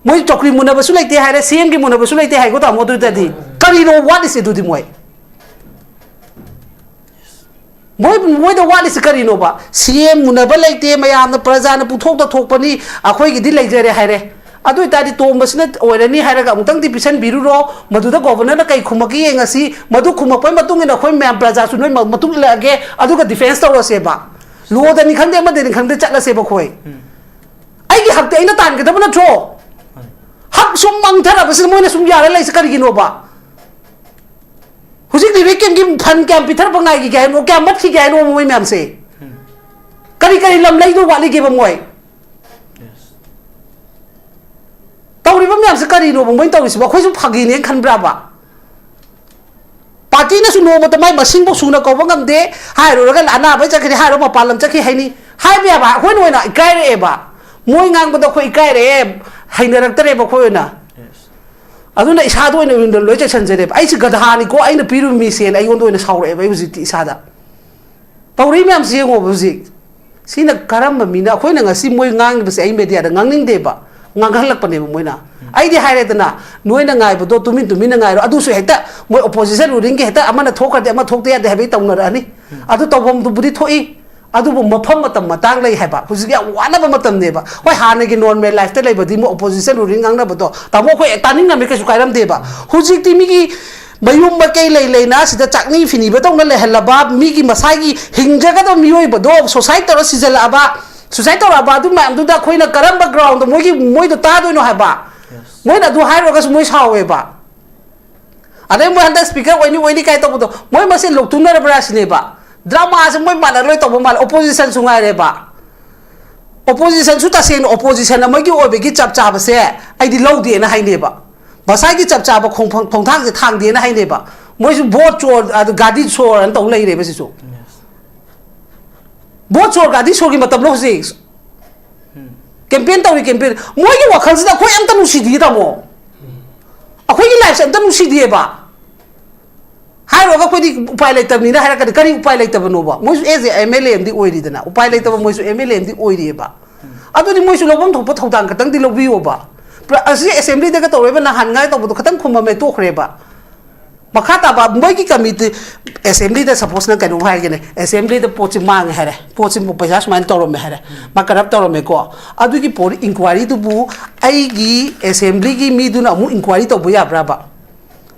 ꯃꯣꯏ ꯆꯧꯀ꯭ꯔꯤ ꯃꯨꯟꯅꯕꯁꯨ ꯂꯩꯇꯦ ꯍꯥꯏꯔꯦ, ꯁꯤ ꯑꯦꯝꯒꯤ ꯃꯨꯟꯅꯕꯁꯨ ꯂꯩꯇꯦ ꯍꯥꯏꯀꯣ, ꯇꯥꯃꯣ꯫ ꯑꯗꯨ ꯑꯣꯏꯇꯥꯔꯗꯤ ꯀꯔꯤꯅꯣ ꯋꯥꯠꯂꯤꯁꯦ ꯑꯗꯨꯗꯤ ꯃꯣꯏ? ꯃꯣꯏ, ꯃꯣꯏꯗ ꯋꯥꯠꯂꯤꯁꯤ ꯀꯔꯤꯅꯣꯕ? ꯁꯤ ꯑꯦꯝ ꯃꯨꯟꯅꯕ ꯂꯩꯇꯦ, ꯃꯌꯥꯝꯅ, ꯄ꯭ꯔꯖꯥꯅ ꯄꯨꯊꯣꯛꯇ ꯊꯣꯛꯄꯅꯤ, ꯑꯩꯈꯣꯏꯒꯤꯗꯤ ꯂꯩꯖꯔꯦ ꯍꯥꯏꯔꯦ꯫ ꯑꯗꯨ ꯑꯣꯏꯇꯥꯔꯗꯤ ꯇꯣꯝꯕꯁꯤꯅ ꯑꯣꯏꯔꯅꯤ ꯍꯥꯏꯔꯒ ꯑꯃꯨꯛꯇꯪꯗꯤ ꯄꯤꯁꯟꯕꯤꯔꯨꯔꯣ, ꯃꯗꯨꯗ ꯒꯣꯕꯔꯅꯔꯅ ꯀꯩ ꯈꯨꯝꯃꯛꯀꯦ ꯌꯦꯡꯉꯁꯤ, ꯃꯗꯨ ꯈꯨꯝꯃꯛꯄꯒꯤ ꯃꯇꯨꯡ ꯏꯟꯅ ꯑꯩꯈꯣꯏ ꯃꯌꯥꯝ ꯄ꯭ꯔꯖꯥꯁꯨ ꯅꯣꯏ ꯃ-, ꯃꯇꯨꯡ ꯏꯜꯂꯛꯑꯒꯦ, ꯑꯗꯨꯒ ꯗꯤꯐꯦꯟꯁ ꯇꯧꯔꯁꯦꯕ꯫ ꯂꯣꯗꯅꯤ ꯈꯪꯗꯦ, ꯑꯃꯗꯅꯤ ꯈꯪꯗꯦ, ꯆꯠꯂꯁꯦꯕ ꯑꯩꯈꯣꯏ꯫ ꯑꯩꯒꯤ ꯍꯛꯇꯤ ꯑꯩꯅ ꯇꯥꯟꯒꯗꯕ ꯅꯠꯇ꯭ꯔꯣ? ꯍꯛ ꯁꯨꯝ ꯃꯥꯡꯊꯔꯕꯁꯤꯗ ꯃꯣꯏꯅ ꯁꯨꯝ ꯌꯥꯔ ꯂꯩꯁꯦ ꯀꯔꯤꯒꯤꯅꯣꯕ? ꯍꯧꯖꯤꯛ ꯔꯤꯂꯤꯐ ꯀꯦꯝꯞꯀꯤ ꯐꯟ ꯀꯌꯥꯝ ꯄꯤꯊꯔꯛꯄ ꯉꯥꯏꯈꯤꯒꯦ ꯍꯥꯏꯅꯣ? ꯀꯌꯥꯝ ꯃꯠꯈꯤꯒꯦ ꯍꯥꯏꯅꯣ ꯃꯣꯏ ꯃꯌꯥꯝꯁꯦ? ꯀꯔꯤ ꯀꯔꯤ ꯂꯝ ꯂꯩꯗꯧ ꯋꯥꯠꯂꯤꯒꯦꯕ ꯃꯣꯏ? ꯇꯧꯔꯤꯕ ꯃꯌꯥꯝꯁꯦ ꯀꯔꯤꯅꯣꯕ ꯃꯣꯏꯅ ꯇꯧꯔꯤꯁꯤꯕꯣ? ꯑꯩꯈꯣꯏꯁꯨ ꯐꯥꯒꯤꯅꯦꯅ ꯈꯟꯕ꯭ꯔꯥꯕ? ꯄꯥꯔꯇꯤꯅꯁꯨ ꯅꯣꯡꯃꯇ ꯃꯥꯏ ꯃꯁꯤꯡꯐꯥꯎ ꯁꯨꯅ ꯀꯧꯕ ꯉꯝꯗꯦ꯫ ꯍꯥꯏꯔꯨꯔꯒ ꯑꯅꯥꯕ ꯆꯠꯈ꯭ꯔꯦ ꯍꯥꯏꯔꯣ, ꯃꯄꯥꯟ ꯂꯝ ꯆꯠꯈꯤ ꯍꯥꯏꯅꯤ꯫ ꯍꯥꯏꯕ ꯌꯥꯕ, ꯑꯩꯈꯣꯏꯅ ꯑꯣꯏꯅ ꯏꯀꯥꯏꯔꯛꯑꯦꯕ꯫ ꯃꯣꯏ ꯉꯥꯡꯕꯗ ꯑꯩꯈꯣꯏ ꯏꯀꯥꯏꯔꯛꯑꯦ, ꯍꯩꯅꯔꯛꯇ꯭ꯔꯦꯕ ꯑꯩꯈꯣꯏ ꯑꯣꯏꯅ꯫ ꯑꯗꯨꯅ ꯏꯁꯥꯗ ꯑꯣꯏꯅ ꯂꯣꯏ ꯆꯩꯁꯟꯖꯔꯦꯕ꯫ ꯑꯩꯁꯦ ꯒꯙꯥꯅꯤꯀꯣ, ꯑꯩꯅ ꯄꯤꯔꯨꯕ ꯃꯤꯁꯦꯅ ꯑꯩꯉꯣꯟꯗ ꯑꯣꯏꯅ ꯁꯥꯎꯔꯛꯑꯦꯕ ꯑꯩ ꯍꯧꯖꯤꯛꯇꯤ ꯏꯁꯥꯗ꯫ ꯇꯧꯔꯤ ꯃꯌꯥꯝꯁꯤ ꯌꯦꯡꯉꯣꯕ ꯍꯧꯖꯤꯛ꯫ ꯁꯤꯅ ꯀꯔꯝꯕ ꯃꯤꯅ, ꯑꯩꯈꯣꯏꯅ ꯉꯁꯤ ꯃꯣꯏ ꯉꯥꯡꯉꯤꯕꯁꯦ ꯑꯩ ꯃꯦꯗꯤꯌꯥꯗ ꯉꯥꯡꯅꯤꯡꯗꯦꯕ, ꯉꯥꯡꯍꯜꯂꯛꯄꯅꯦꯕ ꯃꯣꯏꯅ꯫ ꯑꯩꯗꯤ ꯍꯥꯏꯔꯦꯗꯅ, ꯅꯣꯏꯅ ꯉꯥꯏꯕꯗꯣ ꯇꯨꯃꯤꯟ ꯇꯨꯃꯤꯟꯅ ꯉꯥꯏꯔꯣ꯫ ꯑꯗꯨꯁꯨ ꯍꯦꯛꯇ ꯃꯣꯏ ꯑꯣꯄꯣꯖꯤꯁꯟ ꯔꯨꯂꯤꯡꯒꯤ ꯍꯦꯛꯇ ꯑꯃꯅ ꯊꯣꯛꯈ꯭ꯔꯗꯤ ꯑꯃ ꯊꯣꯛꯇ ꯌꯥꯗꯦ ꯍꯥꯏꯕꯒꯤ ꯇꯧꯅꯔꯛꯑꯅꯤ꯫ ꯑꯗꯨ ꯇꯧꯐꯝꯗꯨꯕꯨꯗꯤ ꯊꯣꯛꯏ, ꯑꯗꯨꯕꯨ ꯃꯐꯝ ꯃꯇꯝ ꯃꯇꯥꯡ ꯂꯩ ꯍꯥꯏꯕ꯫ ꯍꯧꯖꯤꯛ ꯌꯥꯝ ꯋꯥꯅꯕ ꯃꯇꯝꯅꯦꯕ꯫ ꯍꯣꯏ, ꯍꯥꯟꯅꯒꯤ ꯅꯣꯔꯃꯦꯜ ꯂꯥꯏꯐꯇ ꯂꯩꯕꯗꯤ ꯃꯣꯏ ꯑꯣꯄꯣꯖꯤꯁꯟ ꯔꯨꯂꯤꯡ ꯉꯥꯡꯅꯕꯗꯣ ꯇꯥꯃꯣ ꯑꯩꯈꯣꯏ ꯇꯥꯅꯤꯡꯉꯝꯃꯤ, ꯀꯩꯁꯨ ꯀꯥꯏꯔꯝꯗꯦꯕ꯫ ꯍꯧꯖꯤꯛꯇꯤ ꯃꯤꯒꯤ ꯃꯌꯨꯝ ꯃꯀꯩ ꯂꯩ ꯂꯩꯅ ꯁꯤꯗ ꯆꯥꯛꯅꯤ ꯐꯤꯅꯤꯕ ꯇꯧꯅ ꯂꯩꯍꯜꯂꯕ, ꯃꯤꯒꯤ ꯃꯁꯥꯒꯤ ꯍꯤꯡꯖꯒꯗꯕ ꯃꯤꯑꯣꯏꯕꯗꯣ ꯁꯨꯁꯥꯏꯠ ꯇꯧꯔ ꯁꯤꯖꯜꯂꯛꯑꯕ, ꯁꯨꯁꯥꯏꯠ ꯇꯧꯔꯛꯑꯕ ꯑꯗꯨ ꯃꯌꯥꯝꯗꯨꯗ ꯑꯩꯈꯣꯏꯅ ꯀꯔꯝꯕ ꯒ꯭ꯔꯥꯎꯟꯗ ꯃꯣꯏꯒꯤ, ꯃꯣꯏꯗꯣ ꯇꯥꯗꯣꯏꯅꯣ ꯍꯥꯏꯕ? ꯃꯣꯏꯅ ꯑꯗꯨ ꯍꯥꯏꯔꯨꯔꯒꯁꯨ ꯃꯣꯏ ꯁꯥꯎꯋꯦꯕ꯫ ꯑꯗꯩ ꯃꯣꯏ ꯍꯟꯗꯛ ꯁ꯭ꯄꯤꯀꯔ ꯑꯣꯏꯅꯤ ꯑꯣꯏꯅꯤ ꯀꯥꯏ ꯇꯧꯕꯗꯣ ꯃꯣꯏ ꯃꯁꯦꯟ ꯂꯣꯛꯇꯨꯅꯔꯕ꯭ꯔꯥ ꯁꯤꯅꯦꯕ꯫ ꯗ꯭ꯔꯃꯥꯁꯦ ꯃꯣꯏ ꯃꯥꯟꯅꯔꯣꯏ ꯇꯧꯕ ꯃꯥꯜꯂꯦ, ꯑꯣꯄꯣꯖꯤꯁꯟꯁꯨ ꯉꯥꯏꯔꯦꯕ꯫ ꯑꯣꯄꯣꯖꯤꯁꯟꯁꯨ ꯇꯁꯦꯡꯅ ꯑꯣꯄꯣꯖꯤꯁꯟ ꯑꯃꯒꯤ ꯑꯣꯏꯕꯒꯤ ꯆꯞ ꯆꯥꯕꯁꯦ ꯑꯩꯗꯤ ꯂꯧꯗꯦꯅ ꯍꯥꯏꯅꯦꯕ꯫ ꯃꯁꯥꯒꯤ ꯆꯞ ꯆꯥꯕ ꯈꯣꯡꯐꯝ-, ꯈꯣꯡꯊꯥꯡꯁꯦ ꯊꯥꯡꯗꯦꯅ ꯍꯥꯏꯅꯦꯕ꯫ ꯃꯣꯏꯁꯨ ꯚꯣꯠ ꯆꯣꯔ, ꯑꯗꯨ ꯒꯥꯗꯤ ꯆꯣꯔ ꯑꯅ ꯇꯧ ꯂꯩꯔꯦꯕ ꯁꯤꯁꯨ꯫ ꯚꯣꯠ ꯆꯣꯔ ꯒꯥꯗꯤ ꯆꯣꯔꯒꯤ ꯃꯇꯝꯂꯣ ꯍꯧꯖꯤꯛ? ꯀꯦꯝꯄꯦꯟ ꯇꯧꯔꯤ, ꯀꯦꯝꯄꯦꯟ꯫ ꯃꯣꯏꯒꯤ ꯋꯥꯈꯜꯁꯤꯗ ꯑꯩꯈꯣꯏ ꯑꯝꯇ ꯅꯨꯡꯁꯤꯗꯤꯌꯦ ꯇꯥꯃꯣ꯫ ꯑꯩꯈꯣꯏꯒꯤ ꯂꯥꯏꯐꯁꯦ ꯑꯝꯇ ꯅꯨꯡꯁꯤꯗꯤꯌꯦꯕ꯫ ꯍꯥꯏꯔꯨꯔꯒ ꯑꯩꯈꯣꯏꯗꯤ ꯎꯄꯥꯏ ꯂꯩꯇꯕꯅꯤꯅ ꯍꯥꯏꯔꯛꯀꯅꯤ꯫ ꯀꯔꯤ ꯎꯄꯥꯏ ꯂꯩꯇꯕꯅꯣꯕ? ꯃꯣꯏꯁꯨ ꯑꯦꯁ ꯑꯦ ꯑꯦꯝ ꯑꯦꯜ ꯑꯦ ꯑꯃꯗꯤ ꯑꯣꯏꯔꯤꯗꯅ, ꯎꯄꯥꯏ ꯂꯩꯇꯕ ꯃꯣꯏꯁꯨ ꯑꯦꯝ ꯑꯦꯜ ꯑꯦ ꯑꯃꯗꯤ ꯑꯣꯏꯔꯤꯑꯕ꯫ ꯑꯗꯨꯗꯤ ꯃꯣꯏꯁꯨ ꯂꯧꯐꯝ ꯊꯣꯛꯄ ꯊꯧꯗꯥꯡ ꯈꯛꯇꯪꯗꯤ ꯂꯧꯕꯤꯌꯣꯕ꯫ ꯄ꯭ꯔ-, ꯑꯁꯤ ꯑꯦꯁꯦꯝꯕ꯭ꯂꯤꯗꯒ ꯇꯧꯔꯣꯏꯕ, ꯅꯍꯥꯟꯉꯥꯏ ꯇꯧꯕꯗꯣ ꯈꯇꯪ ꯈꯨꯝꯃꯝꯃꯦ, ꯇꯣꯛꯈ꯭ꯔꯦꯕ꯫ ꯃꯈꯥ ꯇꯥꯕ ꯃꯣꯏꯒꯤ ꯀꯃꯤꯇꯤ, ꯑꯦꯁꯦꯝꯕ꯭ꯂꯤꯗ ꯁꯄꯣꯁꯅ ꯀꯩꯅꯣꯝ ꯍꯥꯏꯔꯒꯦꯅꯦ, ꯑꯦꯁꯦꯝꯕ꯭ꯂꯤꯗ ꯄꯣꯠꯁꯤ ꯃꯥꯡꯉꯦ ꯍꯥꯏꯔꯦ, ꯄꯣꯠꯁꯤꯕꯨ ꯄꯩꯁꯥ ꯁꯨꯃꯥꯏꯅ ꯇꯧꯔꯝꯃꯦ ꯍꯥꯏꯔꯦ, ꯃꯥ ꯀꯔꯞ ꯇꯧꯔꯝꯃꯦꯀꯣ, ꯑꯗꯨꯒꯤ ꯄꯣꯠ ꯏꯟꯀ꯭ꯋꯥꯏꯔꯤꯗꯨꯕꯨ ꯑꯩꯒꯤ ꯑꯦꯁꯦꯝꯕ꯭ꯂꯤꯒꯤ ꯃꯤꯗꯨꯅ ꯑꯃꯨꯛ ꯏꯟꯀ꯭ꯋꯥꯏꯔꯤ ꯇꯧꯕ ꯌꯥꯕ꯭ꯔꯕ?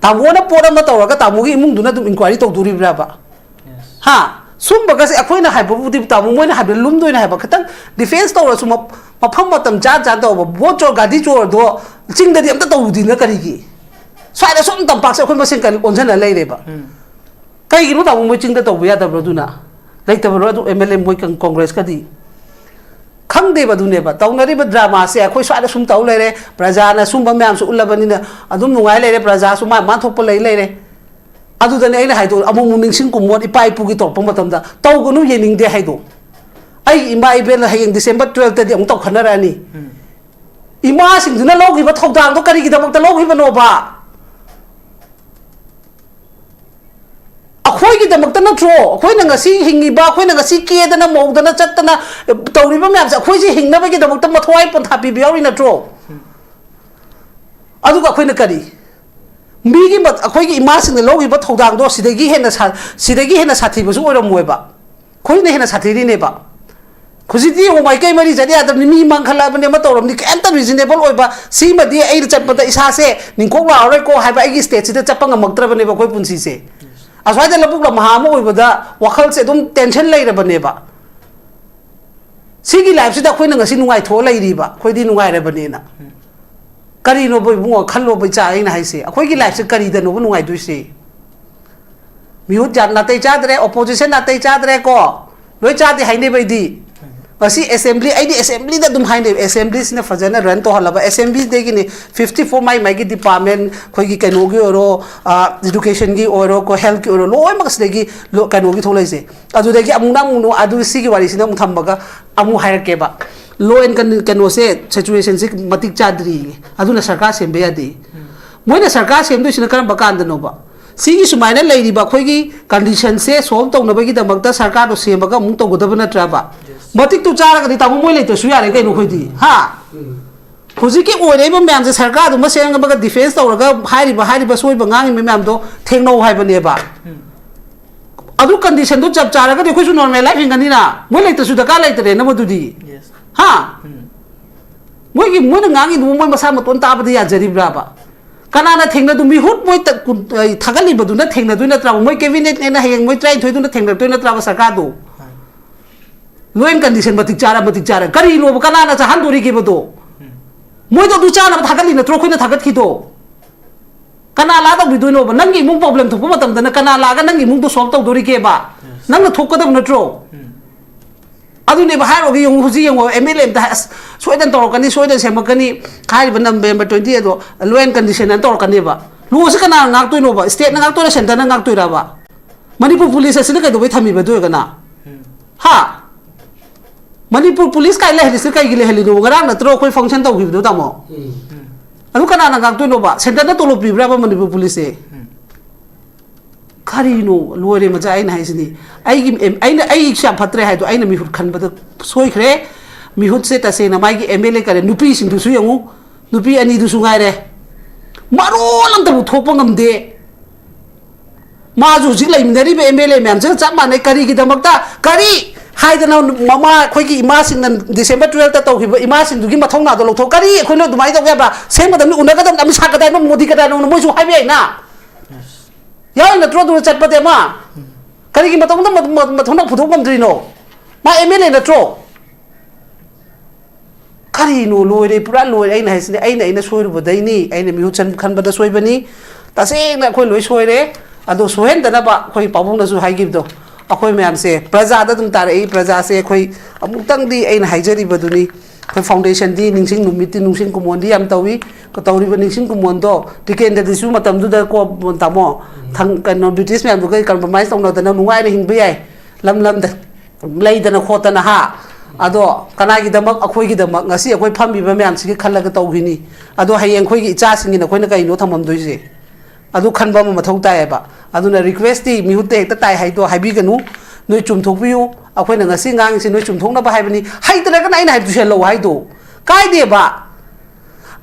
ꯇꯥꯃꯣꯅ ꯄꯣꯠ ꯑꯃ ꯇꯧꯔꯒ ꯇꯥꯃꯣꯒꯤ ꯏꯃꯨꯡꯗꯨꯅ ꯑꯗꯨꯝ ꯏꯟꯀ꯭ꯋꯥꯏꯔꯤ ꯇꯧꯗꯣꯔꯤꯕ꯭ꯔꯕ? ꯍꯥ? ꯁꯨꯝꯕꯒꯁꯦ ꯑꯩꯈꯣꯏꯅ ꯍꯥꯏꯕꯕꯨꯗꯤ ꯇꯥꯃꯣ, ꯃꯣꯏꯅ ꯍꯥꯏꯕꯗ ꯂꯨꯝꯗꯣꯏꯅꯦ ꯍꯥꯏꯕ꯫ ꯈꯤꯇꯪ ꯗꯤꯐꯦꯟꯁ ꯇꯧꯔꯁꯨ ꯃꯞ-, ꯃꯐꯝ ꯃꯇꯝ ꯆꯥ ꯆꯥ ꯇꯧꯕ꯫ ꯕꯣꯠ ꯆꯣꯔ, ꯒꯥꯔꯤ ꯆꯣꯔꯗꯣ ꯆꯤꯡꯗꯗꯤ ꯑꯝꯇ ꯇꯧꯔꯨꯗꯤꯅ ꯀꯔꯤꯒꯤ? ꯁ꯭ꯋꯥꯏꯗ ꯁꯨꯝ ꯇꯝꯄꯥꯛꯁꯦ ꯑꯩꯈꯣꯏ ꯃꯁꯦꯟ ꯀꯔꯤ ꯑꯣꯟꯁꯤꯟꯅ ꯂꯩꯔꯦꯕ? ꯀꯩꯒꯤꯅꯣ ꯇꯥꯃꯣ ꯃꯣꯏ ꯆꯤꯡꯗ ꯇꯧꯕ ꯌꯥꯗꯕ꯭ꯔꯣ ꯑꯗꯨꯅ? ꯂꯩꯇꯕ꯭ꯔꯣ ꯑꯗꯨ ꯑꯦꯝ ꯑꯦꯜ ꯑꯦ ꯃꯣꯏ ꯀꯪ-, ꯀꯣꯡꯒ꯭ꯔꯦꯁꯀꯗꯤ? ꯈꯪꯗꯦꯕ ꯑꯗꯨꯅꯦꯕ꯫ ꯇꯧꯅꯔꯤꯕ ꯗ꯭ꯔꯃꯥꯁꯦ ꯑꯩꯈꯣꯏ ꯁ꯭ꯋꯥꯏꯗ ꯁꯨꯝ ꯇꯧ ꯂꯩꯔꯦ, ꯄ꯭ꯔꯖꯥꯅ ꯁꯨꯝꯕ ꯃꯌꯥꯝꯁꯨ ꯎꯠꯂꯕꯅꯤꯅ ꯑꯗꯨꯝ ꯅꯨꯡꯉꯥꯏ ꯂꯩꯔꯦ, ꯄ꯭ꯔꯖꯥꯁꯨ ꯃꯥ ꯃꯥ ꯊꯣꯛꯄ ꯂꯩ ꯂꯩꯔꯦ꯫ ꯑꯗꯨꯗꯅꯦ ꯑꯩꯅ ꯍꯥꯏꯗꯣ, ꯑꯃꯨꯛ ꯑꯃꯨꯛ ꯅꯤꯡꯁꯤꯡ ꯀꯨꯝꯃꯣꯟ ꯏꯄꯥ ꯏꯄꯨꯒꯤ ꯇꯧꯔꯛꯄ ꯃꯇꯝꯗ ꯇꯧꯒꯅꯨ, ꯌꯦꯡꯅꯤꯡꯗꯦ ꯍꯥꯏꯗꯣ꯫ ꯑꯩꯒꯤ ꯏꯃꯥ ꯏꯕꯦꯜꯅ ꯍꯌꯦꯡ December twelfth ꯇꯗꯤ ꯑꯃꯨꯛ ꯇꯧꯈꯠꯅꯔꯛꯑꯅꯤ꯫ ꯏꯃꯥꯁꯤꯡꯗꯨꯅ ꯂꯧꯈꯤꯕ ꯊꯧꯗꯥꯡꯗꯣ ꯀꯔꯤꯒꯤꯗꯃꯛꯇ ꯂꯧꯈꯤꯕꯅꯣꯕ? ꯑꯩꯈꯣꯏꯒꯤꯗꯃꯛꯇ ꯅꯠꯇ꯭ꯔꯣ? ꯑꯩꯈꯣꯏꯅ ꯉꯁꯤ ꯍꯤꯡꯉꯤꯕ, ꯑꯩꯈꯣꯏꯅ ꯉꯁꯤ ꯀꯦꯗꯅ ꯃꯧꯗꯅ ꯆꯠꯇꯅ ꯇꯧꯔꯤꯕ ꯃꯌꯥꯝꯁꯦ, ꯑꯩꯈꯣꯏꯁꯦ ꯍꯤꯡꯅꯕꯒꯤꯗꯃꯛꯇ ꯃꯊ꯭ꯋꯥꯏ ꯄꯣꯟꯊꯥ ꯄꯤꯕ ꯌꯥꯎꯔꯤ ꯅꯠꯇ꯭ꯔꯣ? ꯑꯗꯨꯒ ꯑꯩꯈꯣꯏꯅ ꯀꯔꯤ? ꯃꯤꯒꯤ ꯃ-, ꯑꯩꯈꯣꯏꯒꯤ ꯏꯃꯥꯁꯤꯡꯅ ꯂꯧꯈꯤꯕ ꯊꯧꯗꯥꯡꯗꯣ ꯁꯤꯗꯒꯤ ꯍꯦꯟꯅ ꯁꯥ-, ꯁꯤꯗꯒꯤ ꯍꯦꯟꯅ ꯁꯥꯊꯤꯕꯁꯨ ꯑꯣꯏꯔꯝꯃꯣꯏꯕ꯫ ꯑꯩꯈꯣꯏꯅ ꯍꯦꯟꯅ ꯁꯥꯊꯤꯔꯤꯅꯦꯕ꯫ ꯍꯧꯖꯤꯛꯇꯤ ꯌꯦꯡꯉꯣ, ꯃꯥꯏꯀꯩ ꯃꯔꯤ ꯆꯠ ꯌꯥꯗꯕꯅꯤ, ꯃꯤ ꯃꯥꯡꯈꯠꯂꯛꯑꯕꯅꯤ, ꯑꯃ ꯇꯧꯔꯕꯅꯤ, ꯀꯩꯝꯇ reasonable ꯑꯣꯏꯕ, ꯁꯤꯃꯗꯤ ꯑꯩꯅ ꯆꯠꯄꯗ ꯏꯁꯥꯁꯦ ꯅꯤꯡꯈꯣꯛ ꯂꯥꯎꯔꯣꯏꯀꯣ ꯍꯥꯏꯕ ꯑꯩꯒꯤ stateꯁꯤꯗ ꯆꯠꯄ ꯉꯝꯃꯛꯇ꯭ꯔꯕꯅꯦꯕ ꯑꯩꯈꯣꯏ ꯄꯨꯟꯁꯤꯁꯦ꯫ ꯑꯁ꯭ꯋꯥꯏꯗ ꯂꯧꯕꯨꯛ ꯂꯝꯍꯥꯡ ꯑꯃ ꯑꯣꯏꯕꯗ ꯋꯥꯈꯜꯁꯦ ꯑꯗꯨꯝ tension ꯂꯩꯔꯕꯅꯦꯕ꯫ ꯁꯤꯒꯤ lifeꯁꯤꯗ ꯑꯩꯈꯣꯏꯅ ꯉꯁꯤ ꯅꯨꯡꯉꯥꯏꯊꯣꯛꯑ ꯂꯩꯔꯤꯕ, ꯑꯩꯈꯣꯏꯗꯤ ꯅꯨꯡꯉꯥꯏꯔꯕꯅꯦꯅ꯫ ꯀꯔꯤꯅꯣꯕ ꯏꯕꯨꯡꯉꯣ, ꯈꯜꯂꯣꯕ ꯏꯆꯥ, ꯑꯩꯅ ꯍꯥꯏꯁꯦ, ꯑꯩꯈꯣꯏꯒꯤ lifeꯁꯦ ꯀꯔꯤꯗꯅꯣꯕ ꯅꯨꯡꯉꯥꯏꯗꯣꯏꯁꯦ? ꯃꯤꯍꯨꯠ ꯖꯥꯠ ꯅꯥꯇꯩ ꯆꯥꯗ꯭ꯔꯦ, opposition ꯅꯥꯇꯩ ꯆꯥꯗ꯭ꯔꯦ ꯀꯣ, ꯂꯣꯏ ꯆꯥꯗꯦ ꯍꯥꯏꯅꯦꯕ ꯑꯩꯗꯤ꯫ ꯉꯁꯤ assembly, ꯑꯩꯗꯤ assemblyꯗ ꯑꯗꯨꯝ ꯍꯥꯏꯅꯩ, assemblyꯁꯤꯅ ꯐꯖꯅ run ꯇꯧꯍꯜꯂꯕ, assemblyꯗꯒꯤꯅꯤ fifty four ꯃꯥꯏ ꯃꯥꯏꯒꯤ department, ꯑꯩꯈꯣꯏꯒꯤ ꯀꯩꯅꯣꯒꯤ ꯑꯣꯏꯔꯣ, ꯑ, educationꯒꯤ ꯑꯣꯏꯔꯣ ꯀꯣ, healthꯀꯤ ꯑꯣꯏꯔꯣ, ꯂꯣꯏꯅꯃꯛ ꯁꯤꯗꯒꯤ ꯂꯣ-, ꯀꯩꯅꯣꯒꯤ ꯊꯣꯛꯂꯛꯏꯁꯦ꯫ ꯑꯗꯨꯗꯒꯤ ꯑꯃꯨꯛꯅ ꯑꯃꯨꯛ, ꯑꯗꯨ ꯁꯤꯒꯤ ꯋꯥꯔꯤꯁꯤꯅ ꯑꯃꯨꯛ ꯊꯝꯃꯒ ꯑꯃꯨꯛ ꯍꯥꯏꯔꯛꯀꯦꯕ꯫ Law and con-, ꯀꯩꯅꯣꯁꯦ, situationꯁꯦ ꯃꯇꯤꯛ ꯆꯥꯗ꯭ꯔꯤꯌꯦ, ꯑꯗꯨꯅ ꯁꯔꯀꯥꯔ ꯁꯦꯝꯕ ꯌꯥꯗꯦ꯫ ꯃꯣꯏꯅ ꯁꯔꯀꯥꯔ ꯁꯦꯝꯗꯣꯏꯁꯤꯅ ꯀꯔꯝꯕ ꯀꯥꯟꯗꯅꯣꯕ? ꯁꯤꯒꯤ ꯁꯨꯃꯥꯏꯅ ꯂꯩꯔꯤꯕ ꯑꯩꯈꯣꯏꯒꯤ conditionꯁꯦ solve ꯇꯧꯅꯕꯒꯤꯗꯃꯛꯇ ꯁꯔꯀꯥꯔꯗꯣ ꯁꯦꯝꯃꯒ ꯑꯃꯨꯛ ꯇꯧꯒꯗꯕ ꯅꯠꯇ꯭ꯔꯕ? Yes. ꯃꯇꯤꯛꯇꯨ ꯆꯥꯔꯒꯗꯤ ꯇꯥꯃꯣ ꯃꯣꯏ ꯂꯩꯇ꯭ꯔꯁꯨ ꯌꯥꯔꯦ ꯀꯩꯅꯣ ꯑꯩꯈꯣꯏꯗꯤ, ꯍꯥ? ꯎꯝ. ꯍꯧꯖꯤꯛꯀꯤ ꯑꯣꯏꯔꯛꯏꯕ ꯃꯌꯥꯝꯁꯦ ꯁꯔꯀꯥꯔꯗꯨꯃ ꯁꯦꯝꯃꯒ defence ꯇꯧꯔꯒ ꯍꯥꯏꯔꯤꯕ, ꯍꯥꯏꯔꯤꯕ ꯁꯣꯏꯕ ꯉꯥꯡꯉꯤꯕ ꯃꯌꯥꯝꯗꯣ ꯊꯦꯡꯅꯧ ꯍꯥꯏꯕꯅꯦꯕ꯫ ꯎꯝ. ꯑꯗꯨ conditionꯗꯨ ꯆꯞ ꯆꯥꯔꯒꯗꯤ ꯑꯩꯈꯣꯏꯁꯨ normal life ꯍꯤꯡꯒꯅꯤꯅ꯫ ꯃꯣꯏ ꯂꯩꯇ꯭ꯔꯁꯨ ꯗꯔꯀꯥꯔ ꯂꯩꯇ꯭ꯔꯦꯅ ꯃꯗꯨꯗꯤ꯫ Yes. ꯍꯥ? ꯎꯝ. ꯃꯣꯏꯒꯤ, ꯃꯣꯏꯅ ꯉꯥꯡꯉꯤꯗꯨꯕꯨ ꯃꯣꯏ ꯃꯁꯥ ꯃꯇꯣꯟ ꯇꯥꯕꯗ ꯌꯥꯖꯔꯤꯕ꯭ꯔꯥꯕ? ꯀꯅꯥꯅ ꯊꯦꯡꯅꯗꯨ-, ꯃꯤꯍꯨꯠ ꯃꯣꯏ ꯇ-, ꯀꯨꯟ-, ꯑ, ꯊꯥꯒꯠꯂꯤꯕꯗꯨꯅ ꯊꯦꯡꯅꯗꯣꯏ ꯅꯠꯇ꯭ꯔꯥꯕ? ꯃꯣꯏ cabinetꯅꯦꯅ ꯍꯌꯦꯡ ꯃꯣꯏ ꯇꯔꯥꯅꯤꯊꯣꯏꯗꯨꯅ ꯊꯦꯡꯅꯔꯛꯇꯣꯏ ꯅꯠꯇ꯭ꯔꯥꯕ ꯁꯔꯀꯥꯔꯗꯨ? ꯍꯣꯏ. Law and condition ꯃꯇꯤꯛ ꯆꯥꯔ, ꯃꯇꯤꯛ ꯆꯥꯔ ꯀꯔꯤꯅꯣꯕ? ꯀꯅꯥꯅ ꯆꯥꯍꯟꯗꯣꯔꯤꯒꯦꯕꯗꯣ? ꯎꯝ. ꯃꯣꯏꯗꯣ ꯑꯗꯨ ꯆꯥꯅꯕ ꯊꯥꯒꯠꯂꯤ ꯅꯠꯇ꯭ꯔꯣ ꯑꯩꯈꯣꯏꯅ ꯊꯥꯒꯠꯈꯤꯗꯣ? ꯀꯅꯥ ꯂꯥ ꯇꯧꯕꯤꯗꯣꯏꯅꯣꯕ? ꯅꯪꯒꯤ ꯏꯃꯨꯡ problem ꯊꯣꯛꯄ ꯃꯇꯝꯗꯅ ꯀꯅꯥ ꯂꯥꯛꯑꯒ ꯅꯪꯒꯤ ꯏꯃꯨꯡꯗꯣ solve ꯇꯧꯗꯣꯔꯤꯒꯦꯕ? Yes. ꯅꯪꯅ ꯊꯣꯛꯀꯗꯕ ꯅꯠꯇ꯭ꯔꯣ? ꯎꯝ. ꯑꯗꯨꯅꯦꯕ ꯍꯥꯏꯔꯨꯔꯒ ꯌꯦꯡꯉꯨ, ꯍꯧꯖꯤꯛ ꯌꯦꯡꯉꯣ, MLA ꯑꯝꯇ ꯍꯥꯏ-, ꯑꯁ, ꯁꯣꯏꯗꯅ ꯇꯧꯔꯛꯀꯅꯤ, ꯁꯣꯏꯗꯅ ꯁꯦꯝꯃꯛꯀꯅꯤ, ꯍꯥꯏꯔꯤꯕ November twenty ꯑꯗꯣ law and condition ꯑꯅ ꯇꯧꯔꯛꯀꯅꯦꯕ꯫ Lawꯁꯦ ꯀꯅꯥꯅ ꯉꯥꯛꯇꯣꯏꯅꯣꯕ? Stateꯅ ꯉꯥꯛꯇꯣꯏꯔꯥ, centreꯅ ꯉꯥꯛꯇꯣꯏꯔꯕ? ꯃꯅꯤꯄꯨꯔ police ꯑꯁꯤꯅ ꯀꯩꯗꯧꯕꯩ ꯊꯝꯃꯤꯕ ꯑꯗꯨ ꯑꯣꯏꯔꯒꯅ? ꯎꯝ. ꯍꯥ? ꯃꯅꯤꯄꯨꯔ ꯄꯨꯂꯤꯁ ꯀꯥꯏ ꯂꯩꯍꯜꯂꯤꯁꯦ ꯀꯩꯒꯤ ꯂꯩꯍꯜꯂꯤꯅꯣ? ꯉꯔꯥꯡ ꯅꯠꯇ꯭ꯔꯣ ꯑꯩꯈꯣꯏ ꯐꯪꯁꯟ ꯇꯧꯈꯤꯕꯗꯣ, ꯇꯥꯃꯣ? ꯑꯗꯨ ꯀꯅꯥꯅ ꯉꯥꯛꯇꯣꯏꯅꯣꯕ? ꯁꯦꯟꯇꯔꯅ ꯇꯣꯂꯣꯞ ꯄꯤꯕ꯭ꯔꯕ ꯃꯅꯤꯄꯨꯔ ꯄꯨꯂꯤꯁꯁꯦ? ꯀꯔꯤꯅꯣ? ꯂꯣꯏꯔꯦ ꯃꯆꯥ, ꯑꯩꯅ ꯍꯥꯏꯁꯤꯅꯤ꯫ ꯑꯩꯒꯤ ꯑꯦꯝ-, ꯑꯩꯅ, ꯑꯩꯁꯨ ꯌꯥꯝ ꯐꯠꯇ꯭ꯔꯦ ꯍꯥꯏꯗꯣ, ꯑꯩꯅ ꯃꯤꯍꯨꯠ ꯈꯟꯕꯗ ꯁꯣꯏꯈ꯭ꯔꯦ꯫ ꯃꯤꯍꯨꯠꯁꯦ ꯇꯁꯦꯡꯅ ꯃꯥꯒꯤ ꯑꯦꯝ ꯑꯦꯜ ꯑꯦ ꯀꯔꯦ, ꯅꯨꯄꯤꯁꯤꯡꯗꯨꯁꯨ ꯌꯦꯡꯉꯨ, ꯅꯨꯄꯤ ꯑꯅꯤꯗꯨꯁꯨ ꯉꯥꯏꯔꯦ, ꯃꯔꯣꯜ ꯑꯝꯇꯕꯨ ꯊꯣꯛꯄ ꯉꯝꯗꯦ꯫ ꯃꯥꯁꯨ ꯍꯧꯖꯤꯛ ꯂꯩꯃꯤꯟꯅꯔꯤꯕ ꯑꯦꯝ ꯑꯦꯜ ꯑꯦ ꯃꯌꯥꯝꯁꯤꯒ ꯆꯞ ꯃꯥꯟꯅꯩ꯫ ꯀꯔꯤꯒꯤꯗꯃꯛꯇ, ꯀꯔꯤ ꯍꯥꯏꯗꯅ ꯃꯃꯥ, ꯑꯩꯈꯣꯏꯒꯤ ꯏꯃꯥꯁꯤꯡꯅ ꯗꯤꯁꯦꯝꯕꯔ ꯇꯨꯌꯦꯜꯞꯇ ꯇꯧꯈꯤꯕ ꯏꯃꯥꯁꯤꯡꯗꯨꯒꯤ ꯃꯊꯧꯅꯥꯗꯣ ꯂꯧꯊꯣꯛ? ꯀꯔꯤ ꯑꯩꯈꯣꯏꯅ ꯑꯗꯨꯃꯥꯏꯅ ꯇꯧꯒꯦ ꯍꯥꯏꯕ? ꯁꯦꯝꯒꯗꯕꯅꯤ, ꯎꯅꯒꯗꯕꯅꯤ, ꯑꯃꯤꯠ ꯁꯥ ꯀꯗꯥꯏꯅꯣ, ꯃꯣꯗꯤ ꯀꯗꯥꯏꯅꯣ, ꯃꯣꯏꯁꯨ ꯍꯥꯏꯕ ꯌꯥꯏꯅ꯫ ꯌꯥꯎꯔꯤ ꯅꯠꯇ꯭ꯔꯣ ꯑꯗꯨꯗ ꯆꯠꯄꯗꯤ ꯑꯃ? ꯀꯔꯤꯒꯤ ꯃꯇꯝꯗ ꯃ-, ꯃ-, ꯃꯊꯧꯅꯥ ꯄꯨꯊꯣꯛ ꯉꯝꯗ꯭ꯔꯤꯅꯣ? ꯃꯥ ꯑꯦꯝ ꯑꯦꯜ ꯑꯦ ꯅꯠꯇ꯭ꯔꯣ? ꯀꯔꯤꯅꯣ? ꯂꯣꯏꯔꯦ, ꯄꯨꯔꯥ ꯂꯣꯏꯔꯦ꯫ ꯑꯩꯅ ꯍꯥꯏꯁꯤꯅꯦ, ꯑꯩꯅ, ꯑꯩꯅ ꯁꯣꯏꯔꯨꯕꯗꯩꯅꯤ, ꯑꯩꯅ ꯃꯤꯍꯨꯠ ꯁꯟ-, ꯈꯟꯕꯗ ꯁꯣꯏꯕꯅꯤ꯫ ꯇꯁꯦꯡꯅ ꯑꯩꯈꯣꯏ ꯂꯣꯏ ꯁꯣꯏꯔꯦ꯫ ꯑꯗꯣ ꯁꯣꯏꯍꯟꯗꯅꯕ ꯑꯩꯈꯣꯏ ꯄꯥꯕꯨꯡꯅꯁꯨ ꯍꯥꯏꯈꯤꯕꯗꯣ, ꯑꯩꯈꯣꯏ ꯃꯌꯥꯝꯁꯦ ꯄ꯭ꯔꯖꯥꯗ ꯑꯗꯨꯝ ꯇꯥꯔꯛꯏ꯫ ꯄ꯭ꯔꯖꯥꯁꯦ ꯑꯩꯈꯣꯏ ꯑꯃꯨꯛꯇꯪꯗꯤ, ꯑꯩꯅ ꯍꯥꯏꯖꯔꯤꯕꯗꯨꯅꯤ, ꯑꯩꯈꯣꯏ ꯐꯥꯎꯟꯗꯦꯁꯟꯗꯤ ꯅꯤꯡꯁꯤꯡ ꯅꯨꯃꯤꯠꯇꯤ ꯅꯤꯡꯁꯤꯡ ꯀꯨꯝꯑꯣꯟꯗꯤ ꯌꯥꯝ ꯇꯧꯏ꯫ ꯇꯧꯔꯤꯕ ꯅꯤꯡꯁꯤꯡ ꯀꯨꯝꯑꯣꯟꯗꯣ ꯇꯤꯀꯦꯟꯗ꯭ꯔꯗꯤꯁꯨ ꯃꯇꯝꯗꯨꯗ ꯀꯣ, ꯇꯥꯃꯣ, ꯊꯪ-, ꯀꯩꯅꯣ, ꯕ꯭ꯔꯤꯇꯤꯁ ꯃꯌꯥꯝꯗꯨꯒ ꯀꯝꯄ꯭ꯔꯣꯃꯥꯏꯁ ꯇꯧꯅꯗꯅ ꯅꯨꯡꯉꯥꯏꯅ ꯍꯤꯡꯕ ꯌꯥꯏ꯫ ꯂꯝ ꯂꯝꯗ ꯂꯩꯗꯅ ꯈꯣꯠꯇꯅ, ꯍꯥ? ꯑꯗꯣ ꯀꯅꯥꯒꯤꯗꯃꯛ? ꯑꯩꯈꯣꯏꯒꯤꯗꯃꯛ, ꯉꯁꯤ ꯑꯩꯈꯣꯏ ꯐꯝꯃꯤꯕ ꯃꯌꯥꯝꯁꯤꯒꯤ ꯈꯜꯂꯒ ꯇꯧꯈꯤꯅꯤ꯫ ꯑꯗꯣ ꯍꯌꯦꯡ ꯑꯩꯈꯣꯏꯒꯤ ꯏꯆꯥꯁꯤꯡꯒꯤ ꯅꯈꯣꯏꯅ ꯀꯩꯅꯣ ꯊꯝꯃꯝꯗꯣꯏꯁꯦ? ꯑꯗꯨ ꯈꯟꯕ ꯑꯃ ꯃꯊꯧ ꯇꯥꯏꯌꯦꯕ꯫ ꯑꯗꯨꯅ ꯔꯤꯀ꯭ꯋꯦꯁꯇꯤ ꯃꯤꯍꯨꯠꯇ ꯍꯦꯛꯇ ꯇꯥꯏ ꯍꯥꯏꯗꯣ ꯍꯥꯏꯕꯤꯒꯅꯨ꯫ ꯅꯣꯏ ꯆꯨꯝꯊꯣꯛꯄꯤꯌꯨ꯫ ꯑꯩꯈꯣꯏꯅ ꯉꯁꯤ ꯉꯥꯡꯉꯤꯁꯤ ꯅꯣꯏ ꯆꯨꯝꯊꯣꯛꯅꯕ ꯍꯥꯏꯕꯅꯤ꯫ ꯍꯩꯇ꯭ꯔꯒꯅ ꯑꯩꯅ ꯍꯥꯏꯕꯗꯨ ꯁꯦꯜꯍꯧ ꯍꯥꯏꯗꯣ꯫ ꯀꯥꯏꯗꯦꯕ꯫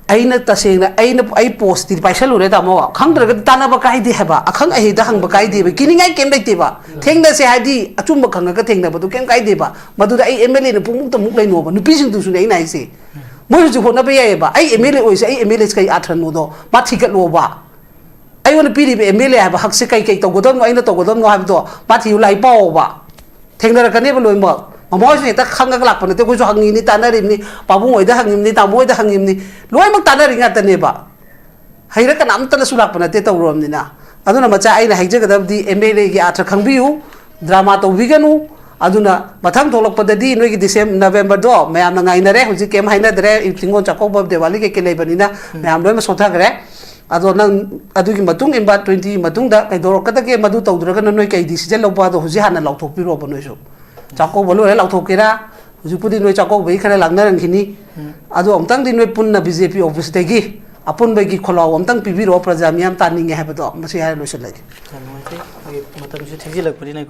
ꯑꯩꯅ ꯇꯁꯦꯡꯅ, ꯑꯩꯅ, ꯑꯩ ꯄꯣꯁꯇꯤ ꯄꯥꯏꯁꯜꯂꯨꯔꯦ, ꯇꯥꯃꯣ꯫ ꯈꯪꯗ꯭ꯔꯒꯗꯤ ꯇꯥꯟꯅꯕ ꯀꯥꯏꯗꯦ ꯍꯥꯏꯕ꯫ ꯑꯈꯪ ꯑꯍꯩꯗ ꯍꯪꯕ ꯀꯥꯏꯗꯦꯕ꯫ ꯀꯤꯅꯤꯡꯉꯥꯏ ꯀꯩꯝ ꯂꯩꯇꯦꯕ꯫ ꯊꯦꯡꯅꯁꯦ ꯍꯥꯏꯗꯤ ꯑꯆꯨꯝꯕ ꯈꯪꯉꯒ ꯊꯦꯡꯅꯕꯗꯣ ꯀꯩꯝ ꯀꯥꯏꯗꯦꯕ꯫ ꯃꯗꯨꯗ ꯑꯩ ꯑꯦꯝ ꯑꯦꯜ ꯑꯦꯅ ꯄꯨꯡꯃꯨꯛꯇ ꯃꯨꯛ ꯂꯩꯅꯣꯕ꯫ ꯅꯨꯄꯤꯁꯤꯡꯗꯨꯁꯨꯅꯦ ꯑꯩꯅ ꯍꯥꯏꯁꯦ꯫ ꯃꯣꯏ ꯍꯧꯖꯤꯛ ꯍꯣꯠꯅꯕ ꯌꯥꯏꯌꯦꯕ꯫ ꯑꯩ ꯑꯦꯝ ꯑꯦꯜ ꯑꯦ ꯑꯣꯏꯁꯦ, ꯑꯩ ꯑꯦꯝ ꯑꯦꯜ ꯑꯦꯁꯦ ꯀꯩ ꯑꯥꯊ꯭ꯔꯅꯣꯗꯣ ꯃꯥ ꯊꯤꯒꯠꯂꯣꯕ꯫ ꯑꯩꯉꯣꯟꯗ ꯄꯤꯔꯤꯕ ꯑꯦꯝ ꯑꯦꯜ ꯑꯦ ꯍꯥꯏꯕ ꯍꯛꯁꯦ ꯀꯩ ꯀꯩ ꯇꯧꯒꯗꯕꯅꯣ, ꯑꯩꯅ ꯇꯧꯒꯗꯕꯅꯣ ꯍꯥꯏꯕꯗꯣ ꯃꯥ ꯊꯤꯌꯨ, ꯂꯥꯏꯔꯤꯛ ꯄꯥꯎꯕ꯫ ꯊꯦꯡꯅꯔꯛꯀꯅꯦꯕ ꯂꯣꯏꯅꯃꯛ꯫ ꯃꯃꯥ ꯍꯣꯏꯁꯨ ꯍꯦꯛꯇ ꯈꯪꯉꯒ ꯂꯥꯛꯄ ꯅꯠꯇꯦ, ꯑꯩꯈꯣꯏꯁꯨ ꯍꯪꯉꯤꯅꯤ, ꯇꯥꯟꯅꯔꯤꯕꯅꯤ, ꯄꯥꯕꯨꯡ ꯍꯣꯏꯗ ꯍꯪꯉꯤꯕꯅꯤ, ꯇꯥꯃꯣ ꯍꯣꯏꯗ ꯍꯪꯉꯤꯕꯅꯤ, ꯂꯣꯏꯅꯃꯛ ꯇꯥꯟꯅꯔꯤ ꯉꯥꯛꯇꯅꯦꯕ꯫ ꯍꯩꯔ ꯀꯅꯥꯝꯇꯅꯁꯨ ꯂꯥꯛꯄ ꯅꯠꯇꯦ ꯇꯧꯔꯨꯔꯕꯅꯤꯅ꯫ ꯑꯗꯨꯅ ꯃꯆꯥ, ꯑꯩꯅ ꯍꯥꯏꯖꯒꯗꯕꯗꯤ ꯑꯦꯝ ꯑꯦꯜ ꯑꯦꯒꯤ ꯑꯥꯔꯊ ꯈꯪꯕꯤꯌꯨ, ꯗ꯭ꯔꯃꯥ ꯇꯧꯕꯤꯒꯅꯨ꯫ ꯑꯗꯨꯅ ꯃꯊꯪ ꯊꯣꯛꯂꯛꯄꯗꯗꯤ ꯅꯣꯏꯒꯤ ꯗꯤꯁꯦꯝ-, ꯅꯕꯦꯝꯕꯔꯗꯣ ꯃꯌꯥꯝꯅ ꯉꯥꯏꯅꯔꯦ, ꯍꯧꯖꯤꯛ ꯀꯩꯝ ꯍꯥꯏꯅꯗ꯭ꯔꯦ, ꯅꯤꯉꯣꯜ ꯆꯥꯛꯀꯧꯕ, ꯗꯤꯋꯥꯂꯤ ꯀꯩꯀꯩ ꯂꯩꯕꯅꯤꯅ ꯃꯌꯥꯝ ꯂꯣꯏꯅꯃꯛ ꯁꯣꯠꯊꯈ꯭ꯔꯦ꯫ ꯑꯗꯣ ꯅꯪ ꯑꯗꯨꯒꯤ ꯃꯇꯨꯡ ꯏꯟꯕ ꯇ꯭ꯋꯦꯟꯇꯤ ꯃꯇꯨꯡꯗ ꯀꯩꯗꯧꯔꯛꯀꯗꯒꯦ, ꯃꯗꯨ ꯇꯧꯗ꯭ꯔꯒꯅ ꯅꯣꯏ ꯀꯩ ꯗꯤꯁꯤꯖꯟ ꯂꯧꯕ, ꯑꯗꯣ ꯍꯧꯖꯤꯛ ꯍꯥꯟꯅ ꯂꯥꯎꯊꯣꯛꯄꯤꯔꯣꯕ ꯅꯣꯏꯁꯨ꯫ ꯆꯥꯛꯀꯧꯕ ꯂꯣꯏꯔ ꯂꯥꯎꯊꯣꯛꯀꯦꯔꯥ, ꯍꯧꯖꯤꯛꯄꯨꯗꯤ ꯅꯣꯏ ꯆꯥꯛꯀꯧꯕꯒꯤ ꯈꯔ ꯂꯥꯡꯅꯔꯝꯈꯤꯅꯤ꯫ ꯎꯝ꯫ ꯑꯗꯣ ꯑꯃꯨꯛꯇꯪꯗꯤ ꯅꯣꯏ ꯄꯨꯟꯅ ꯕꯤ ꯖꯦ ꯄꯤ ꯑꯣꯐꯤꯁꯇꯒꯤ ꯑꯄꯨꯟꯕꯒꯤ ꯈꯣꯜꯂꯥꯎ ꯑꯃꯨꯛꯇꯪ ꯄꯤꯕꯤꯔꯛꯑꯣ, ꯄ꯭ꯔꯖꯥ ꯃꯤꯌꯥꯝ ꯇꯥꯅꯤꯡꯉꯦ ꯍꯥꯏꯕꯗꯣ꯫ ꯃꯁꯤ ꯍꯥꯏꯔ ꯂꯣꯏꯁꯤꯜꯂꯒꯦ꯫ ꯌꯥꯝ ꯅꯨꯡꯉꯥꯏꯖꯩ꯫ ꯑꯩꯈꯣꯏꯒꯤ ꯃꯇꯝꯁꯨ ꯊꯦꯡꯖꯤꯜꯂꯛꯄꯅꯤꯅ